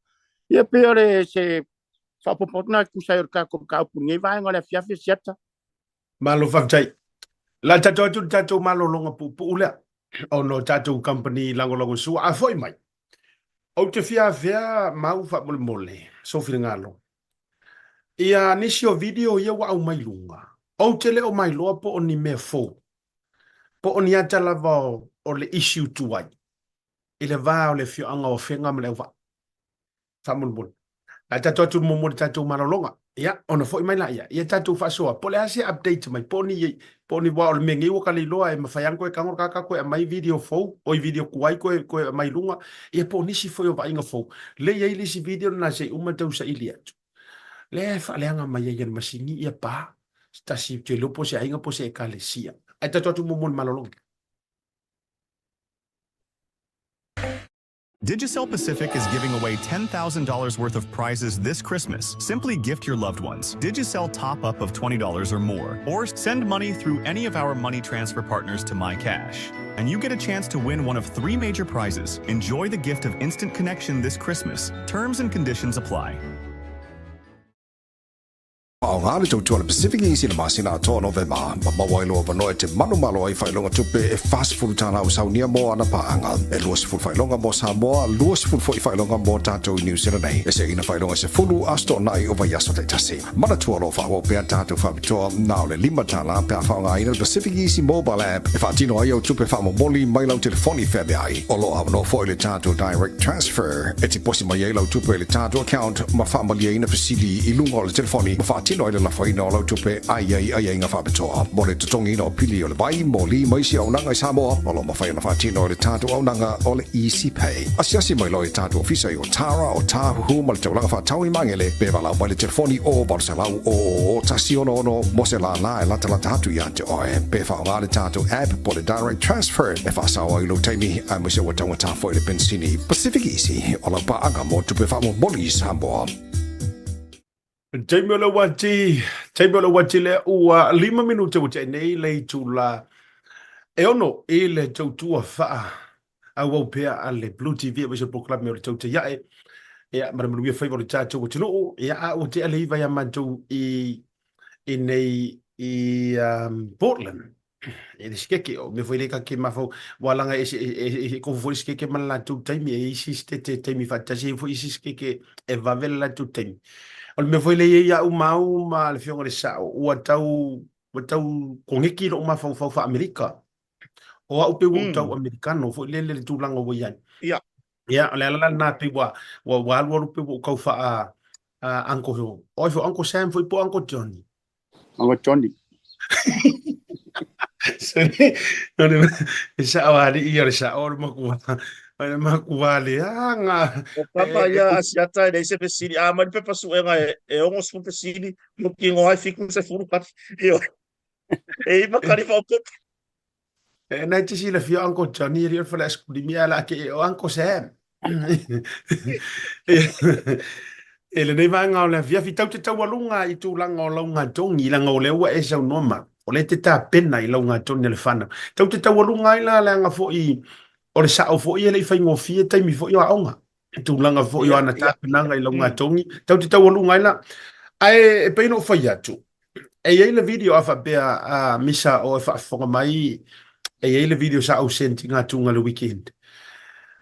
Ia pei o le se faaopoopo atu lena e tusa ai o le tatou mataupu i lenei vaega o le afiafi o Siata. Malo faafetai. O le a tatou atu i le tatou malologa puupuu lea ona o tatou kamupani lagolagosua. A foi mai, ou te fia afea mau faamolemole, sou finagalo, ia nisi o video ia ua aumai luga. Ou te le o mailoa po o ni mea fou, po o ni ata lava o le issue tuai i le va o le afioaga o Afega ma Leauvaa. Faamolemole. A tatou atu muamua i le tatou malologa. Ia, ona foi mai laia. Ia tatou faasoa. Po o le a se update mai, po o ni, po o ni, aua o le mea nei ua ka le iloa e mafai lava ona toe tago le tagata toe aumai video fou, oi video tuai toe, toe aumai i luga. Ia po o nisi foi o vaaiga fou. Lea e i ai le isi video lena se i uma tau saili atu. Lea e faaleaga mai ai e le masini ia pa. Se tasi, ou te iloa po o se aiga po o se ekalesia. Ae tatou atu muamua i le malologa. Digicel Pacific is giving away $10,000 worth of prizes this Christmas. Simply gift your loved ones. Digicel top up of $20 or more, or send money through any of our money transfer partners to MyCash. And you get a chance to win one of three major prizes. Enjoy the gift of instant connection this Christmas. Terms and conditions apply. Faaaoga le tautua a le Pacific Easy i le masina atoa o Novema, ma maua ai lou avanoa e te manumalo ai faailoga tupe e $40 ua saunia mo ana paaga, e 20 faailoga mo Samoa, 20 foi faailoga mo tatou i New Zealand nei, e seina faailoga e 10 aso toonai o vaiaso taitasi. Manatua o lo o faaauau pea tatou faapitoa na o le $5 pe a faaaogaina le Pacific Easy Mobile App e faatino ai au tupe faamomoli mai lau telefoni feaveai. O lo o avanoa foi le tatou Direct Transfer e tiposi mai ai lau tupe i le tatou account ma faamalieina fesili i luga o le telefoni ma faatino ai le lafoina o lau tupe a i ai aiaiga faapitoa mo le totogiina o pili o le vai, moli ma isi auaunaga i Samoa. O lo o mafai ona faatino e le tatou auaunaga o le Easy Pay. Asiasi mai loa i tatou ofisa i Otara, Otāhuhu ma le taulaga faatau i Magele pe valaau mai le telefoni o 800 000 166 mo se lālā e latalata atu iā te oe. Pe faaaoga le tatou app po o le Direct Transfer e faasao ai lou taimi aemaise ua taugata foi le penisini. Pacific Easy, o lau paaga mo tupe faamomoli i Samoa. Taimi o le uati, taimi o le uati lea ua 5 minute ua tea nei le itula e ono i le tautua faa auau pea a le Blue TV aemaise o le polokalame o le Tautai Ae. Ia, ma le manuia faiva o le tatou atunuu. Ia, a ua tea le iva ia matou i, i nei i um, Portland. E le sikeke, o mea foi le ka ke mafau, ua langa e, e, e, e kofu foi le sikeke ma le latou taimi, e isi sitete taimi faatasi, e foi isi sikeke e vave le latou taimi. O le mea foi le i au mau ma le fionga le sao, ua tau, ua tau kongeki lou mafaufau faa-Amerika. O au pe ua ou tau Amerikano foi lele le tulaga ua i ai. Ia. Ia, o le ala la lena pei ua, ua, ua alualu pei ua ou tau faa, uh, Uncle, oi foi Uncle Sam foi po Uncle Johnny. Uncle Johnny. Sorry, no le, e sao alii o le sao o le makua, o le makua leaga. O papa ia Asiata e leai se fesili. A aumai le pepa suega e, e 60 fesili, mautinoa e 70 kali. Ioe. E iva kali faaopoopo. E nai te silafia o Uncle Johnny e le o le fale aisekulimi ae o le a ke o Uncle Sam. E lenei vaega o le afiafi, tau te taualuga i tulaga o laugatogi, leaga o lea ua e saunoa mai, o lea e te tapena i laugatogi a le whanau. Tau te taualuga ai la leaga foi o le sao foi e le i faigofie taimi foi o aoga. Tulaga foi o ana tapenaga i laugatogi, tau te taualuga ai la. Ae e pei ona ou fai atu, E i ai le video a faapea a Misa o e faafofoga mai, e i ai le video sa ou send i ngā tūnga le weekend.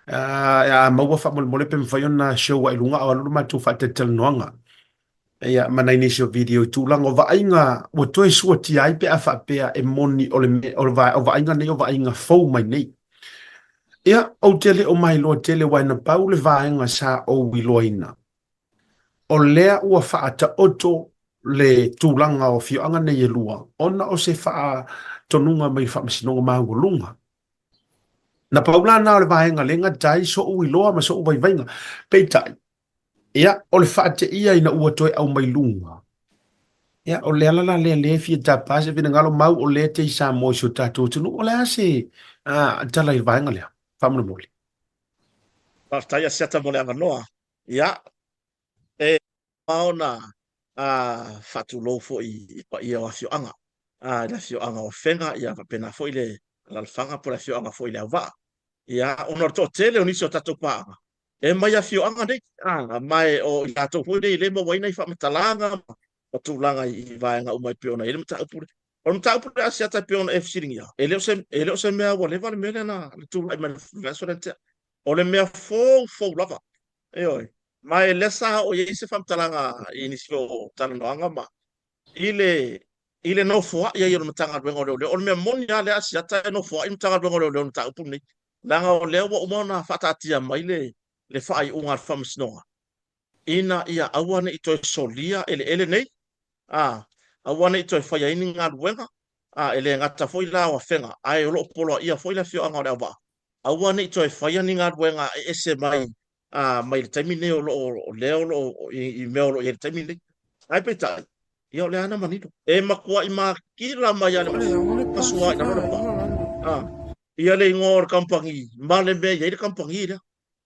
Uh, a maua faamolemole pe mafai ona show ai luga o alu le matou faatalatalanoaga. Ia, ma nai nisi o video i tulaga o vaaiga ua toe suatia ai pe a faapea e moni o le mea, o le va, o vaaiga nei o vaaiga fou mai nei. Ia, ou te le o mailoa tele aua na pau le vaega sa ou iloaina. O lea ua faataoto le tulaga o afioaga nei e lua ona o se faatonuga mai le Faamasinoga Maualuga. Na pau la lena o le vaega lea e gata ai so'u iloa ma so'u vaivaiga. Peitai, ia, o le faateia ina ua toe aumai luga. Ia, o le ala la lea lea e fia tapa se finagalo mau o lea te i Samoa i si o tatou atunuu. O le a se tala i le vaega lea? Faamolemole. Faafetai Asiata mo le avanoa. Ia, e ao ona faatulou foi i paia o afioaga, i le afioaga o Afega, ia faapena foi le alalafaga po o le afioaga foi i Leauvaa. Ia, ona o le toatele o nisi o tatou paaga, e mai afioaga nei, ma o i latou foi nei e le mauaina i faamatalaga ma tulaga i vaega uma e pei ona i ai le mataupu lea. O le mataupu lea Asiata e pei ona e fesiligia, e le o se, e le o se mea ua leva le mea lea na tulai mai le vaiaso lea na tea. O le mea fou fou lava. Ioe. Ma e lea sa oo i ai se faamatalaga i nisi foi o talanoaga ma i le i le nofoai ai o le Matagaluega o Leoleo. O le mea moni lava lea Asiata e nofoai le Matagaluega o Leoleo i le mataupu lenei. Leaga o lea ua uma ona faataatia mai le le faaiuga a le Faamasinoga ina ia aua ne i toe solia eleele nei, a, aua ne i toe faia ai ni galuega, a, e le gata foi la o Afega, ae o lo o poloaia foi le afioaga o Leauvaa, aua ne i toe faia ni galuega e ese mai a, mai le taimi nei o lo o lea o lo o i mea o lo o i ai i le taimi nei. Ae peitai, ia o lea na manino. E matuai makila mai lava le masua i lalo le pa. A, ia le igoa o le kamupani ma le mea e i ai le kamupani lea.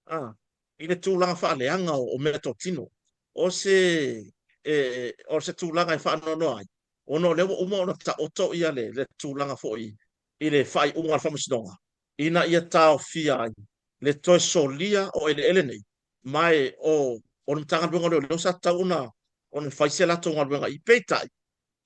A, i le tulaga faaleaga o meatotino. O se, e, o se tulaga e faanoanoa ai, ona o lea ua uma ona taoto ia le, le tulaga foi i le faaiuga a le Faamasinoga, ina ia taofia ai le toe solia o eleele nei, ma e o, o le Matagaluega o Leoleo sa tatau ona, ona fai se latou galuega i. Peitai,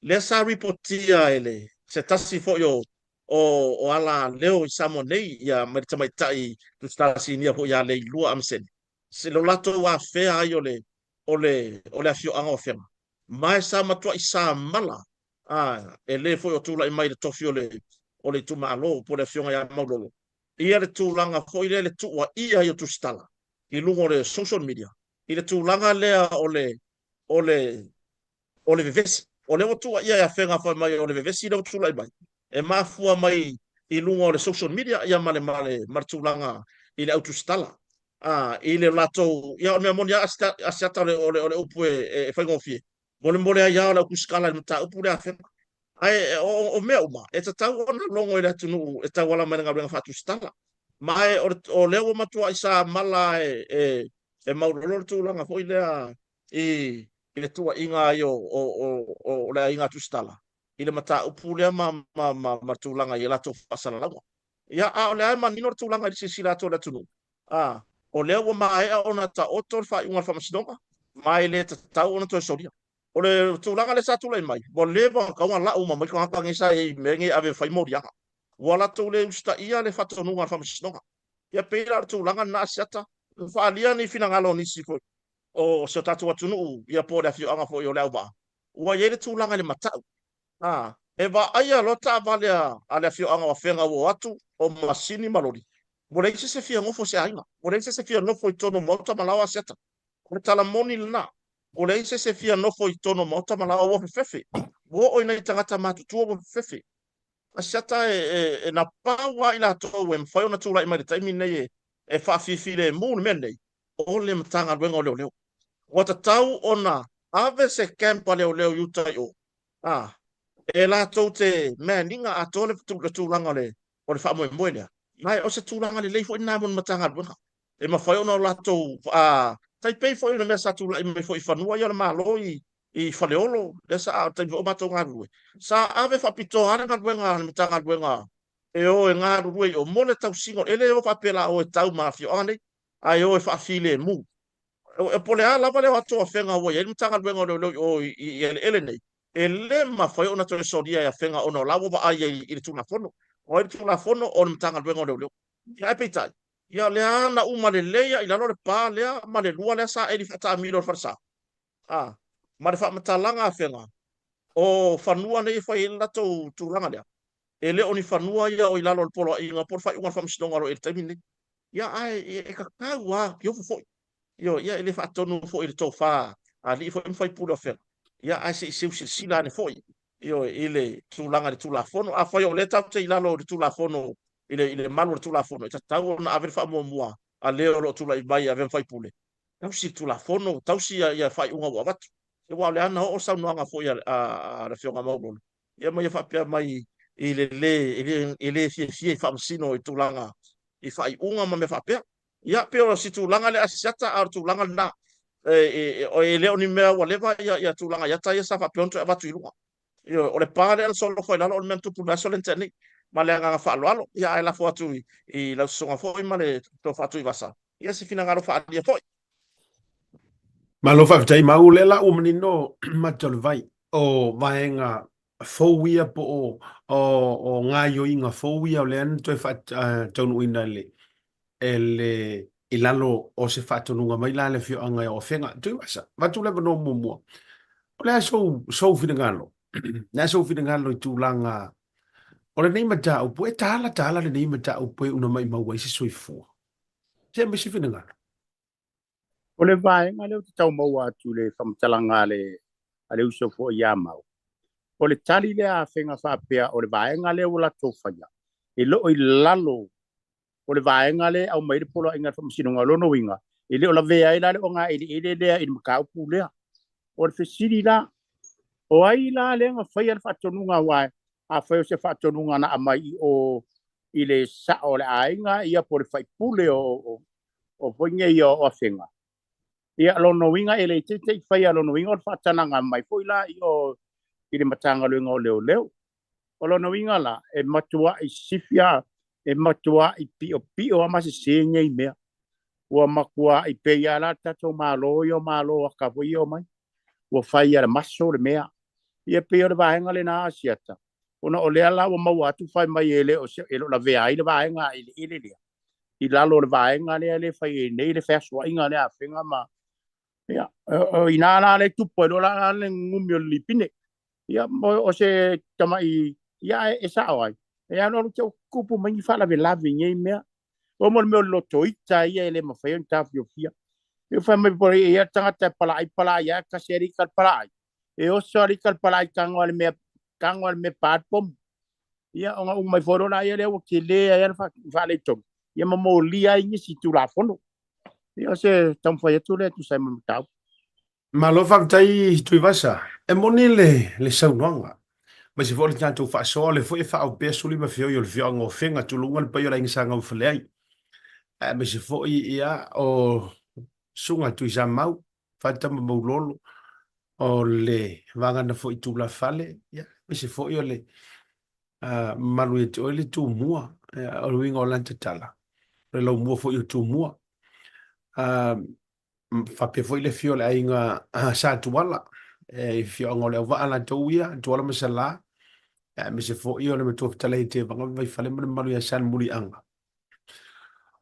lea sa ripotia e le, se tasi foi o, o, o ala leo i Samoa nei, ia, mai le tamaitai Tusitala Sinia foi ia Leilua Amasene, se lo latou afea ai o le, o le, o le afioaga o Afega. Ma e sa matuai samala, a, e le foi o tulai mai i le tofi o le, o le itumalo po o le afioga ia Maulolo, ia le tulaga foi lea le tuuaia ai o Tusitala i luga o le social media i le tulaga lea o le, o le, o le vevesi. O lea ua tuuaia e Afega fai mai o le vevesi lea ua tulai mai e mafua mai i luga o le social media ia ma le, ma le, ma le tulaga i le au tusitala. A, i le latou, ia o le mea moni lava Asiata o le, o le, o le upu e, e faigofie. Molemole ai lava o le au tusitala i le mataupu lea a Afega. Ae o, o mea uma, e tatau ona logo i le atunuu e tauala mai le galuega faatusitala. Ma e, o, le, o lea ua matuai samala e, e, e maulolo le tulaga foi lea i, i le tuuaiga ai o, o, o, o le aiga Tusitala i le mataupu lea ma, ma, ma, ma tulaga i a latou faasalalauga. Ia, a o lea e manino le tulaga i le silasila atu a le atunuu, a, o lea ua maea ona taoto le faaiuga a le Faamasinoga, ma e le tatau ona toe solia. O le tulaga lea sa tulai mai, ua leva ona tatau ona lau uma mai tagata nei sa i ai i mea nei e ave e fai moliaga. Ua latou le usitaia le faatonuga a le Faamasinoga. Ia, pei la o le tulaga lena Asiata, ua faaalia ni finagalo o nisi foi o si o tatou atunuu, ia po o le afioaga foi o Leauvaa, ua i ai le tulaga i le matau. A, e vaaia loa taavale a le afioaga o Afega ua o atu, o masini ma loli, ua leai se isi e fia nofo i se aiga, ua leai se isi e fia nofo i totonu o maota ma laoa Asiata. O le tala moni lena, ua leai se isi e fia nofo i totonu o maota ma laoa, ua fefefe. Ua oo i nai tagata matutua ua fefefe. Asiata e, e, e na pau lava i latou e mafai ona tulai mai i le taimi lenei e, e faafifilemu le mea lenei, o le Matagaluega o Leoleo. Ua tatau ona ave se camp a leoleo i uta i o, a, e latou te man-ina atoa le, le tulaga o le, o le faamoemoe lea. Ma o se tulaga lelei foi lena mo le Matagaluega. E mafai ona o latou, a, tai pei foi o le mea sa tulai mai foi i fanua ia o le Malo i, i Faleolo, lea sa, taimi foi o matou galulue, sa ave faapitoa lava le galuega a le Matagaluega e o e galulue i o mo le tausiga, e le o faapea la o e tau ma afioaga nei, ae o e faafilemu. Po o le a lava le o atu o Afega ua i ai le Matagaluega o Leoleo i o i eleele nei, e le mafai ona toe solia e Afega ona o la ua vaai ai i le Tulafono. O ai le Tulafono? O le Matagaluega o Leoleo. Ia, ae peitai, ia o lea na uma lelei lava i lalo le pa lea ma le lua lea sa eli faataamilo e le falesa. A, ma le faamatalaga a Afega, o fanua nei e fai ai le latou tulaga lea, e le o ni fanua ia o i lalo o le poloaiga po o le faaiuga a le Faamasinoga o lo o i ai i le taimi lenei. Ia, ae e tatau lava, tiofu foi. Ioe, ia e le faatonu foi i le tofa a alii foi ma faipule o Afega, ia ae se i seu silasila ane foi, ioe, i le tulaga i le Tulafono. Afai o lea tatou te i lalo o le Tulafono, i le, i le malu o le Tulafono, e tatau ona ave le faamuamua a le o lo o tulai mai e avea ma faipule, tausi le Tulafono, tausi ia faaiuga ua avatu. Aua o lea na oo saunoaga foi a le Afioga a Maulolo, ia ma ia faapea mai i le lē, e le fiafia i faamasino i tulaga i faaiuga ma mea faapea. Ia, pei o si tulaga lea Asiata, a o le tulaga lena. E le o ni mea ua leva ia tulaga i ata ia sa faapea ona toe avatu i luga. Ioe, o le pa lea na solofa i lalo o le mea na tupu i le aso lea na tea nei. Ma le agaga faaaloalo, ia ae lafo atu i lau susuga foi ma le Tofa Tuivasa, ia se finagalo faaalia foi. Malo faafetai Mauu, o lea la ua manino mata o le vai o vaega fou ia po o o gaoioiga fou ia o lea na toe faataunuuina e le i lalo o se faatonuga mai la a le afioaga o Afega. Tuivasa, avatu le avanoa muamua. O le a sou sou finagalo? Le a sou finagalo i tulaga o lenei mataupu? E tala tala lenei mataupu e una maimau ai se soifua. Se aumai se finagalo. O le vaega lea ou te tau maua atu i le faamatalaga a le, a le uso foi ia Mau, o le tali lea a Afega faapea o le vaega lea ua latou faia, e le o i lalo o le vaega lea e aumai ai le poloaiga a le Faamasinoga. O lona uiga, e le o lavea ai la le ogaeleele lea i le mataupu lea. O le fesili la, o ai la lea na faia le faatonuga aua afai o se faatonuga na aumai i o i le sao o le aiga ia po o le faipule o, o foi nei o Afega. Ia, lona uiga e le teitei faia, lona uiga o le faatanaga mai foi la i o i le Matagaluega o Leoleo. O lona uiga la, e matuai sifia, e matuai piopio lava ma sese nei mea. Ua matuai pei lava la le tatou Malo ia o Malo aka foi ia omai. Ua fai lava i le maso le mea. Ia pei o le vaega lena a Asiata, ona o lea la ua maua atu fai mai e le o, e le o lavea ai le vaega eleele lea i lalo o le vaega lea le fai ai nei le feasoaina lea a Afega ma ia o ina la le tupu ai loa la le gumi o le lipine. Ia o se tamai ia e sao ai e alu alu te tupu mai ni faalavelave i nei mea. O mo le mea o le lotoita ia e le mafai ona taofiofia. E fai mai po ia tagata e palaai palaai ia kasi ali ka palaai. E oso ali ka palaai tago ale mea tago ale mea pa pomu. Ia ona uma mai foi loa lea ua tele ai le faaletonu ia ma molia ai nisi Tulafono. Ia o se taumafai atu lea e tusa ai ma le mataupu. Malo faafetai Tuivasa. E moni le, le saunoaga. Aemaise foi o le tatou faasoa, o lea foi e faaau pea suli ma feoi o le afioaga o Afega, tulou le paia o le Aiga Sa Gauifaleai. Aemaise foi ia o Susuga Tuisamau, Fata ma Maulolo, o le vagana foi tulafale, ia, aemaise foi o le mamalu ia te oe le Tumua, o le uiga o lana tala, o le laumua foi o Tumua. Faapea foi le afio o le aiga Sa Tuala, e afioaga o Leauvaa latou ia, Tuala ma Salā, aemaise foi o le matua fetalai i Tevaga ma Vaifale ma le mamalu ia Salemuliaga.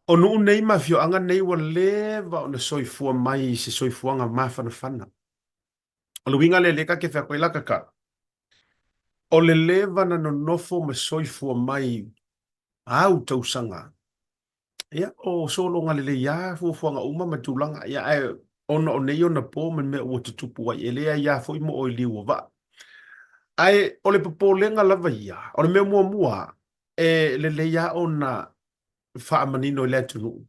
O nuu nei ma afioaga nei ua leva ona soifua mai i se soifuaga mafanafana. O le uiga lea lea ka te fai atu ai la tatalo, o le leva na nonofo ma soifua mai au tausaga, ia o sologa lelei lava fuafuaga uma ma tulaga, ia ae ona o nei ona po ma mea ua tutupu ai, e leai lava foi mo oe liu o vaa. Ae o le popolega lava ia, o le mea muamua, e lelei lava ona faamanino i le atunuu,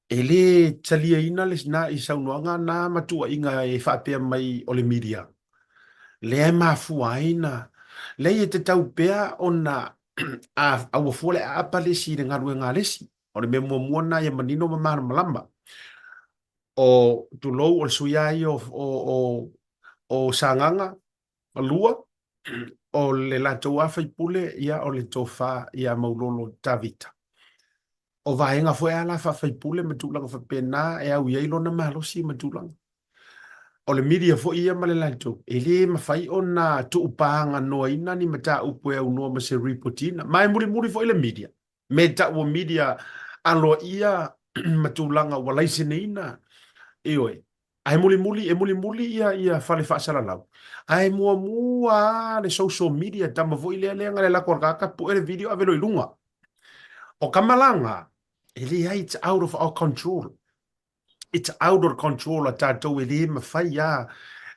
e le taliaina le na i saunoaga na ma tuuaiga e faapea mai o le media lea e mafua ai na leai e tatau pea ona a ua fua le aapa le isi i le galuega a le isi. O le mea muamua lena ia manino ma malamalama. O tulou o le sui lava ia o, o, o, o Sagaga 2, o le latou lava faipule, ia, o le tofa ia Maulolo Tavita. O vaega foi a la faafaipule ma tulaga faapena e au i ai lona malosi ma tulaga. O le media foi ia ma le latou, e le mafai ona tuupaaganoaina ni mataupu e aunoa ma se ripotiina. Ma e mulimuli foi le media, me tau o media aloaia ma tulaga ua laiseneina, ioe, Ae mulimuli, e mulimuli ia, ia fale faasalalau. Ae muamua lava le social media, tama foi lea lea na le lako a le tagata, pue le video ave loa i luga. O ka malaga, e leai, it's out of our control. It's out of control a tatou e le mafai lava.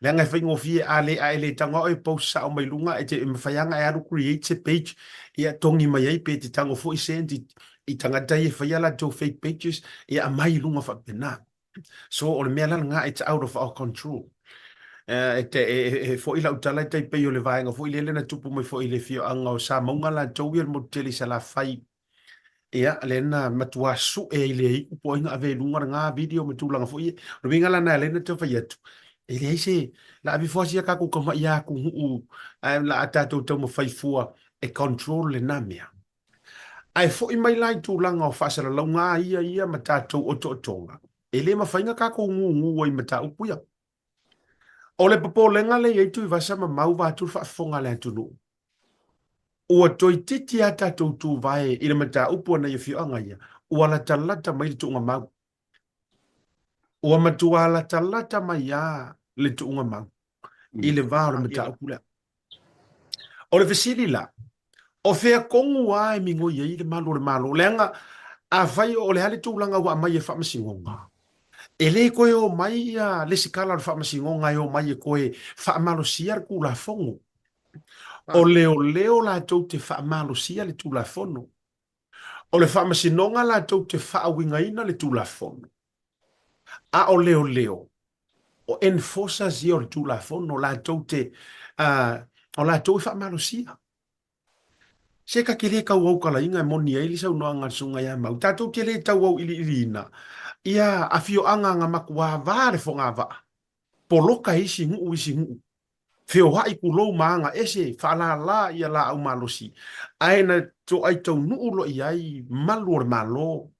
Leaga e faigofie a le, a e le tago lava oe e post sao mai luga, e te, e mafai lava ona e alu create se page, ia togi mai ai pe te tago foi send i, i tagata ia e faia latou fake pages, ia aumai i luga faapena. So o le mea la lena, it's out of our control. E te, e, e, e foʻi lau tala e tai pei o le vaega foi lele na tupu mai foi i le afioaga o Samauga latou ia le motu tele i Salafai. Ia, lea na matuā suʻe ai le iu po o ai na ave i luga lena video ma tulaga foi ia. O le uiga la lena e ala ai ona tau fai atu, e leai se, la ave ifo lava si a tatou tamaʻi atunuu ae o le a tatou taumafai fua e control lena mea. Ae foʻi mai la i tulaga o faasalalauga a ia ia ma tatou otootoga, e le mafai ona tatou gūgū ai i mataupu ia. O le popolega lea e i ai Tuivasa ma Mau vaeatu le faafofoga a le atunuu, ua toeitiiti lava tatou tuvae i le mataupu a nai afioaga ia, ua latalata mai le tuugamau. Ua matua latalata mai lava le tuugamau i le va o le mataupu lea. O le fesili la, o fea tonu lava e migoi ai le malu o le Malo? Leaga afai o le a le tulaga ua aumai e Faamasinoga, e le toe omai ia le isi tala o le Faamasinoga e omai e toe faamalosia le Tulafono. O leoleo latou te faamalosia le Tulafono. O le Faamasinoga latou te faauigaina le Tulafono. A o leoleo, o enforcers ia o le Tulafono, latou te, o latou e faamalosia. Se ta te le tau aukalaina e moni ai le saunoaga a le Susuga ia Mau, tatou te le tau auiliiliina ia afioaga na matuā va le fogavaa, poloka e isi nuu isi nuu, feoai kulou ma aga ese, faalala ia laau malosi, ae na toai taunuu loa i ai malu o le Malo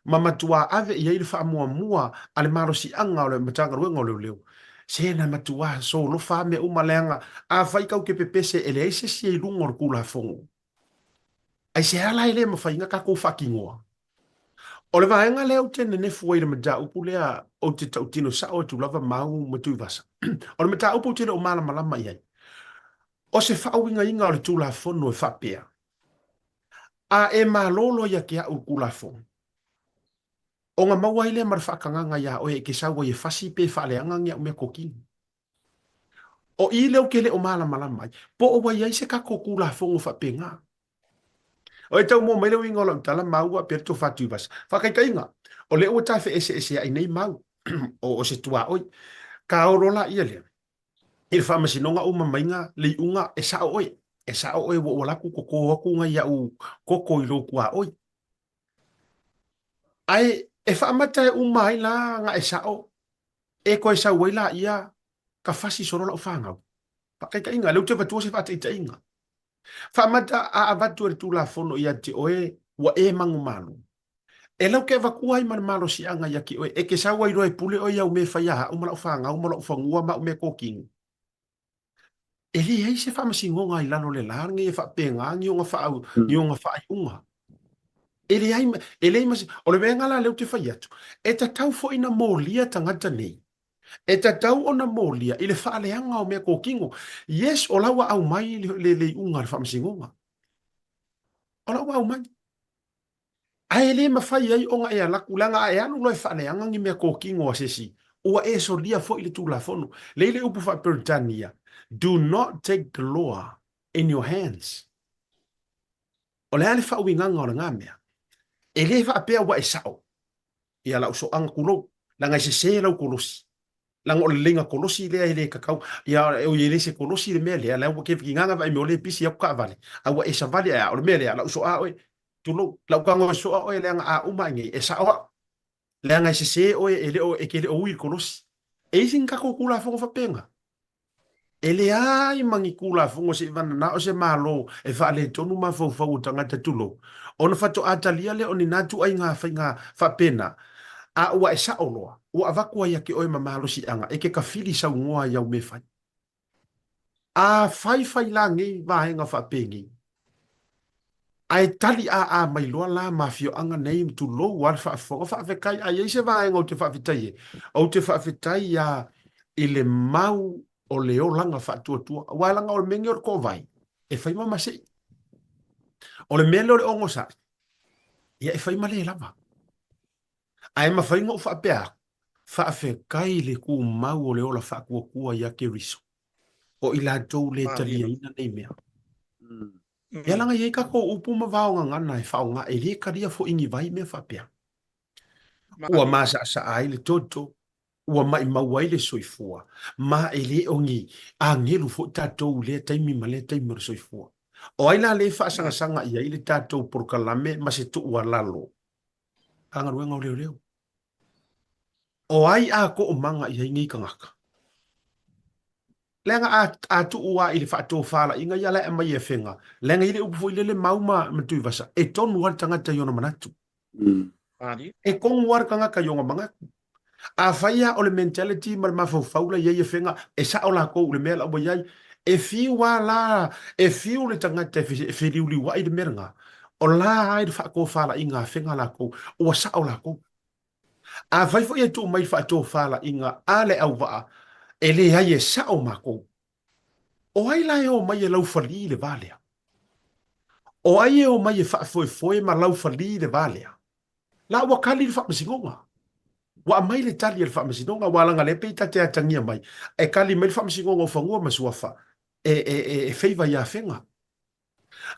ma matuā ave i ai le faamuamua a le malosiaga o le Matagaluega o Leoleo. Se na matuā solofa lava mea uma leaga afai kau te pepese e leai se isi e i luga o le Tulafono. Aisea la e le mafai ona tatou faatinoa? O le vaega lea ou te nenefu ai i le mataupu lea ou te tautino sao atu lava Mau ma Tuivasa. O le mataupu ou te le o malamalama i ai, o se faauigaina o le Tulafono e faapea, A e malolo ia te a'u le Tulafono, ona maua ai lea ma le faatagaga iā oe e te sau ai e fasi pe faaleaga ni a'u mea totino. O i lea ou te le o malamalama ai, po o ua i ai se tatou Tulafono faapena. O e tau mua mai le uiga o lau tala, Mau a pea le tofa Tuivasa. Faataitaiga, o lea ua ta feeseesea'i nei Mau, o se tuaoi. Kaolo laia lea, i le faamasinoga uma maiga le iuga e sao oe, e sao oe ua ou alu atu toto atu nai au koko i lou tuaoi. Ae e faamata e uma ai la na e sao, e toe sau ai laia ka fasi solo lau fanau. Faataitaiga, lea ou te avatua se faataitaiga. Faamata a avatu e le Tulafono ia te oe ua e manumalo. E lau te avatua ai ma le malosiaga ia te oe, e te sau ai loa e pule oe i au mea e fai a au ma lau fanau ma lou fanua ma au mea totino. E leai se faamasinoga i lalo o le la lenei e faapena ni ona faa, ni ona faaiuga. E leai, e leai ma se, o le mea la lea ou te fai atu, e tatau foi na molia tagata nei. E tatau ona molia i le faaleaga o mea totino. Yes, o la ua aumai le, le, le iuga a le faamasinoga. O la ua aumai. Ae le mafai ai ona e alu atu, leaga a e alu loa e faaleaga ni mea totino a se isi, ua e solia foi le Tulafono. Lea i le upu faa-Peretania, Do not take the law in your hands. O le a le faauigaga o lena mea? E le faapea ua e sao ia lau soaga tulou, leaga e sese lau kolosi. Leaga o le leiga kolosi lea e le kakau, ia oi e le se kolosi le mea lea, lea ua kevekiganga vaai mea o le pisi aku kaavale, a ua e savali ae a o le mea lea, lau soa oe, tulou, lau tago e soa oe leaga a uma ai nei, e sao au. Leaga e sese oe e le o, e ke le o ui i le kolosi. E isi ni tatou Tulafono faapena. E leai ma ni Tulafono seivagana o se Malo e faaletonu mafaufau o tagata tulou, ona faatoa talia lea o ni na ituaiga faiga faapena, a ua e sao loa, ua avatu ai ia te oe ma malosiaga e te kafili saunoa i au mea fai. A faifai la nei vaega faapenei, ae tali aa mai loa la ma afioaga nei, tulou lava le faafofoga, faafetai, a i ai se vaega ou te faafetai ai, ou te faafetai lava i le mau o le olaga faatuatua, aua leaga o le mea lenei o le toavai, e fai ma masei. O le mea lea o le onosai, ia e fai ma le lava. Ae mafai ona ou faapea atu, faafetai i le tumau o le ola faatuatua ia Keriso, o i latou le taliaina nei mea. Ia leaga e i ai tatou upu ma vaogagana e faaaoga, e le talia foi ni vai mea faapea. Ua masaʻasaʻa ai le toto, Ua maʻimau ai le soifua, ma e le o ni agelu foi tatou i lea taimi ma lea taimi o le soifua. O ai la lea e faasagasaga i ai le tatou polokalame ma se tuualalo? Matagaluega o Leoleo. O ai a toomaga i ai nei tagata? Leaga a, a tuu a i le faatofalaiga ia la e aumai e Afega, leaga e i ai le upu foi lele mau ma, ma Tuivasa, e tonu lava le tagata i ona manatu. E tonu lava le tagata i ona manatu. Afai lava o le mentality ma le mafaufau la i ai Afega, e sao latou i le mea la ua i ai, e fiu lava la, e fiu le tagata e feliuliuai le mea lena, o la lava i le faatofalaiga a Afega latou, ua sao latou. Afai foi e tuu mai le faatofalaiga a le auvaa, e leai e sao matou. O ai la e omai e laufali le va lea? O ai e omai e faafoefoe ma laufali le va lea? La ua kali le faamasinoga. Ua aumai le tali a le faamasinoga, aua leaga lea pei ta te atagia mai, e kali mai le faamasinoga o Fanua ma Suafa e, e, e, e feiva i Afega.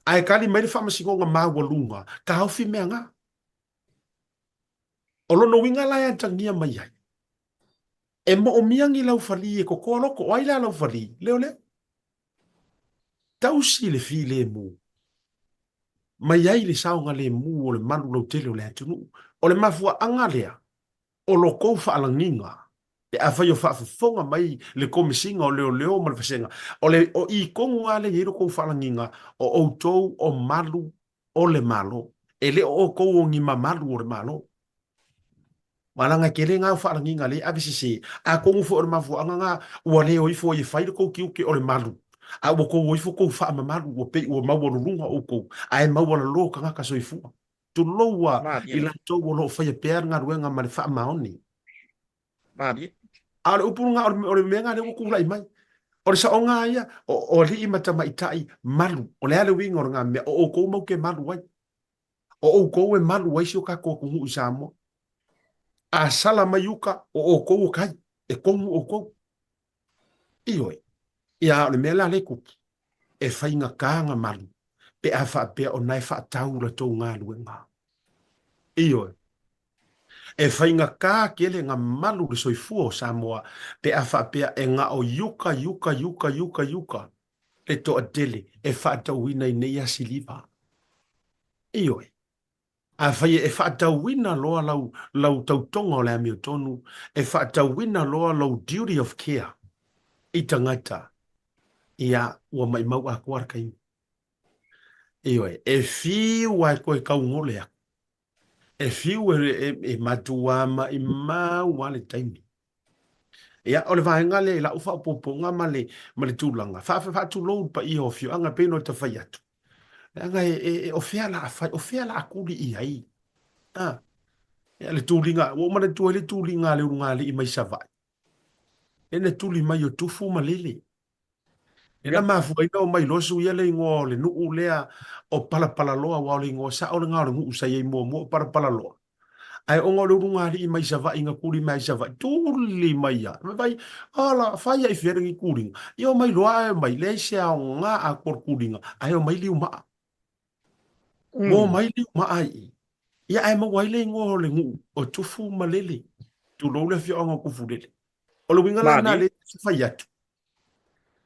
Ae kali mai le faamasinoga maualuga, taofi mea na. O lona uiga la e atagia mai ai, e moomia ni laufali e kokoa loko. O ai la laufali? Leoleo. Tausi le filemu mai ai le saogalemu o le malu lautele o le atunuu. O le mafuaaga lea o lo kou faalagiga pe afai o faafofoga mai le Komesina o Leoleo ma le Vasega, o le o i tonu lava lea e i ai lo kou faalagiga, o outou o malu o le Malo. E le o outou o ni mamalu o le Malo. Aua leaga e tele na o faalagiga lea e ave sese, atonu foi o le mafuaaga na ua le o ifo ai e fai le tou tiute o le malu, a ua tou o ifo tou faamamalu, ua pei ua maualuluga outou, ae maualalo tagata soifua. Tulou a i latou o lo o faia pea le galuega ma le faamaoni. A o le upu lena, o le mea lena lea ua tulai mai. O le saoga lava ia, o alii ma tamaitai malu. O le a le uiga o lena mea? O outou matou te malu ai. O outou e malu ai si o tatou atunuu i Samoa. A sala mai uka, o outou o kai, e komu outou. Ioe. Ia, a o le mea la lea e tupu, e faigata ona malu pe a faapea o na e faatau la tou galuega. Ioe. E faigata tele ona malu le soifua o Samoa pe a faapea e na o iuka, iuka, iuka, iuka, iuka le toatele e faatauina i nei asiliva. Ioe. Afai e faatauina loa lau, lau tautoga o le amiotonu, e faatauina loa lou duty of care i tagata, ia, ua maimau atoa le taimi. Ioe, e fiu lava e toe taugole atu. E fiu e, e, e matua maimau lava le taimi. Ia, o le vaega lea i lau faaopoopoga ma le, ma le tulaga, faatulou le paia o afioaga, pei ona ta fai atu. Leaga e, e, e, o fea la a fai, o fea la a tuli i ai. A, ia, le tuliga, ua ou manatua ai le tuliga a le ulugalii mai Savaii. Lea na tuli mai o Tufu ma Lele. Lea na mafua ai ona omai loa suia le igoa o le nuu lea o Palapalaloa, aua o le igoa sao lena o le nuu sa i ai muamua o Palapalaloa. Ae ona o le ulugalii mai Savaii na tuli mai ai Savaii, tuli mai ia. Fai, ala, fai ai fea lenei tuliga. Ia omai loa ae omai, leai se aoga atoa o le tuliga, ae omai liumaa. Ua omai liumaa i i. Ia ae maua ai le igoa o le nuu o Tufu ma Lele. Tulou le afioaga o Tufulele. O le uiga la lena lea e fai atu.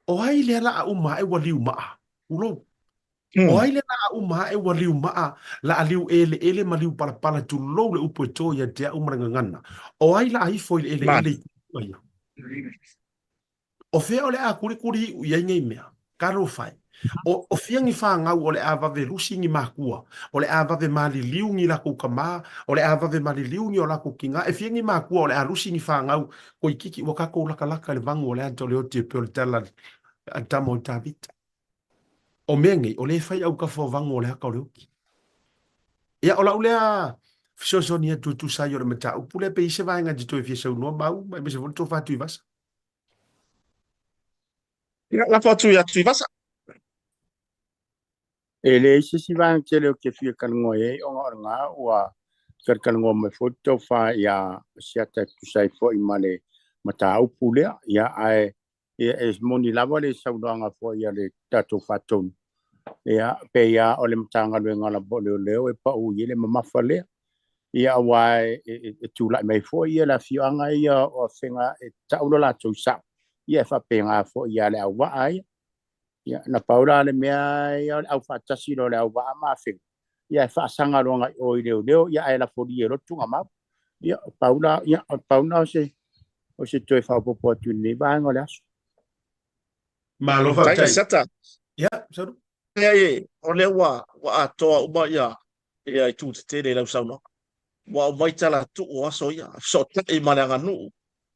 O ai lea la a uma ae ua liumaa? Tulou. O ai lea la a uma ae ua liumaa, la a liu eleele ma liu palapala, tulou le upu e to ia te au ma le gagana. O ai la a ifo i le eleele i tulaga ia? O fea o le a kulikuli iu i ai nei mea? Talofa e. O, o fia ni fanau o le a vave lusi ni makua, o le a vave maliliu ni lakou tama, o le a vave maliliu ni o lakou tina, e fia ni makua o le a lusi ni fanau, toeititi ua tatou lakalaka i le vagu o le ata o le oti e pei o le tala a le tama o Tavita. O mea nei, o lea e fai autafa o vagu o le ata o le oti. Ia, o lau lea fesoasoani atu e tusa ai o le mataupu lea, pe i ai se vaega e te toe fia saunoa Mauu, aemaise foi le tofa Tuivasa. Ia, lafo atu ia Tuivasa. E leai se isi vaega tele ou te fia talanoa i ai ona o lena ua talatalanoa mai foi le tofa ia Asiata e tusa ai foi ma le mataupu lea. Ia, ae ia, e moni lava le saunoaga foi a le tatou Faatonu, ia, pei lava o le Matagaluega lava o Leoleo e pau i ai le mamafa lea. Ia aua e tulai mai foi ia le afioaga ia o Afega e tau lo latou sao, ia e faapena foi ia le auvaa ia. Ia na pau la le mea ia o le aufaatasi loa o le auvaa ma Afega, ia e faasaga loa agai i o i leoleo, ia ae lafolia loa tuugamau. Ia pau la, ia pau na o se toe faaopoopo atu i lenei vaega o le aso. Malo faafetai. Ia, Saru. Leai, o lea ua atoa uma ia itu tetele i lau saunoaga. Ua aumai tala tuu o aso ia, fesootai ma le aganuu,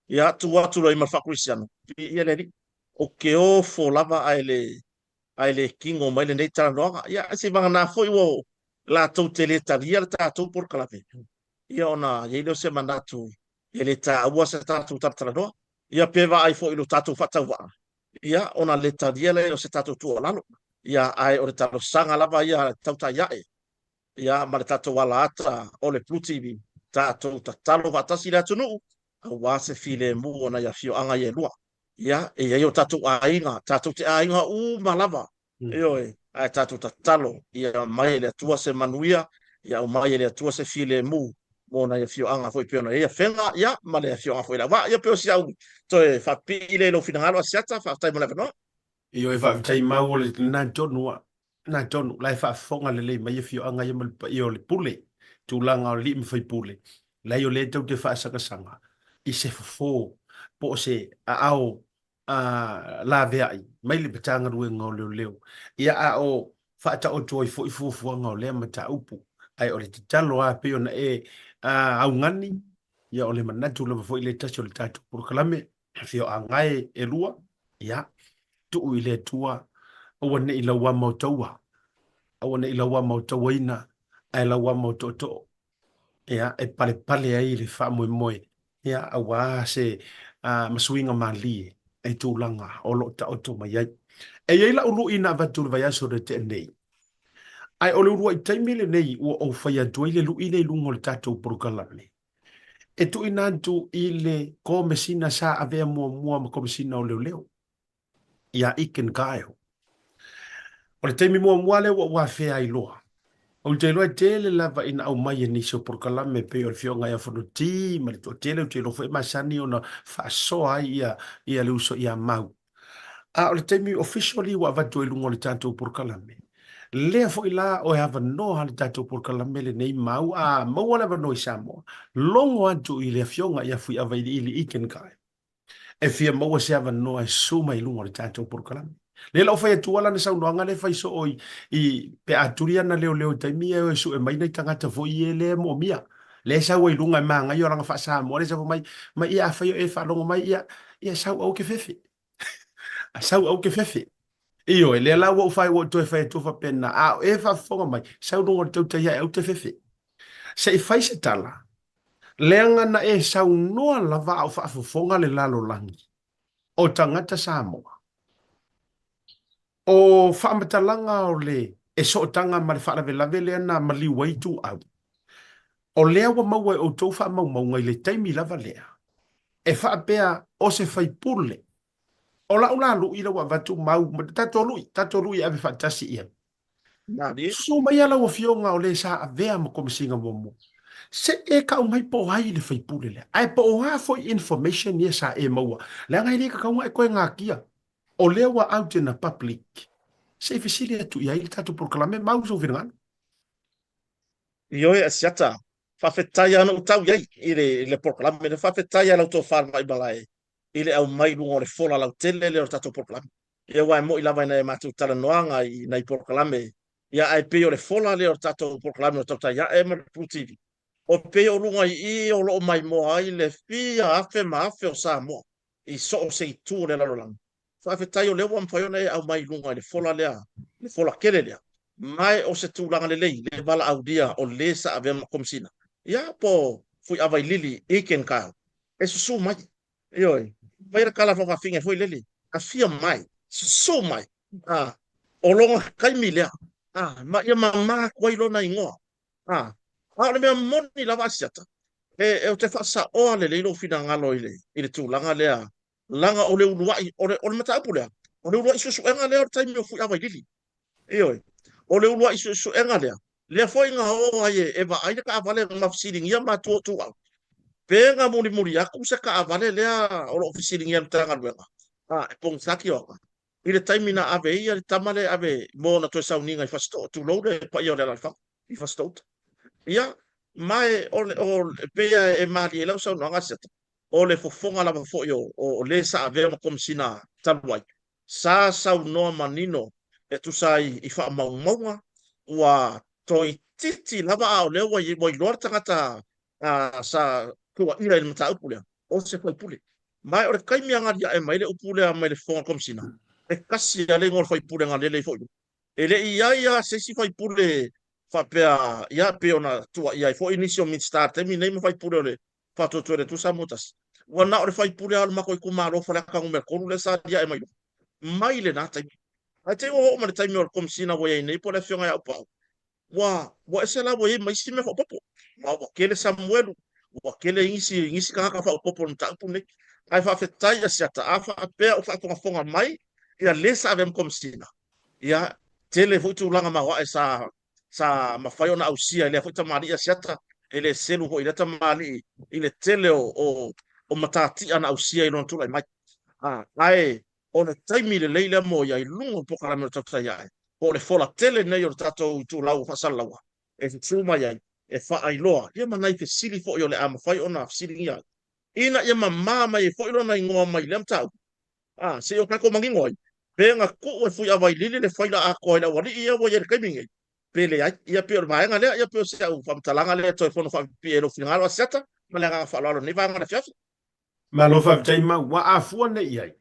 ia tuu atu loa i ma le faakerisiano, viia le Alii. Ou te ofo lava ae le ae le kino mai lenei talanoaga. Ia, ae seivagana foi ua latou te le talia le tatou polokalame, ia ona i ai lea o se manatu e le taua se tatou talatalanoa. Ia pe vaai foi i lo tatou faatauvaa, ia ona le talia lea o se tatou tuualalo. Ia ae o le talosaga lava ia tautai ae, ia ma le tatou alaata o le Blue TV, tatou tatalo faatasi le atunuu, aua se filemu o nai afioaga ia e lua. Ia, e i ai o tatou aiga, tatou te aiga uma lava, ioe, ae tatou tatalo, ia aumai e le Atua se manuia, ia aumai e le Atua se filemu mo nai afioaga foi pei ona i ai Afega, ia, ma le afioaga foi i Leauvaa. Ia pei o si au toe faapipii lea i lou finagalo, Asiata, faafetai mo le avanoa. Ioe, faafetai mau o le lena tonu a, lena tonu, la e faafofoga lelei mai afioaga ia ma le paia o le pule, tulaga o alii ma faipule, leai o lea e tou te faasagasaga i se fofo po o se aao laveai mai le Matagaluega o Leoleo, ia a o faataoto ai foi fuafuaga o lea mataupu. Ae o le tatalo lava pei ona e augani, ia o le manatu lava foi lea tasi o le tatou polokalame, afioaga e e lua, ia, tuu i le Atua, aua ne i lauama o taua, aua ne i lauama o tauaina, ae lauama o tootoo. Ia, e palepale ai le faamoemoe, ia, aua se ma suiga malie i tulaga o lo o taoto mai ai. E i ai lau lui na avatu i le vaiaso na tea nei, ae o le uluai taimi lenei ua ou fai atu ai le lui lea i luga o le tatou polokalame, e tuuina atu i le Komesina sa avea muamua ma Komesina o Leoleo. Ia Iken Kyle. O le taimi muamua lea ua ou afea ai loa. Ou te iloa e tele lava ina aumai e nisi o polokalame pei o le Afioga ia Fonoti ma le toatele, ou te iloa foi e masani ona faasoa ai ia, ia le uso ia Mau. A o le taimi officially ua avatu ai i luga o le tatou polokalame, lea foi la o e avanoa le tatou polokalame lenei Mau, a maua le avanoa i Samoa, logo atu i le Afioga ia Fuiavailiili Iken Kyle. e fia maua se avanoa e susu mai i luga o le tatou polokalame. Lea la ua fai atua lana saunoaga lea e fai soo i, i pe a tuli ana leoleo i taimi ia e o e sue mai nai tagata foi ia lea e moomia. Lea e sau ai i luga e magaia o lana faa-Samoa lea e sau mai, mai ia afai o e faalogo mai ia, ia sau aua ke fefe. Sau aua ke fefe. Ioe, lea la ua ou fai, ua ou toe fai atua faapena, a o e faafofoga mai, sau luga o le tautai ae aua te fefe. Se i fai se tala, Leaga na e saunoa lava a o faafofoga le lalolagi o tagata Samoa. O faamatalaga o le e sootaga ma le faalavelave lea na maliu ai Ituau, o lea ua maua e outou faamaumauga i le taimi lava lea, e faapea o se faipule. O lau la lui lea ua avatu mau, tatou lui, tatou lui e ave faatasi i ai. Malie. Susu mai lau afioga o le sa avea ma komesina muamua. Se e kau mai po o ai le faipule lea. Ae po o a foi information ia sa e maua. Leaga e le tatau ona e toe gatia. O lea ua out in the public. Se i fesili atu i ai le tatou polokalame, mau sou finagalo. Ioe Asiata, faafetai lava na ou tau i ai i le, i le polokalame lea. Faafetai lava i lau tofa le Vaimalae i le aumai i luga o le fola lautele lea o le tatou polokalame. Ia aua e moni lava i nai a matou talanoaga i nai polokalame, ia ae pei o le fola lea o le tatou polokalame o Tautai Ae ma le Blue TV, o pei o luga i i o lo o maimoa ai le fia afe ma afe o Samoa i so o se itu o le lalolagi. Faafetai o lea ua mafai ona e aumai i luga i le fola lea, le fola tele lea, ma o se tulaga lelei le valaaulia o le sa avea ma Komesina, ia po o Fuiavailili Eakin Kyle e susu mai. Ioe, fai le tala faafafine foi lele, afio mai, susu mai, a, o lona taimi lea, a, ma ia mama atu ai lona igoa. A, a o le mea moni lava Asiata, e, e ou te faasaoa lelei lou finagalo i le, i le tulaga lea, leaga o le uluai, o le, o le mataupu lea, o le uluai suesuega lea o le taimi o Fuiavailili. Ioe, o le uluai suesuega lea. Lea foi na o ai e vaai le taavale ma fesiligia matua o Tuau, pe na mulimuli atu se taavale lea o lo o fesiligia e le Matagaluega, a, e pogisa tioata. I le taimi na ave ai le tama lea e ave mo ona toe sauniga i Fasitoouta, tulou le paia o le alaalafaga i Fasitoouta. Ia, ma e, o, o, e pei e malie ai lau saunoaga Asiata, o le fofoga lava foi o, o, o le sa avea ma Komesina talu ai, sa saunoa manino e tusa ai i faamaumauga, ua toeitiiti lava a o lea ua iloa le tagata sa tuuaia i le mataupu lea, o se faipule. Ma o le taimi a galiae mai le upu lea mai le fofoga o le Komesina, e tasi lava le igoa o le faipule na lele ifo i luga. E le i i ai lava se isi faipule faapea, ia, pei ona tuuaia ai foi nisi o Minisita i le taimi nei ma faipule o le Faatuatua i le Atua Samoa Tasi. Ua na o le faipule lava o le matou itumalo o Faleata Nu.3 lea sa aliae mai loa, mai lena taimi. Ae te i ua oo mai le taimi o le Komesina ua i ai nei po o le Afioga ia Aupaau, ua, ua ese la ua i ai ma isi mea faaopoopo. Ma ua tele Samuelu, ua tele nisi, nisi tagata faaopoopo i le mataupu lenei. Ae faafetai Asiata, a faapea o faafogafoga mai ia le sa avea ma Komesina, ia, tele foi tulaga maoae sa sa mafai ona ausia e lea foi tamalii Asiata, e le selu foi i lea tamalii i le tele o, o, o matatia na ausia i lona tulai mai. A, ae o le taimi lelei lea mo ia i luga o le polokalame o le tautai ae, po o le fola tele nei o le tatou itulau o faasalalaua e tutu mai ai, e faailoa ia ma nai fesili foi o le a mafai ona fesiligia ai, ina ia mamā mai ai foi lona igoa mai lea mataupu. A, se i o tatou manino ai, pe na tuu e Fuiavailili le faila atoa i le aualii ia ua i ai i le taimi nei, pe leai. Ia pei o le vaega lea, ia pei o si au faamatalaga lea e toe fono faapipii ai i lou finagalo, Asiata, ma le agaga faaaloalo i lenei vaega o le afiafi. Malo faafetai Mau, ua afua nei i ai.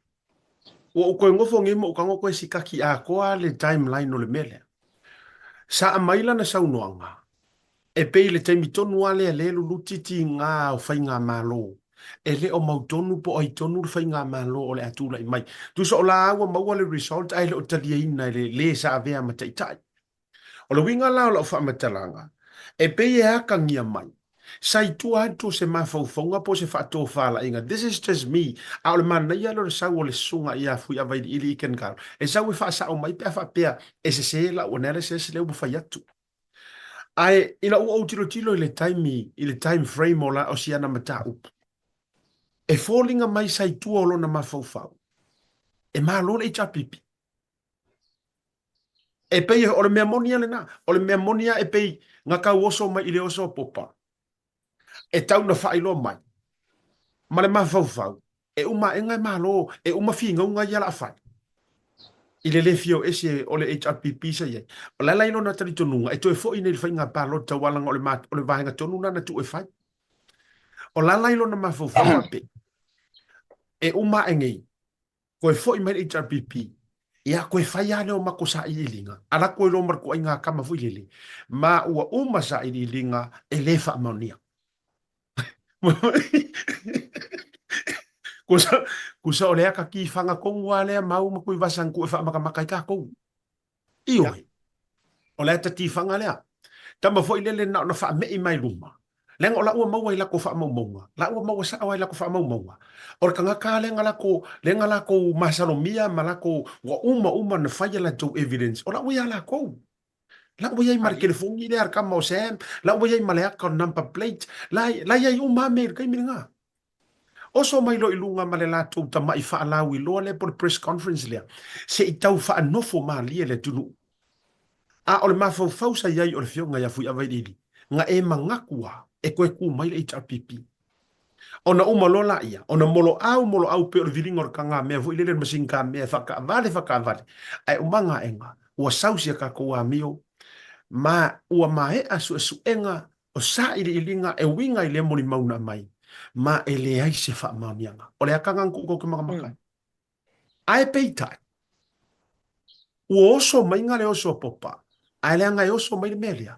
Ua ou toe nofo nei ma ou tago toe sikaki atoa le timeline o le mea lea. Sa aumai lana saunoaga e pei le taimi tonu lava lea lea e luluti tiga o faigamalo e le o mautonu po o ai tonu le faigamalo o le a tulai mai. Tusa o la ua maua le result ae le o taliaina e le le sa avea ma taitai. O le uiga la o lau faamatalaga, e pei e akagia mai, sa i tua atu o se mafaufauga po o se faatofalaiga, this is just me, a o le manaia lea o le sau o le susuga ia Fuiavailiili Iken Carl, e sau e faasao mai pe a faapea e sese lau analysis lea ua fai atu. Ae ina ua ou tilotilo i le taimi, i le time frame o la, o si ana mataupu, e foliga mai sa i tua o lona mafaufau, e malo le HRPP. E pei o le mea moni a lena. O le mea moni a e pei na tau oso mai i le oso a Popa. E tau na faailoa mai ma le mafaufau e uma aʻega e malo, e uma finauga ia la fai. I le le fia o ese o le HRPP sa iai. O le ala i lona talitonuga e toe foi nei i le faiga palota aua leaga o le, o le vaega tonu lena na tuu e fai. O le ala i lona mafaufau faapea, e uma ae nei, Koe foi mai le HRPP, ia koe fai lava lea o matou sailiiliga, alu atu ai loa ma le ituaiga kama foi lele, ma ua uma sailiiliga e le faamaonia. Kusa, kusa o le aka tifaga tonu lava lea mau ma Tuivasa na tuu e faamatamata ai tatou. Ioe, o le ata tifaga lea. Tama foi lele na ona faame'i mai luma. Leaga o la ua maua i latou faamaumauga, la ua maua sao lava i latou faamaumauga. O le tagata lava lea na latou, lea na latou masalomia ma latou, ua uma uma ona fai a latou evidence, o la ua ia latou. La ua i ai ma le telefoni lea a le tama o Sam, la ua i ai ma le ata o le number plate, la, la i ai uma lava mea i le taimi lena. Oso mai loa i luga ma le latou tamai faalauiloa lea po o le press conference lea, se i tau faanofo malie le atunuu. A o le mafaufau sa i ai o le Afioga ia Fuiavailiili, na e manatu lava e toe tu mai le HRPP. Ona uma loa laia, ona moloau moloau pei o le viliga o le tagamea foi lele o le masini tamea e faataavale faataavale, ae uma aega ua sau si a tatou amio ma ua maea suesuega O sailiiliga e uiga i lea molimau na aumai, ma e leai se faamaoniaga. O le akaga na tuu tou te makamaka ai. Ae peitai, ua oso mai ga le oso a Popa, ae leaga e oso mai le mea lea,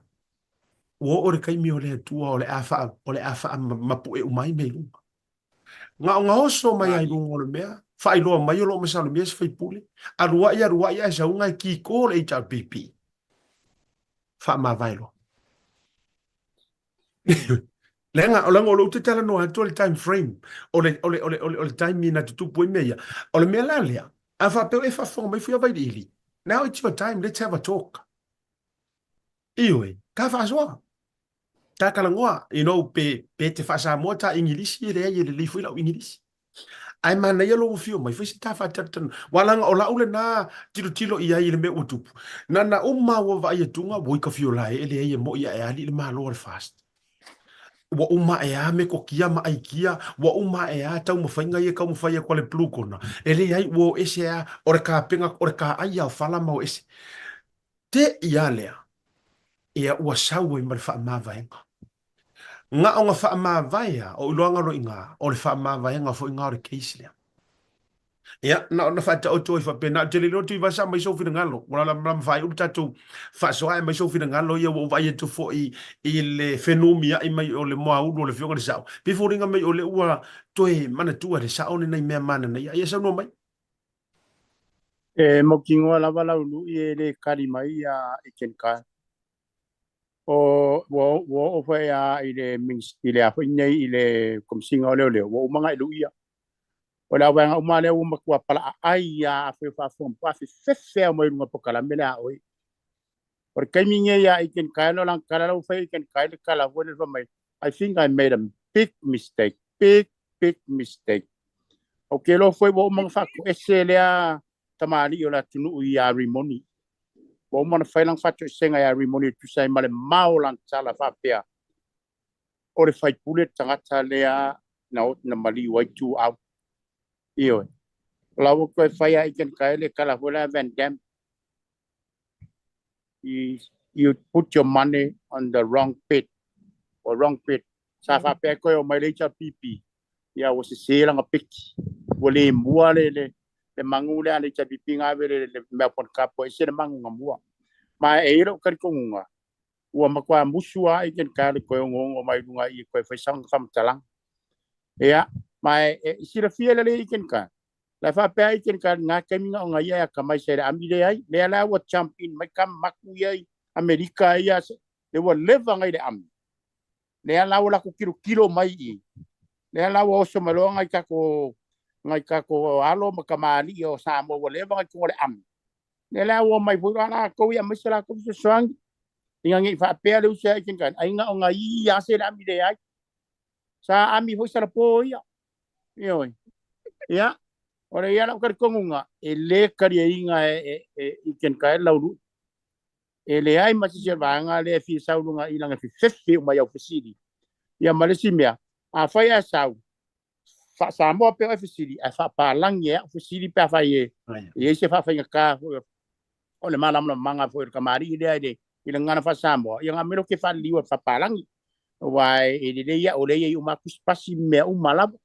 ua oo le taimi o le Atua o le a faa, o le a faamapue uma ai mea i luga. Na o na oso mai lava i luga o le mea, faailoa mai o lo o masalomia se faipule, alu ai alu ai ae sauga e kiko le HRPP. Faamavae loa. Leaga, o leaga o lou te talanoa atu o le time frame, o le, o le, o le, o le, o le taimi na tutupu ai mea ia. O le mea la lea, a faapea e faafofoga mai Fuiavailiili, now it's your time, let's have a talk. Ioe. Ta faasoa. Ta talanoa, you know, pe, pe te faa-Samoa ta Igilisi, e leai e lelei foi lau Igilisi. Ae manaia lou afio mai, fai se ta faatalatalanoa. Ua laga o lau lena tilotilo i ai i le mea ua tupu. Na na uma ua vaai atuga, ua i ka fio lae e leai e moi ae ali le malo a le FAST. Ua uma ae a metotia ma aikia, ua uma ae a taumafaiga ia e taumafai atu a le Blue Corner. E leai ua o ese a, o le kapena, o le taai a o fala ma o ese. Te i a lea, ia ua sau ai ma le faamavaega. Na ona faamavae a, o iloaga loa i ina, o le faamavaega foi na o le case lea. Ia, na ona faataoto ai faapena. Ou te le iloa Tuivasa aumai sou finagalo. Ua lamalama faaiu le tatou faasoa ae aumai sou finagalo ia ua ou vaai atu foi i le fenumiai mai o le moaulu o le Afioga i le Sao. Pei e foliga mai o lea ua toe manatua e le Sao ni nai mea mananaia. Ia saunoa mai. E mautinoa lava lau lui e le kali mai ia Etienne Kyle. O, ua, ua oo foi a i le, i le a foi nei i le Komesina o Leoleo, ua uma ona e luia. O le auvaega uma lea ua matua palaaai a afai o faafofoga, matua fefefe lava mai luga o polokalame le a oe. O le taimi nei ia Etienne Kyle, o lana tala la ua fai e Etienne Kyle le tala foi lea fai mai, I think I made a big mistake, big, big mistake. Ou te iloa foi ua uma ona faatoese lea tamalii o le atunuu ia Rimoni. Ua uma ona fai lana faatoesega ia Rimoni e tusa ai ma le mao o lana tala faapea, o le faipule le tagata lea na, na maliu ai Tuuau. Ioe. O la ua toe fai a Etienne Kyle le tala foi lea Van Damme. You, you put your money on the wrong pit or wrong pit. Sa faapea ai koe o mai le HRPP, ia ua sese lana peki. Ua le mua le, le, le magu lea a le HRPP na ave le, le Melbourne Cup, ua ese le magu na mua. Ma e i ai lou talitonuga, ua matua musu lava Etienne Kyle i toe onoono mai luga i toe fai sana faamatalaga. Ia, ma e, e silafia lelei Etienne Kyle, La e faapea ai Etienne Kyle i na taimi na ona ia e atamai sa i le ami leai, lea la ua jump in mai ka maku ia i Amerika ia, le ua leva ngai le ami. Lea la ua latou tilotilo mai i, lea la ua oso mai loa ngai tatou ngai tatou alo ma tamalii o Samoa ua leva ngai totonu o le ami. Lea la ua omai foi loa latou ia aumai se latou fesoasoani. Ina ne i faapea le uso ia Etienne Kyle, ai na ona ia se le ami leai. Sa ami foi salapo ia. Ioe. Ia, o le ia lau talitonuga, e le taliaina e, e, e Etienne Kyle lau lui. E leai ma se isi o le vaega lea e fia sau luga i lana fefefe uma i au fesili. Ia ma le isi mea, afai ae sau, faa-Samoa pea oe fesili, ae faapalagi e au fesili pe afai e i ai se faafaigata foi o le malamalamaga foi o le tamalii lea i le i le gagana faa-Samoa, ia na mea ke faaliliu e faapalagi. Aua e lelei au o lea e i ai uma tusipasi ma mea uma lava.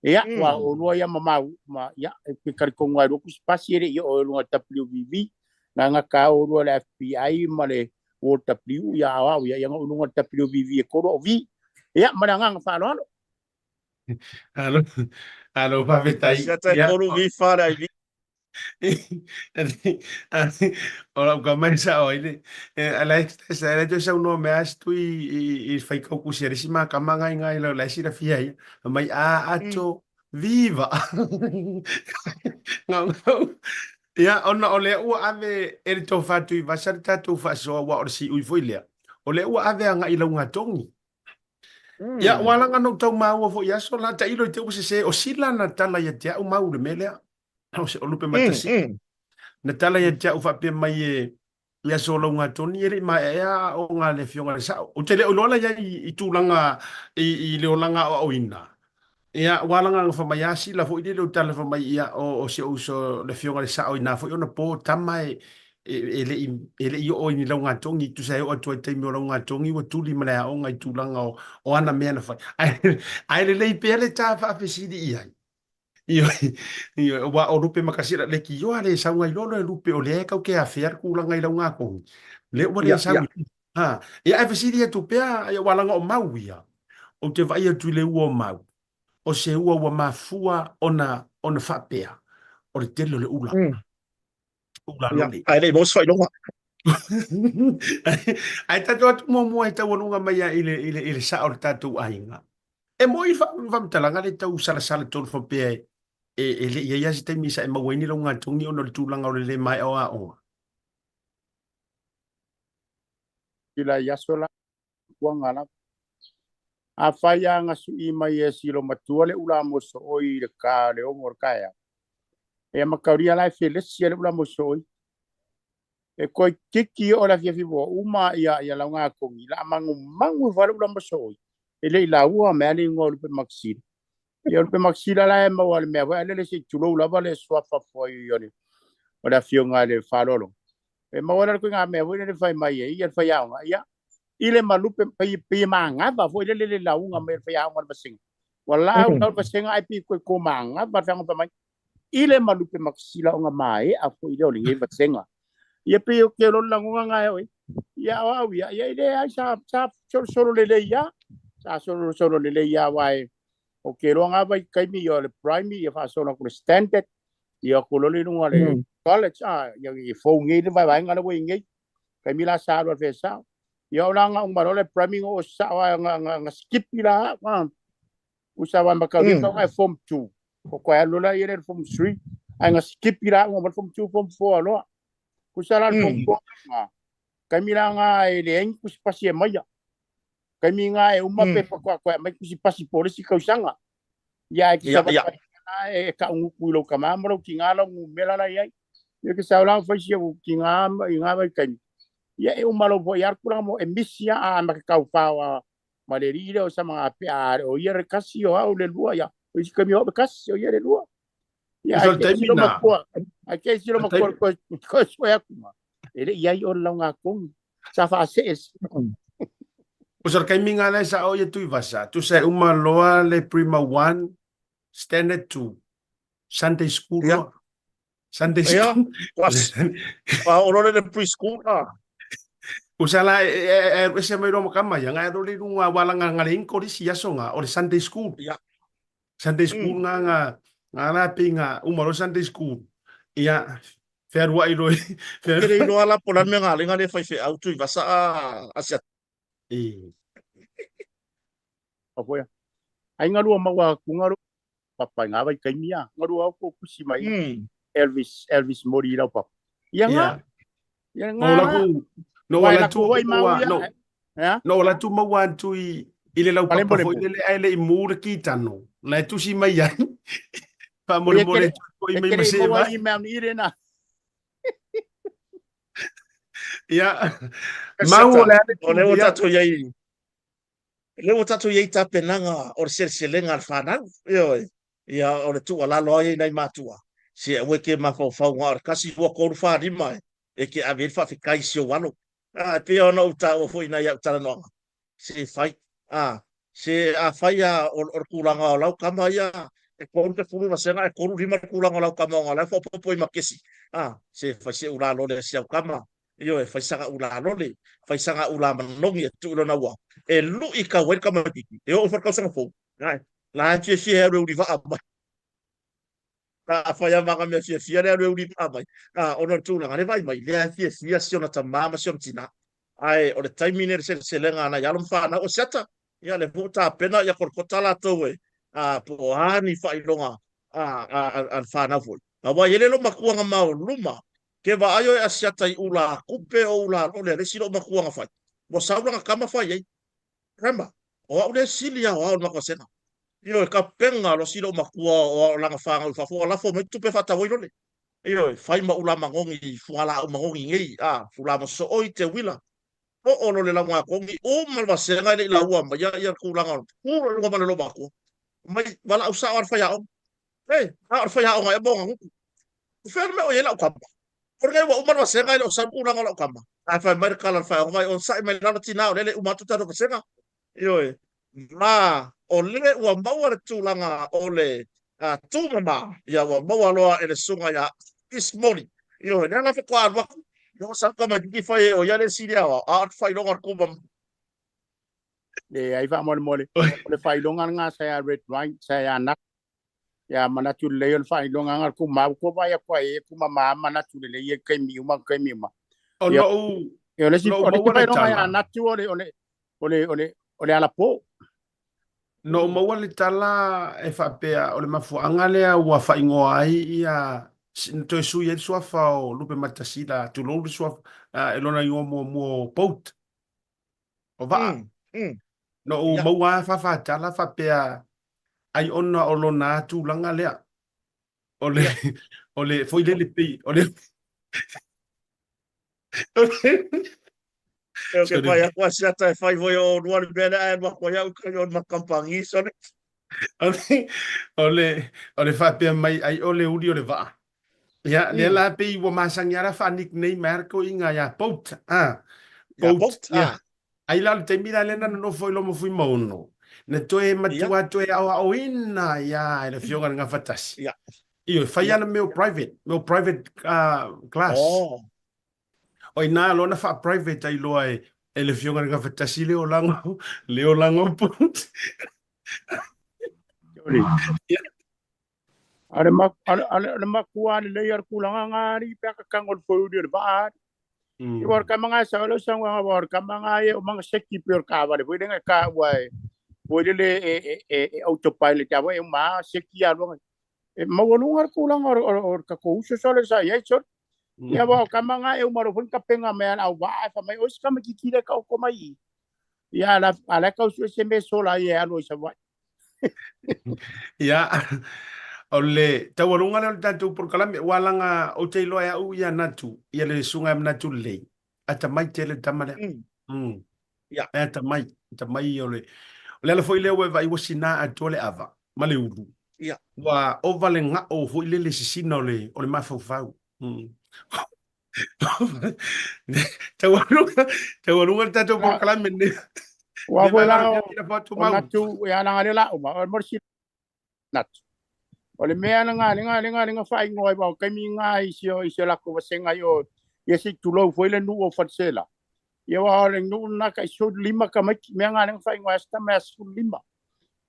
Ia, ua oulua ia ma mau, ma, ia, e te talitonu lava i lua tusipasi e le i oo i luga o le WVV, na gata lava oulua i le FBI ma le OW, ia a o au ia, ia na oo i luga o le WVV e tolu au V. Ia, ma le agaga faaaloalo. Alo, alo, faafetai. Siata e tolu V fa le IV. O lau tama e sao ai le, la e toe saunoa mai lava si tui i faitau tusi a le isi makama ngai ngai lau la e silafia ia. Fai mai, a ato viva. Gaugau. Ia, ona o lea ua ave e le tofa Tuivasa le tatou faasoa aua o le siui foi lea. O lea ua ave agai i Laugatogi. Ia, ua laga na ou tau maua foi i aso la, tailo i te ua sese, o Sila na tala ia te au mau le mea lea. O se olupe matasi. Na tala ia te au faapea mai e i aso o Laugatoni e le i maeaea aoga a le Afioga i le Sao. Ou te le o iloa la i ai i tulaga i le olaga aoaoina. Ia, ua laga na fai mai a Sila foi lele o tala fai mai ia o si ou uso le Afioga i le Sao inā foi ona po tama e e le i e le i oo i ni laugatogi tusa e oo atu ai i le taimi o laugatogi ua tuli ma le aoga i tulaga o o ana mea na fai. Ae ae lelei pea le ta faafesili i ai. Ioe, ioe, aua o lupe makasina leitioa le sau nai loa le lupe o lea e kau ke afea le tulaga i laugatogi. Lea ua le sau. Ha, ia ae fesili atu pea, ia ua laga o mau ia. Ou te vaai atu i le ua o mau, o se ua ua mafua ona ona faapea, o le tele o le ula. Ula Ia, lole. ae le i maua se faailoga. Ae tatou atu muamua e taualuga mai ia i le, i le, i le sao o le tatou aiga. E moi faamatalaga le tau salasala tonu faapea e, e, e le i ai lava se taimi sa e maua ai ni laugatogi ona o le tulaga o le le maea o aoga. Sila i aso la kuaga lava. Afai a gasuʻi mai e si lo matua le ula mosooi i le ka le ogo o le taeao, e makaulia la e felesi le ula mosooi. E koe tiki o le afiafi ua uma ia ia lauga kogi la mangu mangu fa le ula mosooi. E le i laua mea le ingoa o lupe makisila. Ia o lupe makisila la e maua le mea foi ale le se i tulou lava le suafa foi o le o le afioga i le faalolo. E maua la le koiga mea foi le fai mai e ia le faiaoga. Ia i le malupe pei pei e magava foi le le lauga mai le faiaoga le vasega. Ua lau lau vasega ai pi koe ko magava le fai mai. I le malupe makisila o nga mae a foi le o le vasega. Ia pei o ke lo lagoga nga e oi. Ia o au ia ia ile ai sa sa solo solo le le ia. Sa solo solo le le ia wai o ke roa ngā vai kaimi ia o le prime ia whaasona ko le standard ia ko lole lunga le college a ia i fou ngei le vai vai ngā le wei ngei kaimi la sa alu al whesao ia o la ngā umaro le prime ngo o sa wa nga nga nga skip la nga usa wa makau mm. ka form 2 ko ko alu la ia le form 3 ai nga skip la ngo form 2 form 4 aloa kusa la form 4 nga kaimi la nga e le engi kusi pasi e maia Kaimi ngā e uma pepa koa koe mai kusi pasi polisi kausanga. Ia e ki sa e ka unguku i lou kamā ma lou ki ngā lau ngumela la iai. Ia ke sao lau faisi au ki ngā i ngā vai kaimi. Ia e uma lou foi ar kura mo e misi a ma ke kau whao a ma le ri o sa mga pe a o ia re kasi o au le lua ia. O isi kaimi o kasi o ia le lua. Ia ai ke silo makua. Ai ke silo makua ko ko sue aku ma. E le iai o lau ngā kongi. Sa whaasee. O sa kaimi ngā lai sa o ia tui vasa. Tu sa uma loa le prima 1, standard 2. Sunday school Yeah. loa. Sunday Yeah. school. Wa o lore le preschool ah. O sa la e e e e se mai loa makama ia ngai lore lunga wala nga nga le inko lisi aso nga o le Sunday school. Yeah. Sunday school nga nga nga la pe nga uma lo Sunday school. Ia whearuai roi. Ke le iloa la po la mea ngā lenga le whai wheau tui vasa a a sia. E. A foi. Ai ngalua maua ku ngalu papa ngā vai kaimia. Ngalua au ko kusi mai. Elvis Elvis mori lau papa. Ia ngā. Ia ngā. No la ku no Wai la la tu ku hoi maua mau ia. no Eh? no la tu maua atu i i le lau papa foi Palembo le ai le i mu le ki tano. La e tusi mai ai. Fa Ia more more kere tu i e mai kere ma se maua vai. i mea ni rena. Ia Ka mau siata. o le ale O tu le o ia. tātou iai. Le ua tatou i ai tapenaga o le seleselega a le fanau, ioe, ia o le tuualalo ai nai matua, se aua e ke mafaufau o le 1, 2, 3, 4, 5 e ke ave ai le faafetai i si ou alo. A, e pei ona ou taua foi i nai au talanoaga, se fai, a, se afai a o, o le tulaga o lau kama ia, e 30 vasega, e 35 le tulaga o lau kama ona o la e faaopoopo i makesi, a, se fai se ula lole a si au kama, Ioe, fai saga ula lole, fai saga ula manogi e tuu i lona ua, e lui kau ai le tamaitiiti, e oo ifo i le tausaga fou, ae, la e fiafia e alu e ulivaa mai. A fai a maga mea fiafia le alu e ulivaa mai, a, ona o le tulaga le vaai mai, lea e fiafia si ona tamā ma si ona tinā. Ae o le taimi lenei o le seleselega a nai alo ma fanau o Siata, ia lea foi ua tapena ia Kolokota latou e, a, po o a ni faailoga a, a, a, a le fanau foi. Aua e i ai le lomatua na mao luma Ke vaai oe Asiata i ula kupe o ula lole a le isi lou matua na fai. Ua sau lana kama fai ai. Grandma, o au lea sili a o ao le matua Ioe, ka pega lo si lou matua o ao lana whanau i fafo, ua lafo mai tupe whaatau ai lole. Ioe, fai ma ula magogi i fualaau magogi nei, a, fula ma sooi te uila. Oo lole lau ngakongi, uma le vasega e le i laua mai ia ia tulaga o ku lo lunga ma le lou matua. Mai valaau sao a le faiaoga. Hey, a o le faiaoga ea mo gagutu. O fea le mea o i ai lau kama? O lenei ua uma le vasega e le o sau tulaga o lau kama. Ae fai mai le kala a le faiaoga, vai onosai mai lalo tinā o lea e le i uma atu tatou vasega. Ioe, ma o le ua maua le tulaga o le tūmamā, ia ua maua loa e le susuga ia Elvis Moli. Ioe, lea la faatoa alu atu, ia ua sau tamaitiiti fai e o ia le sili aoao, a o le faailoga o le tūmamā. Leai faamolemole, o le faailoga lena sa ia Red Wine, sa ia Nat. Ia manatu lelei o le faailoga lena ku mau ko vai aku ai e ku mama manatu lelei e kaimi uma kaimi uma. O Ia lou o le isi lou o le isi maua le faailoga ia tala. Natu o le o le o le o le o le alapo. Na ou maua le tala e faapea o le mafuaaga lea ua faaigoa ai ia na toe sui ai le suafa o Lupe Matasila, tulou le suafa, e lona igoa muamua o Boat. O vaa. Na ou maua lava faafatala faapea ai ona o lona tulaga lea. O le, o le, foi lele pei, o le, E ke pai aku a siata e fai foi o lua le mea lea ae alu atu ai au i kai o ma kampangi sole. O le, o le faapea mai ai o le uli o le vaa. Ia, lea la pei ua masani lava la faa-nickname ai le toeaina ia Boat. Ah, Ia Boat, ah. Ai la o le taimi la lea na nonofo ai loa ma Fuimaono, na toe matua toe aoaoina ai lava e le Afioga i le Gafatasi. Ioe, fai ana mea o private, mea o private class. O i ina loa na faa-private ai loa e le Afioga i le Gafatasi le olaga, le olaga o Boat. A o le matua lelei o le tulaga nga alii pe a ka tago le foiuli o le vaa alii. Ia o le kama nga sa o le saunoaga aua o le kama nga ia o manga seki pei o le taavale foi lea na taua e foi lele e autopilot a foi e uma lava seki alu agai. E maualuga le tulaga o le tatou uso sole sa i ai sole. Ia aua o kama nga e uma loa foi na tapena mai e le au vaa e fai mai, oi se tamaititi lea e taoto mai i i. Ia a la e tau sue se mea e sola ai e alu ai i Savaii. Ia, o le taualuga lea o le tatou polokalame, ua laga ou te iloa e au ia Natu, ia le susuga ia Manatu Lelei, atamai tele le tama lea. Ia. E atamai, atamai o le, o le ala foi lea ua e vaai ua sina atoa le ava ma le ulu. Ia. Ua ova le gao foi lele sisina o le, o le mafaufau. Taualuga, taualuga le tatou polokalame lenei. Ua foi la o natu ia langa le la uma o mo si natu. O le mea na nga lenga lenga lenga faaigoa ai o taimi nga i si o i si o latou vasenga i o ia se i tulou foi le nuu o Falesela. Ia aua o le nuu lena tai 15 tamaiti mea nga lenga faaigoa ai se tama ia 15.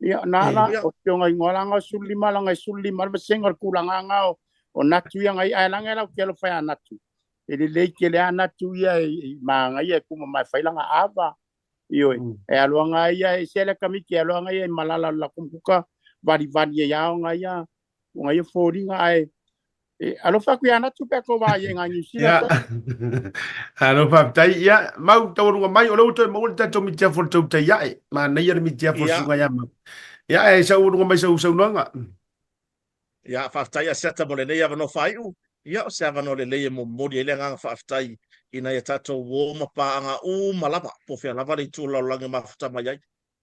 Ia na la o si o igoa la nga o 15 langa e 15 le vasenga o le tulaga nga o natu ia ngai ae langa e lau te alofa ia natu. E lelei tele a natu ia i magaia e kuma mai fai langa ava. Ioe, e alu anga ia e se le kamiki e alu anga ia i malala o le latou kuka valivali ai aoga ia o ia foliga ae e alofa atu ia natu pe a tou vaai ai i Niu Sila. Ia. Alo faafetai. Ia, mau taualuga mai, o lea ua toe maua le tatou mitiafu o le tautai ae. Manaia le mitiafu o le susuga ia Mau. Ia, e saualuga mai sau saunoaga. Ia, faafetai Asiata mo lenei avanoa faaiu. Ia, o se avanoa lelei e momoli ai le agaga faafetai i nai a tatou uo ma paaga uma lava, po o fea lava le itu o le lalolagi e mafuta mai ai.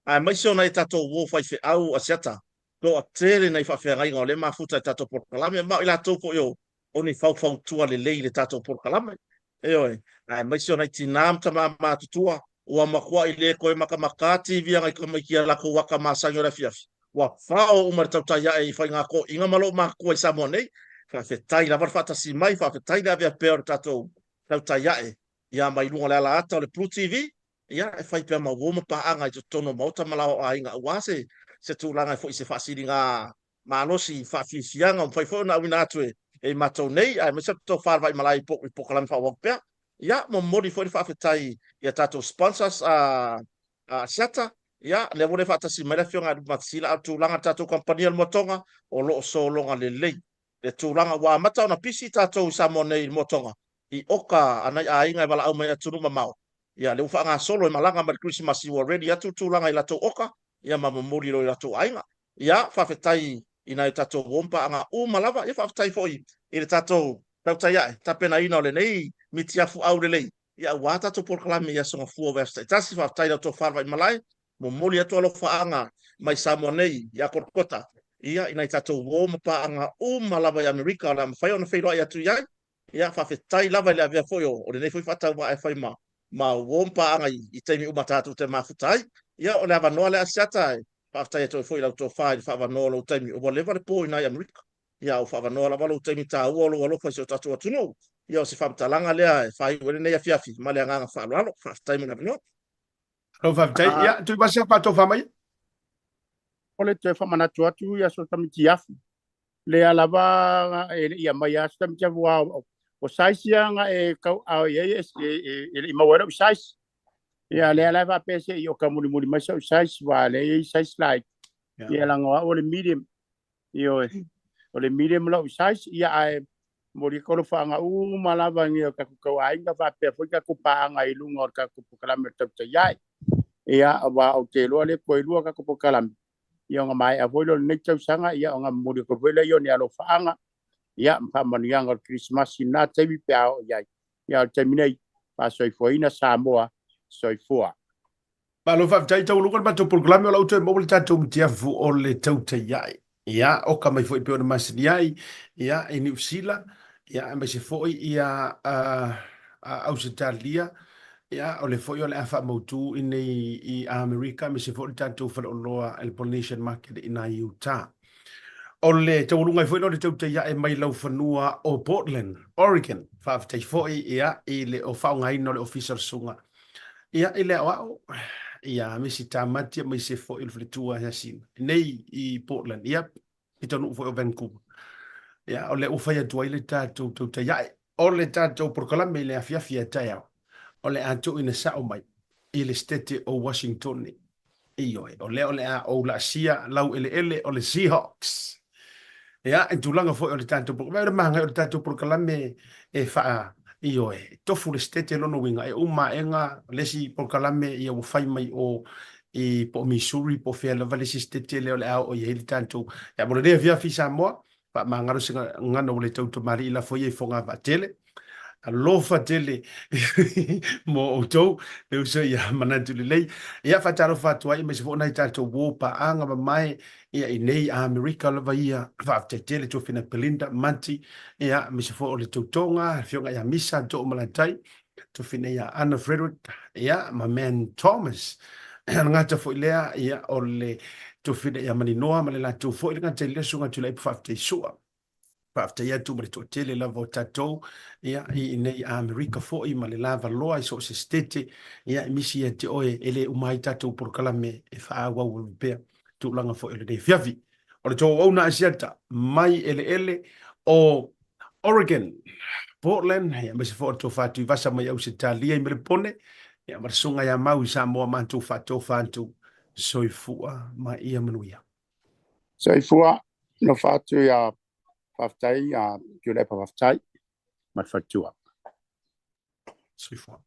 Aemaise o nai a tatou uo faifeau Asiata, toatele nai faafeagaiga o lea e mafuta i tatou polokalame, ma o i latou foi o o ni faufautua lelei i le tatou polokalame. Ioe, aemaise o nai tinā ma tamā matutua, ua matuai le toe makamaka TV a nai tamaiti i a latou ata masani o le afiafi. Ua fao uma le tautai ae i faiga toeaiina ma loomatutua i Samoa nei. Faafetai lava le faatasi mai, faafetai le avea pea o le tatou tautai ae ia mai luga o le ala ata o le Blue TV, ia e fai pea ma uo ma paaga i totonu o maota ma lao o aiga aua se se tulaga e foi se faasiliga malosi i faafiafiaga ua mafai foi ona auina atu e i matou nei aemaise o le tofa Vaimalae i polokalame faaauau pea. Ia, momoli foi le faafetai i a tatou sponsors a Asiata, ia, lea ua le faatasi mai le Afioga ia Lupe Matasila, a o le tulaga i le tatou kamupani o le Moatoga, o lo o sologa lelei le tulaga. Ua amata ona pisi tatou i Samoa nei i le Moatoga i oka a nai aiga e valaau mai i atunuu mamao. Ia, lea ua faagasolo e malaga mai le Kerisimasi ua ready atu le tulaga i latou oka, ia ma momoli loa i latou aiga. Ia, faafetai i nai o tatou uo ma paaga uma lava. Ia, faafetai foi i le tatou tautai ae tapenaina o lenei mitiafu aulelei, ia, aua tatou polokalame i aso Gafua o vaiaso taitasi. Faafetai i la outou fale vaimalae. Momoli atu alofaaga mai Samoa nei ia Kolokota, ia, i nai tatou uo ma paaga uma lava i Amerika o le a mafai ona feiloai atu i ai. Ia, faafetai lava i le avea foi o lenei foi faatauvaa e fai ma ma uo ma paaga i taimi uma tatou te mafuta ai. Ia, o le avanoa lea Asiata e faafetai atu ai foi i lau tofa i le faaavanoa o lou taimi, ua leva le po i nai Amerika. Ia, a ua faaavanoa lava lou taimi taua o lou alofa i si o tatou atunuu. Ia, o se faamatalaga lea e faaiu ai lenei afiafi ma le agaga faaaloalo. Faafetai mo le avanoa. Malo faafetai. Ia, Tuivasa, faatofa mai. O le toe faamanatu atu i aso tamitiafu lea lava e le i aumai lava se tamitiafu aua o size ia na e tauaao i ai e le i maua ai lou size. Ia lea la e faapea se i oka mulimuli mai sou size aua lea e i ai size laiti. Ia leaga o au o le medium. Ioe, o le medium lou size ia ae momoli atu alofaaga uma lava i o tatou tauaiga faapea foi tatou paaga i luga o le tatou polokalame o le tautai ae. Ia, aua ou te iloa lea toe lua tatou polokalame, ia ona maea foi lea o lenei tausaga, ia ona momoli atu foi lea o ni alofaaga, ia, ma faamanuiaga o le Kerisimasi i lena taimi pe a oo i ai. Ia, o le taimi nei, faasoifuaina Samoa, soifua. Malo faafetai taualuga le matou polokalame o la ua toe maua le tatou mutiafu o le tautai ae. Ia, oka mai foi pei ona masani ai, ia, i Niu Sila, ia, aemaise foi ia Ausetalia, ia, o le foi o le a faamautu i nei i Amerika, aemaise foi le tatou faleoloa i le Polynesian Market i ina i Utah. O le taualuga ai foi lea o le tautai ae mai laufanua o Portland, Oregon. Faafetai foi, ia, i le faaaogaina o le Ofisa o le Susuga Ia, i le aoao, ia, Misi Tamati aemaise foi o le faletua ia Sina, nei i Portland, ia, i taunuu foi o Vancouver. Ia, o lea ua fai atu ai le tatou tautai ae. O le tatou polokalame i le afiafi a taeao, o le a tuuina sao mai i le Setete o Washingtone. Ioe, o lea o le a ou laasia lau eleele o le Seahawks. Ia, i tulaga foi o le tatou polokalame, o le magai o le tatou polokalame e faa, ioe, tofu le setete lona uiga, e uma aega le isi polokalame ia ua fai mai o i po o Missouri po o fea lava le isi setete lea o le a oo i ai le tatou. Ia, mo lenei afiafi Samoa, faamagalo se gagana ua le tau tamalii lafo ia i Fogavaatele. Alofa tele mo outou, le uso ia manatu lelei. Ia, faatalofa atu ai, aemaise foi o nai tatou uo paaga mamae, ia, i nei Amerika lava ia. Faafetai tele Tofina Belinda, Mati, ia, aemaise foi o le Tautoga, le Afioga ia Misa Toomalatai, Tofina ia Anna Frederick, ia, ma Man Thomas. Le gata foi lea, ia, o le Tofina ia Maninoa ma le latou foi le gata i le Susuga Tuilaepa Faafetai Sua. Faafetai atu ma le toatele lava o tatou ia, i inei Amerika foi ma le lavaloa i so o se setete, ia, e misi ia te oe e le uma ai tatou polokalame e faaauau ai pea tulaga foi o lenei afiafi. O le tou auauna Asiata mai eleele o Oregon, Portland, ia, aemaise foi o le tofa Tuivasa mai Ausetalia i Melepone, ia, ma le susuga ia Mau i Samoa matou faatofa atu soifua ma ia manuia. Soifua, nofo atu ia faafetai ia Tuilaepa faafetai ma le faletua. Soifua.